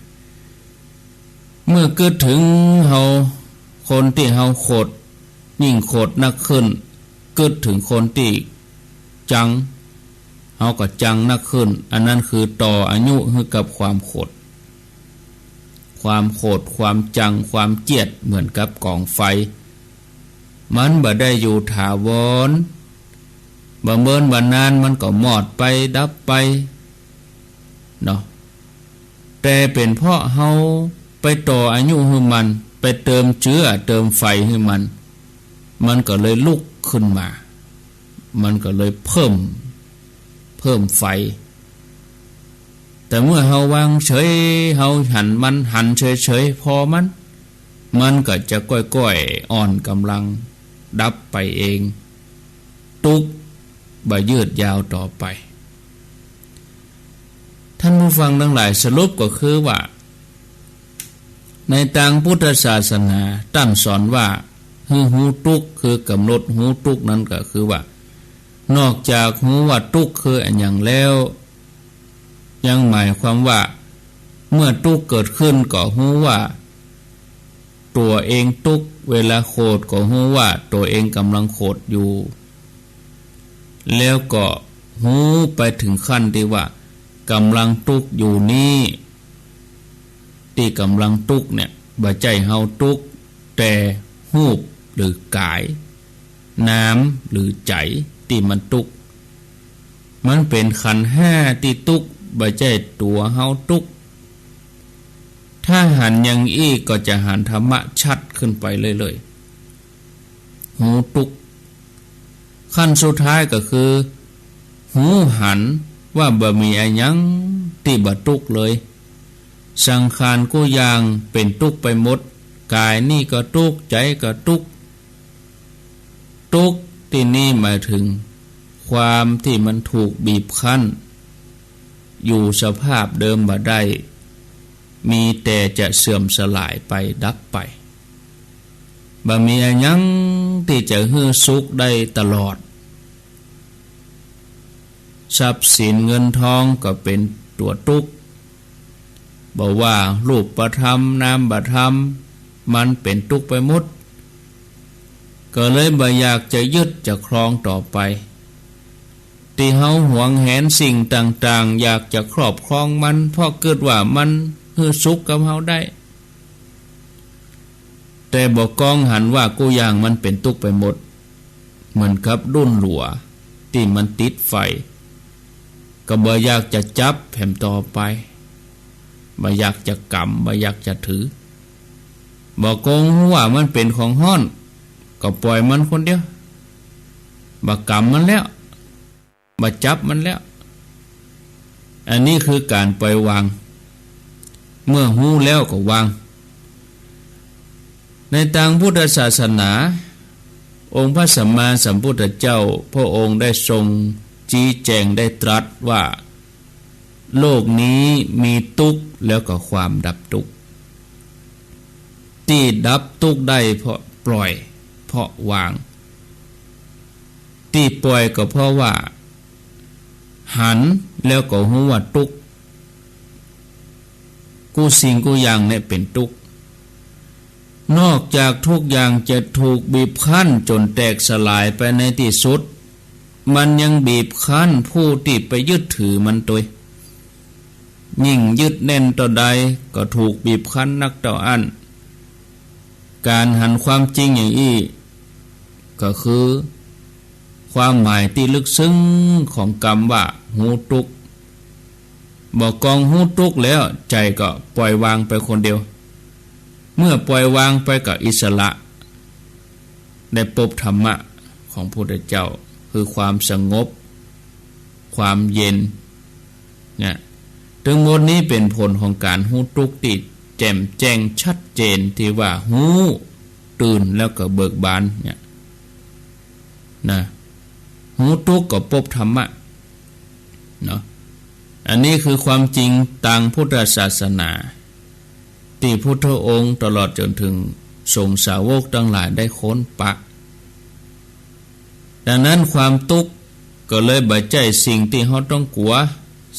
เมื่อกึ๊ดเถิงเฮา คนตี้เฮาโขด ยิ่งโขดนักขึ้น กึ๊ดเถิงคนตี้จัง เฮาก็จังนักขึ้น อันนั้นคือต่ออายุหื้อกับความโขด ความโขด ความจัง ความเจียด เหมือนกับก๋องไฟ มันบ่ได้อยู่ถาวร บ่เมินบ่นานมันก็มอดไป ดับไป เนาะ แต่เป๋นเพราะเฮาไปต่ออายุหื้อมัน ไปเติมเจื๊อเติมไฟหื้อมัน มันก็เลยลุกขึ้นมา มันก็เลยเพิ่ม เพิ่มไฟ แต่เมื่อเฮาวางเฉย เฮาหันมัน หันเฉยๆ ผ่อมัน มันก็จะก้อยๆ อ่อนก๋ำลัง ดับไปเอง ตุ๊กข์บ่ยืดยาวต่อไป ท่านผู้ฟังตังหลาย สรุปก็คือว่า ในตางพุทธศาสนาต้านสอนว่า หื้อฮู้ตุ๊กข์ คือกำหนดฮู้ตุ๊กข์นั้นก็คือว่า นอกจากฮู้ว่าตุ๊กข์คืออะหยังแล้ว ยังหมายความว่า เมื่อตุ๊กข์เกิดขึ้นก็ฮู้ว่าตั๋วเองตุ๊กข์ เวลาโขดก็ฮู้ว่าตั๋วเองก๋ำลังโขดอยู่ แล้วก็ฮู้ไปเถิงขั้นตี้ว่าก๋ำลังตุ๊กข์อยู่นี้ ตี้ก๋ำลังตุ๊กข์เนี่ย บ่ใจ้เฮาตุ๊กข์ แต่ฮูปหรือกาย นามหรือใจ๋ตี้มันตุ๊กข์ มันเป๋นขันธ์ห้าตี้ตุ๊กข์ บ่ใจ้ตั๋วเฮาตุ๊กข์ ถ้าหันอย่างอี้ก็จะหันธรรมะชัดขึ้นไปเรื่อยๆ ฮู้ตุ๊กข์ ขั้นสุดท้ายก็คือ ฮู้หันว่าบ่มีอะหยังตี้บ่ตุ๊กข์เลย สังขารกู้อย่างเป๋นตุ๊กข์ไปหมด ก๋ายนี่ก็ตุ๊กข์ ใจ๋ก็ตุ๊กข์ ตุ๊กข์ตี้นี่หมายเถิงความตี้มันถูกบีบคั้น อยู่สภาพเดิมบ่ได้ มีแต่จะเสื่อมสลายไป ดับไป บ่มีอะหยังตี้จะหื้อสุขได้ตลอด ทรัพย์สินเงินทองก็เป๋นตั๋วตุ๊กข์ บ่ว่ารูปธรรม นามธรรม มันเป๋นตุ๊กข์ไปหมด ก็เลยบ่อยากจะยึดจะครองต่อไป ตี้เฮาหวงแหนสิ่งต่างๆ อยากจะครอบครองมัน เพราะกึ๊ดว่ามันหื้อสุขกับเฮาได้ แต่บ่กองหันว่ากู้อย่างมันเป๋นตุ๊กข์ไปหมด เหมือนกับดุ้นหลัวตี้มันติดไฟ ก็บ่อยากจะจับแหมต่อไป บ่อยากจะกำ บ่อยากจะถือ บ่กงฮู้ว่ามันเป๋นของฮ้อน ก็ป่อยมันคนเดียว บ่กำมันแล้ว บ่จับมันแล้ว อันนี้คือก๋านปล่อยวาง เมื่อฮู้แล้วก็วาง ในตางพุทธศาสนา องค์พระสัมมาสัมพุทธเจ้า พระองค์ได้ทรงชี้แจงได้ตรัสว่า โลกนี้มีตุ๊กข์แล้วก็ความดับตุ๊กข์ ตี้ดับตุ๊กข์ได้เพราะ ปล่อย เพราะวาง ตี้ปล่อยก็เพราะว่าหันแล้วก็ฮู้ว่าตุ๊กข์ กู้สิ่งกู้อย่างเนี่ยเป๋นตุ๊กข์ นอกจากทุกอย่างจะถูกบีบคั้นจ๋นแตกสลายไปในตี้สุด มันยังบีบคั้นผู้ตี้ไปยึดถือมันตวย ยิ่งยึดแน่นเต้าใดก็ถูกบีบคั้นนักเต้าอั้น ก๋านหันความจริงอย่างอี้ ก็คือความหมายตี้ลึกซึ้งของกำว่าฮู้ตุ๊กข์ บ่ากองฮู้ตุ๊กข์แล้ว ใจ๋ก็ปล่อยวางไปคนเดียว เมื่อปล่อยวางไปก็อิสระ ได้ปบธรรมะของพุทธเจ้า คือความสงบ ความเย็น เนี่ย ตึงหมดนี้เป๋นผลของก๋านฮู้ตุ๊กข์ตี้แจ่มแจ้งชัดเจนตี้ว่าฮู้ตื่นแล้วก็เบิกบานเนี่ย นะ ฮู้ตุ๊กข์ก็ปบธรรมะ เนาะ อันนี้คือความจริงตางพุทธศาสนา ตี้พุทธองค์ตลอดจ๋นเถิงสงฆ์สาวกตังหลายได้ค้นปะ ดังนั้นความตุ๊กข์ก็เลยบ่ใจ้สิ่งตี้เฮาต้องกั๋ว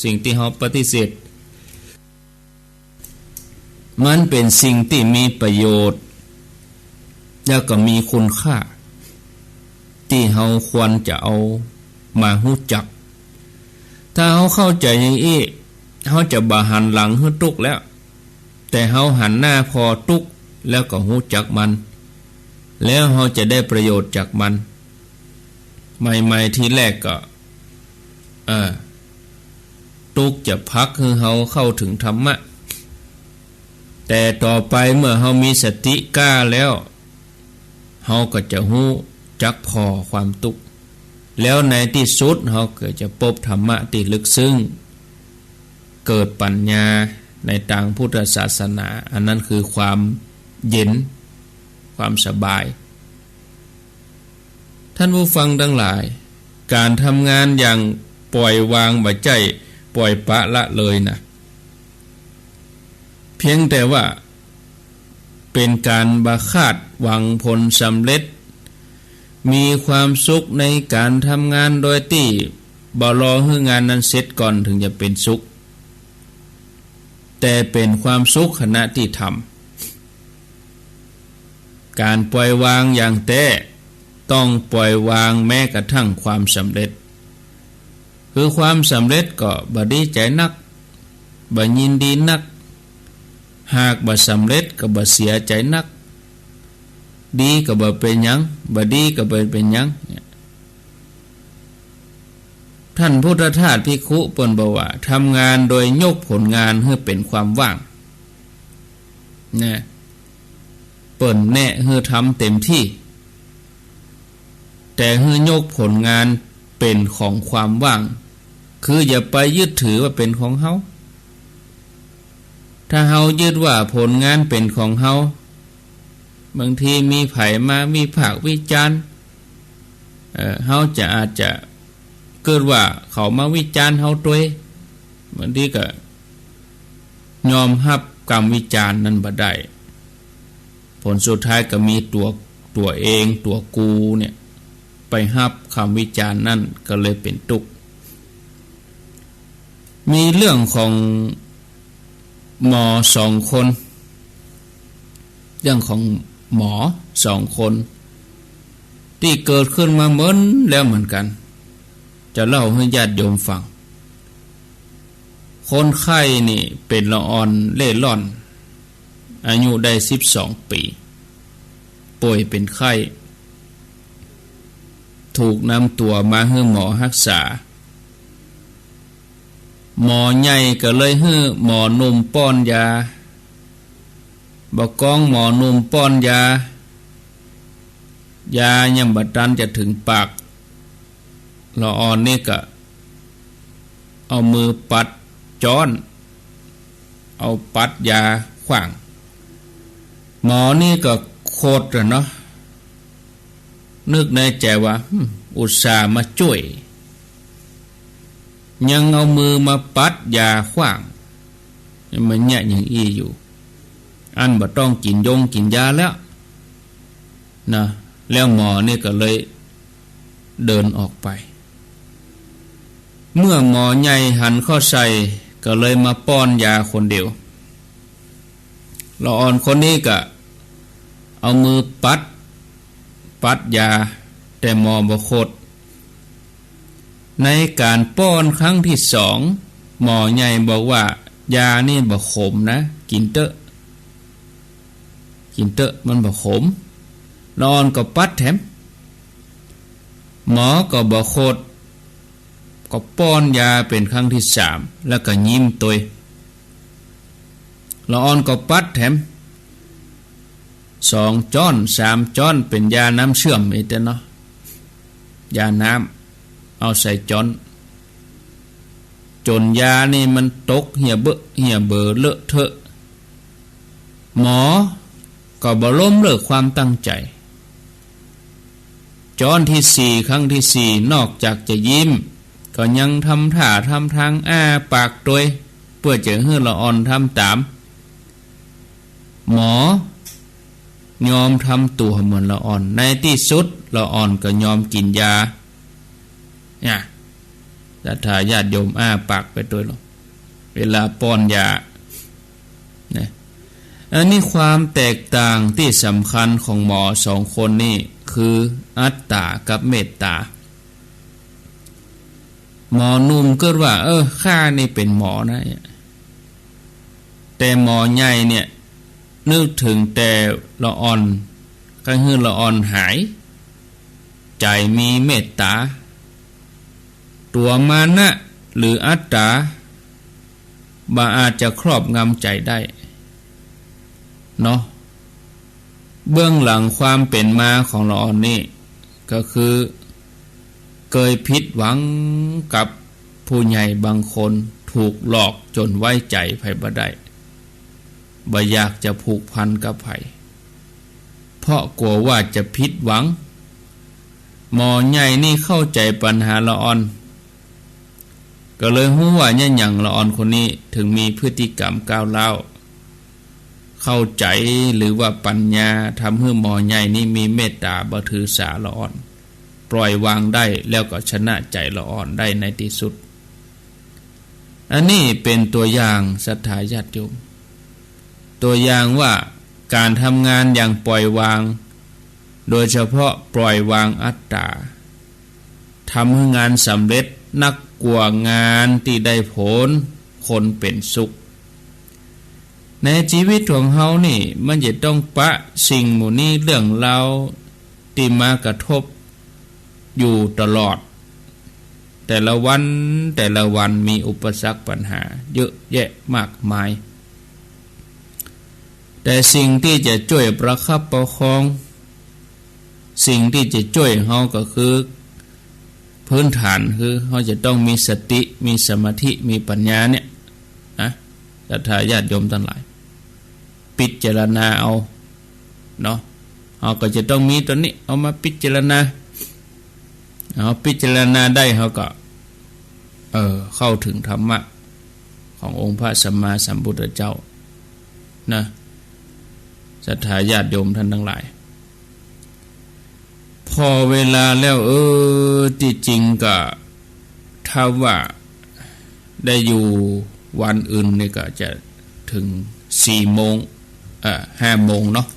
สิ่งตี้เฮาปฏิเสธ มันเป๋นสิ่งตี้มีประโยชน์ แล้วก็มีคุณค่า ตี้เฮาควรจะเอามาฮู้จัก ถ้าเฮาเข้าใจ๋อย่างอี้ เฮาจะบ่หันหลังหื้อตุ๊กข์แล้ว แต่เฮาหันหน้าผ่อตุ๊กข์ แล้วก็ฮู้จักมัน แล้วเฮาจะได้ประโยชน์จากมัน ใหม่ๆ ทีแรกก็ เออ ตุ๊กข์จะผลักหื้อเฮาเข้าเถิงธรรมะ แต่ต่อไปเมื่อเฮามีสติกล้าแล้ว เฮาก็จะฮู้จักผ่อความตุ๊กข์ แล้วในตี้สุดเฮาก็จะปบธรรมะตี้ลึกซึ้ง เกิดปัญญาในตางพุทธศาสนา อันนั้นคือความเย็น ความสบาย ท่านผู้ฟังตังหลาย ก๋านทำงานอย่างปล่อยวาง บ่ใจ้ปล่อยปละละเลยนะ เพียงแต่ว่าเป๋นก๋านบ่คาดหวังผลสำเร็จ มีความสุขในก๋านทำงานโดยตี้บ่รอหื้องานนั้นเสร็จก่อนเถิงจะเป๋นสุข แต่เป๋นความสุขขณะตี้ทำ ก๋านปล่อยวางอย่างแต๊ ต้องปล่อยวางแม้กระทั่งความสำเร็จ คือความสำเร็จก็บ่ดีใจ๋นัก บ่ยินดีนัก หากบ่สำเร็จก็บ่เสียใจ๋นัก ดีก็บ่เป๋นหยัง บ่ดีก็บ่เป๋นหยัง เนี่ย ท่านพุทธทาสภิกขุเปิ้นบอกว่า ทำงานโดยยกผลงานหื้อเป๋นความว่าง นะ เปิ้นแนะหื้อทำเต็มตี้ แต่หื้อยกผลงานเป๋นของความว่าง คืออย่าไปยึดถือว่าเป๋นของเฮา ถ้าเฮายึดว่าผลงานเป๋นของเฮา บางทีมีใผมาวิพากษ์วิจารณ์ เอ่อ เฮาจะอาจจะเกิดว่าเขามาวิจารณ์เฮาตวย บางทีก็ยอมฮับกำวิจารณ์นั้นบ่ได้ ผลสุดท้ายก็มีตั๋ว ตั๋วเอง ตั๋วกูเนี่ย ไปฮับกำวิจารณ์นั้นก็เลยเป๋นตุ๊กข์ มีเรื่องของหมอสองคน เรื่องของหมอสองคน ตี้เกิดขึ้นมาเมินแล้วเหมือนกั๋น จะเล่าหื้อญาติโยมฟัง คนไข้นี่เป๋นละอ่อนเล่ร่อน อายุได้สิบสองปี๋ ป่วยเป๋นไข้ ถูกนำตั๋วมาหื้อหมอฮักษา หมอใหญ่ก็เลยหื้อหมอหนุ่มป้อนยา บ่ากองหมอหนุ่มป้อนยา ยายังบ่ตันจะเถิงปาก ละอ่อนนี่ก็เอามือปัดจ๊อน เอาปัดยาขว้าง หมอนี่ก็โขดอะเนาะ นึกในใจ๋ว่า "หึ่ม อุตส่าห์มาจ้วย ยังเอามือมาปัดยาขว้าง มันเยียะอย่างอี้อยู่ อั้นบ่ต้องกิ๋นยงกิ๋นยาแล้ว" นะ แล้วหมอนี่ก็เลยเดินออกไป เมื่อหมอใหญ่หันเข้าใส่ก็เลยมาป้อนยาคนเดียว ละอ่อนคนนี้ก็เอามือปัด ปัดยา แต่หมอบ่ขด ในก๋านป้อนครั้งตี้สอง หมอใหญ่บอกว่า ยานี่บ่ขมนะ กิ๋นเต๊อะ กิ๋นเต๊อะ มันบ่ขม ละอ่อนก็ปัดแถม หมอก็บ่ขด ก็ป้อนยาเป๋นครั้งตี้สาม แล้วก็ยิ้มตวย ละอ่อนก็ปัดแถม สองจ๊อน สามจ๊อน เป๋นยาน้ำเชื่อมอี้เต๊อะเนาะ ยาน้ำ เอาใส่จ๊อน จ๋นยานี่มันตกเหี่ยเบอะเหี่ยเบอ เลอะเทอะ หมอก็บ่ล้มเลิกความตั้งใจ๋ จ๊อนตี้สี่ ครั้งตี้สี่ นอกจากจะยิ้ม ก็ยังทำท่าทำทางอ้าปากตวย เปื้อจะหื้อละอ่อนทำต๋าม หมอยอมทำตั๋วเหมือนละอ่อน ในตี้สุดละอ่อนก็ยอมกิ๋นยา เนี่ย ศรัทธาญาติโยมอ้าปากไปตวยลอ เวลาป้อนยา นะ อันนี้ความแตกต่างตี้สำคัญของหมอสองคนนี่คืออัตตากับเมตตา หมอหนุ่มกึ๊ดว่า เออ ข้านี่เป๋นหมอนะ แต่หมอใหญ่เนี่ย นึกเถิงแต่ละอ่อน ก็หื้อละอ่อนหาย ใจ๋มีเมตตา ตั๋วมานะหรืออัตตา บ่อาจจะครอบงำใจ๋ได้ เนาะ เบื้องหลังความเป๋นมาของละอ่อนนี่ ก็คือ เกยผิดหวังกับผู้ใหญ่บางคน ถูกหลอกจ๋นไว้ใจ๋ใผบ่ได้ บ่อยากจะผูกพันกับใผ เพราะกั๋วว่าจะผิดหวัง หมอใหญ่นี่เข้าใจ๋ปัญหาละอ่อน ก็เลยฮู้ว่าเยียะหยังละอ่อนคนนี้เถิงมีพฤติกรรมก้าวร้าว เข้าใจ๋หรือว่าปัญญาทำหื้อหมอใหญ่นี่มีเมตตาบ่ถือสาละอ่อน ปล่อยวางได้ แล้วก็ชนะใจ๋ละอ่อนได้ในตี้สุด อันนี้เป๋นตั๋วอย่างศรัทธาญาติโยม ตั๋วอย่างว่าก๋านทำงานอย่างปล่อยวาง โดยเฉพาะปล่อยวางอัตตา ทำหื้องานสำเร็จนักกว่างานตี้ได้ผล คนเป๋นสุข ในจีวิตของเฮานี่ มันจะต้องปะสิ่งหมู่นี้ เรื่องราวตี้มากระทบอยู่ตลอด แต่ละวัน แต่ละวันมีอุปสรรคปัญหาเยอะแยะมากมาย แต่สิ่งตี้จะจ้วยประคับประคอง สิ่งตี้จะจ้วยเฮาก็คือ พื้นฐานคือเฮาจะต้องมีสติ มีสมาธิ มีปัญญาเนี่ยนะ ศรัทธาญาติโยมตังหลาย พิจารณาเอา เนาะ เฮาก็จะต้องมีตั๋วนี้เอามาพิจารณา เฮาพิจารณาได้ เฮาก็ เออ เข้าเถิงธรรมะขององค์พระสัมมาสัมพุทธเจ้า นะ ศรัทธาญาติโยมท่านตังหลาย พอเวลาแล้ว เออ ตี้จริงก็ ถ้าว่าได้อยู่วันอื่นนี่ก็จะเถิงสี่โมง เอ่อ ห้าโมงเนาะ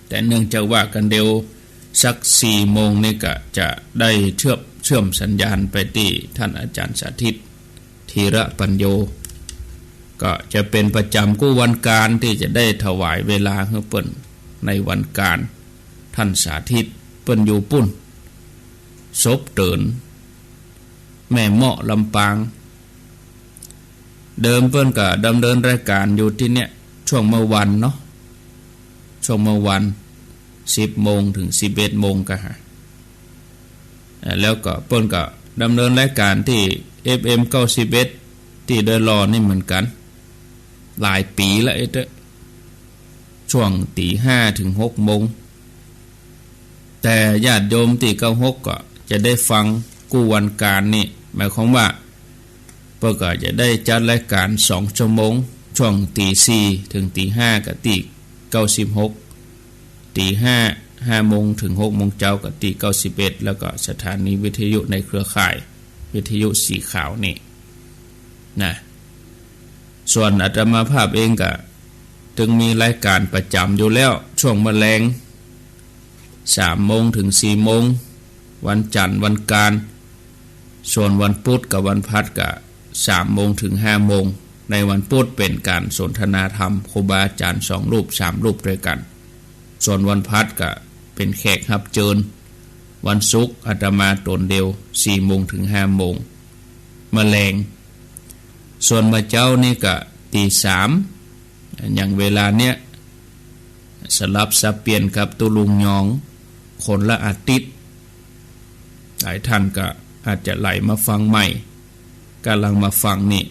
แต่เนื่องจากว่ากั๋นเดี๋ยวสักสี่โมงนี่ก็จะได้เชื่อม เชื่อมสัญญาณไปตี้ท่านอาจารย์สาธิต ธีระปัญโญ ก็จะเป๋นประจ๋ำกู้วันก๋านตี้จะได้ถวายเวลาหื้อเปิ้นในวันก๋าน ท่านสาธิตเปิ้นอยู่ปุ้น ศพเติ๋น แม่เมาะ ลำปาง เดิมเปิ้นก็ดำเนินรายก๋านอยู่ตี้เนี่ย ช่วงเมื่อวันเนาะ ช่วงเมื่อวัน สิบโมงเถิงสิบเอ็ดโมงก็หา เอ่อ แล้วก็เปิ้นก็ดำเนินรายก๋านตี้ เอฟเอ็ม เก้าสิบเอ็ด ตี้ดอยหล่อนี่เหมือนกั๋น หลายปี๋ละเต๊อะ ช่วงตี๋ห้าเถิงหกโมง แต่ญาติโยมตี้เก้าหกก็จะได้ฟังกู้วันก๋านนี่ หมายความว่า เปิ้นก็จะได้จัดรายก๋านสองชั่วโมง ช่วงตี๋สี่เถิงตี๋ห้ากับตี้เก้าสิบหก ตี๋ห้า ห้าโมงถึงหกโมงเจ๊าก็ตี้เก้าสิบเอ็ด แล้วก็สถานีวิทยุในเครือข่ายวิทยุสีขาวนี่นะ ส่วนอาตมาภาพเองก็ตึงมีรายการประจ๋ำอยู่แล้ว ช่วงมะแลง สามโมงถึงสี่โมง วันจันทร์วันอังคาร ส่วนวันพุธกับวันพฤหัสก็สามโมงถึงห้าโมง ในวันพุธเป๋นการสนทนาธรรมครูบาอาจ๋ารย์สองรูปสามรูปตวยกั๋น ส่วนวันพฤหัสก็เป๋นแขกฮับเจิญ วันศุกร์อาตมาต๋นเดียว สี่โมงถึงห้าโมง มะแลง ส่วนเมื่อเจ๊านี่ก็ตี้สาม อย่างเวลาเนี้ย สลับสับเปลี่ยนกับตุ๊ลุงยอง คนละอาทิตย์ หลายท่านก็อาจจะไหลมาฟังใหม่ ก่ำลังมาฟังนี่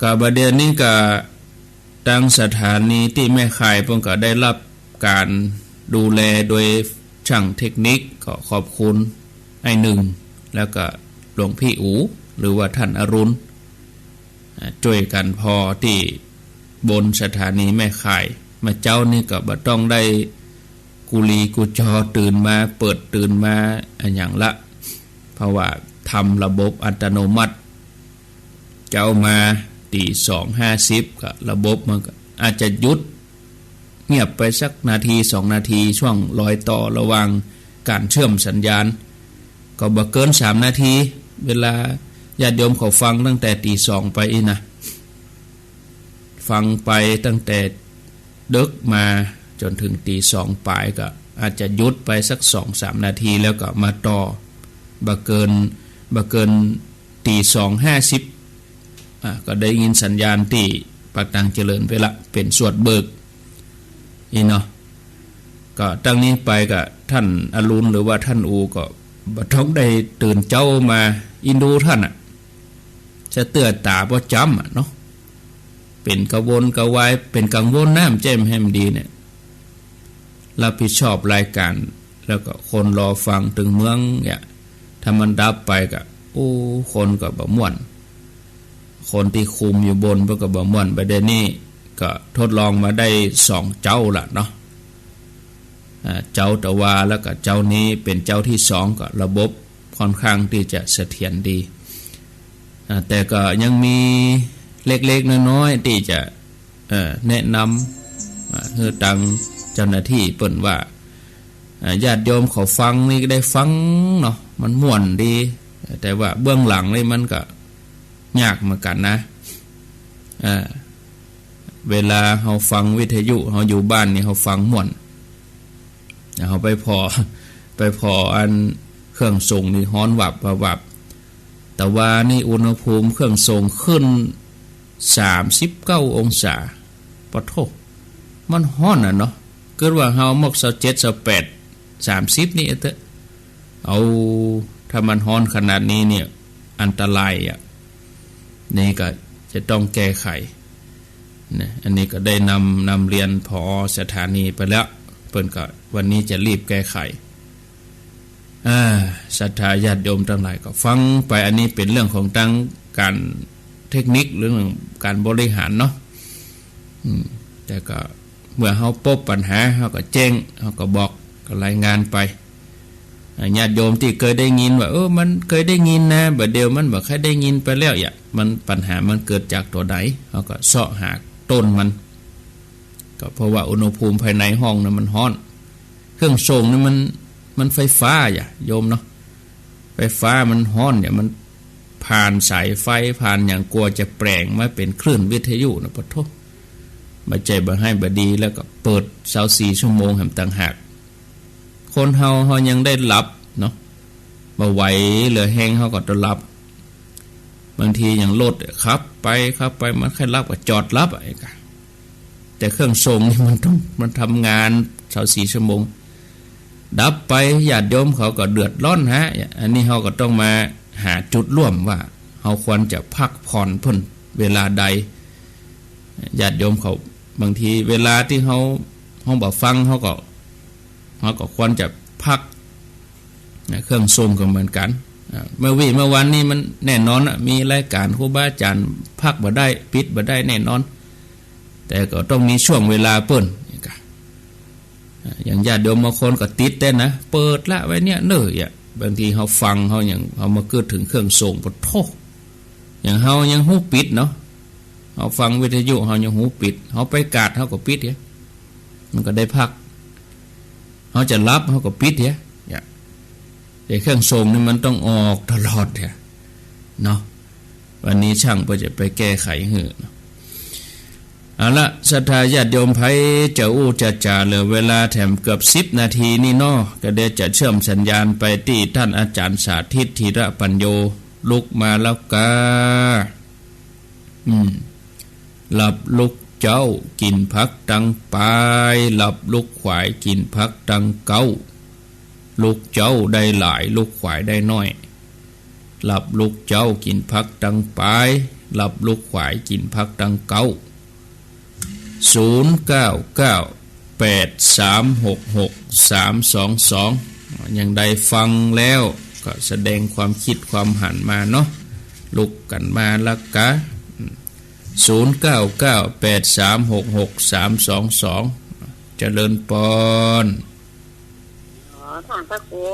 ก็บ่าเดี่ยวนี้ก็ ตางสถานีตี้แม่ข่ายเปิ้นก็ได้ฮับก๋านดูแลโดยจ้างเทคนิค ก็ขอบคุณอ้ายนึ่ง แล้วก็หลวงพี่อู๋ หรือว่าท่านอรุณ อ่า จ้วยกั๋นผ่อตี้บนสถานีแม่ข่าย เมื่อเจ๊านี้ก็บ่ต้องได้กุลีกุจอตื่นมาเปิดตื่นมาอะหยังละ เพราะว่าทำระบบอัตโนมัติ เจ๊ามาตี้สองห้าสิบ ก็ระบบมันก็อาจจะหยุดเงียบไปสักนาทีสองนาที ช่วงรอยต่อระหว่างก๋านเชื่อมสัญญาณ ก็บ่เกินสามนาที เวลาญาติโยมเขาฟังตั้งแต่ตี้สองไปอี้นะ ฟังไปตั้งแต่ดึกมาจ๋นถึงตี้สองป๋าย ก็อาจจะหยุดไปสักสองสามนาที แล้วก็มาต่อ บ่เกิน บ่เกินตี้สองห้าสิบ อ่า ก็ได้ยินสัญญาณตี้ปากตางเจริญไปละ เป๋นสวดเบิก อี้เนาะ ก็ตั้งนี้ไปก็ท่านอรุณหรือว่าท่านอู๋ก็บ่ต้องได้ตื่นเจ๊ามาอินดูท่านอะ จะเตื้อต๋าบ่จ๋ำอะเนาะ เป๋นกระวนกระวาย เป๋นกังวลน้ำแจ่มแฮมดีเนี่ย รับผิดชอบรายการ แล้วก็คนรอฟังตึงเมืองเนี่ย ถ้ามันดับไปก็ โอ้ คนก็บ่ม่วน คนตี้คุมอยู่บนเปิ้นก็บ่ม่วน บ่าเดี่ยวนี้ก็ทดลองมาได้สองเจ๊าละเนาะ อ่า เจ๊าตะวาแล้วก็เจ๊านี้เป๋นเจ๊าตี้สอง ก็ระบบค่อนข้างตี้จะเสถียรดี อ่า แต่ก็ยังมีเล็กๆ น้อยๆ ตี้จะ เอ่อ แนะนำ อ่า หื้อตางเจ้าหน้าตี้เปิ้นว่า อ่า ญาติโยมเขาฟังนี่ก็ได้ฟังเนาะ มันม่วนดี แต่ว่าเบื้องหลังนี่มันก็ยากเหมือนกั๋นนะ อ่า เวลาเฮาฟังวิทยุ เฮาอยู่บ้านนี่เฮาฟังม่วน เฮาไปผ่อ ไปผ่ออันเครื่องส่งนี่ฮ้อนวับวับวับ ตะวานี่อุณหภูมิเครื่องส่งขึ้นสามสิบเก้าองศา ปะโธ่ มันฮ้อนอะเนาะ เกิดว่าเฮาหมวกซาวเจ็ด ซาวแปด สามสิบนี่เต๊อะ เอา ถ้ามันฮ้อนขนาดนี้เนี่ย อันตรายอะ นี่ก็จะต้องแก้ไขนะ อันนี้ก็ได้นำ นำเรียน ผอ สถานีไปแล้ว เปิ้นก็วันนี้จะรีบแก้ไข อ่า ศรัทธาญาติโยมตังหลายก็ฟังไป อันนี้เป๋นเรื่องของตางก๋านเทคนิค เรื่องก๋านบริหารเนาะ อืม แต่ก็เมื่อเฮาปบปัญหา เฮาก็แจ้ง เฮาก็บอก ก็รายงานไป อ่า ญาติโยมตี้เกยได้ยินว่า เออ มันเกยได้ยินนะ บ่าเดี่ยวมันบ่ค่อยได้ยินไปแล้ว อย่า มัน ปัญหามันเกิดจากตั๋วใด เฮาก็เซาะหาต้นมัน ก็เพราะว่าอุณหภูมิภายในห้องนั้นมันฮ้อน เครื่องส่งนี่มัน มันไฟฟ้าอย่าโยมเนาะ ไฟฟ้ามันฮ้อนเนี่ย มันผ่านสายไฟ ผ่านหยัง กว่าจะแปลงมาเป๋นคลื่นวิทยุนะ ปะโธ่ บ่ใจ้บ่าไห้บ่ดี แล้วก็เปิดซาวสี่ชั่วโมงแหมต่างหาก คนเฮา เฮายังได้หลับเนาะ บ่ไหวเหลือแฮง เฮาก็ต้องหลับ บางทีอย่างรถขับไป ขับไป มันใค่หลับก็จอดหลับอะ ไอ้กะ แต่เครื่องส่งนี่มันต้อง มันทำงานซาวสี่ชั่วโมง ดับไป ญาติโยมเขาก็เดือดร้อนฮะ อันนี้เฮาก็ต้องมาหาจุดร่วมว่า เฮาควรจะพักผ่อนเปิ้นเวลาใด ญาติโยมเขา บางทีเวลาตี้เฮา เฮาบ่ฟัง เฮาก็ เฮาก็ควรจะพัก นะ เครื่องส่งก็เหมือนกั๋น อ่า เมื่อวี้เมื่อวันนี้มันแน่นอนอะ มีรายก๋านครูบาอาจ๋ารย์ พักบ่ได้ ปิดบ่ได้แน่นอน แต่ก็ต้องมีช่วงเวลาเปิ้น นี่กะ อย่างญาติโยมบางคนก็ติดแต๊นะ เปิดละไว้เนี่ยเน่อ อย่างบางทีเฮาฟัง เฮาอย่าง เฮามากึ๊ดเถิงเครื่องโสง ปะโธ่ อย่างเฮายังหูปิดเนาะ เฮาฟังวิทยุ เฮายังหูปิด เฮาไปกาด เฮาก็ปิดเหีย มันก็ได้พัก เฮาจะหลับ เฮาก็ปิดเหีย เนี่ย แต่เครื่องโสงนี่มันต้องออกตลอดเหีย เนาะ วันนี้ช่างเปิ้นจะไปแก้ไขหื้อเนาะ เอาละ ศรัทธาญาติโยม ใผจะอู้จะจ๋า เหลือเวลาแถมเกือบสิบนาทีนี่เนาะ ก็เดี๋ยวจะเชื่อมสัญญาณไปตี้ต้านอาจ๋ารย์สาธิต ธีระปัญโญ ลุกมาแล้วกา อืม หลับลุกเจ๊า กิ๋นผักตังป๋าย หลับลุกขวาย กิ๋นผักตังเก๊า ลุกเจ๊าได้หลาย ลุกขวายได้น้อย หลับลุกเจ๊า กิ๋นผักตังป๋าย หลับลุกขวาย กิ๋นผักตังเก๊า ศูนย์เก้าเก้า แปดสามหกหก สามสองสอง อย่างใดฟังแล้วก็แสดงความคิดความหันมาเนาะ ลุกกั๋นมาละกา ศูนย์เก้าเก้า แปดสามหกหก สามสองสอง เจริญปอน อ๋อ ท่านพระครู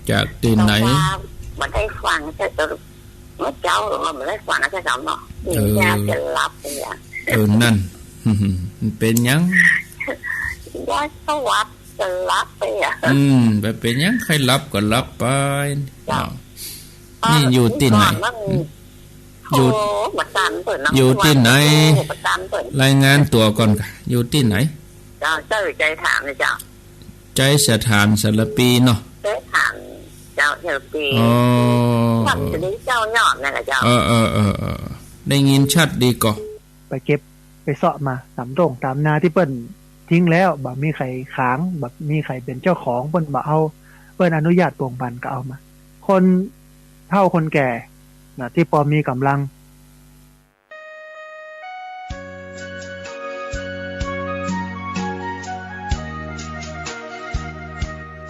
จากตี้ไหน แต่ว่าบ่ได้ฟัง แต่เมื่อเจ๊าบ่ได้ฟัง แต่เจ๊าเนาะ เออ ยายจะหลับเลยอะ เออ นั่น มันเป๋นหยัง ยายสวัสดิ์จะหลับเลยอะ อืม บ่เป๋นหยัง ใค่หลับก็หลับไป เจ้า เนาะ นี่อยู่ตี้ไหน นี่ก่อนมัน อืม อยู่ โอ้ มาตันเปิ้นนะ อยู่ตี้ไหน โอ้ มาตันเปิ้น รายงานตั๋วก่อนกา อยู่ตี้ไหน เจ้า เจ้า ใจ๊ถามนะเจ้า ใจ๊สถานสารภีเนาะ ใจ๊ถามเจ้าสารภี อ๋อ ท่านจะได้เจ้ายอดนะเจ้า เออ เออ เออ เออ ได้ยินชัดดีก่อ ไปเก็บไปเซาะมาต๋ามต้งต๋ามนาตี้เปิ้นทิ้งแล้ว บ่มีใผขาง บ่มีใผเป๋นเจ้าของ เปิ้นบ่เอา เปิ้นอนุญาตป่งปันก็เอามา คนเฒ่าคนแก่นะ ตี้ปอมีก๋ำลัง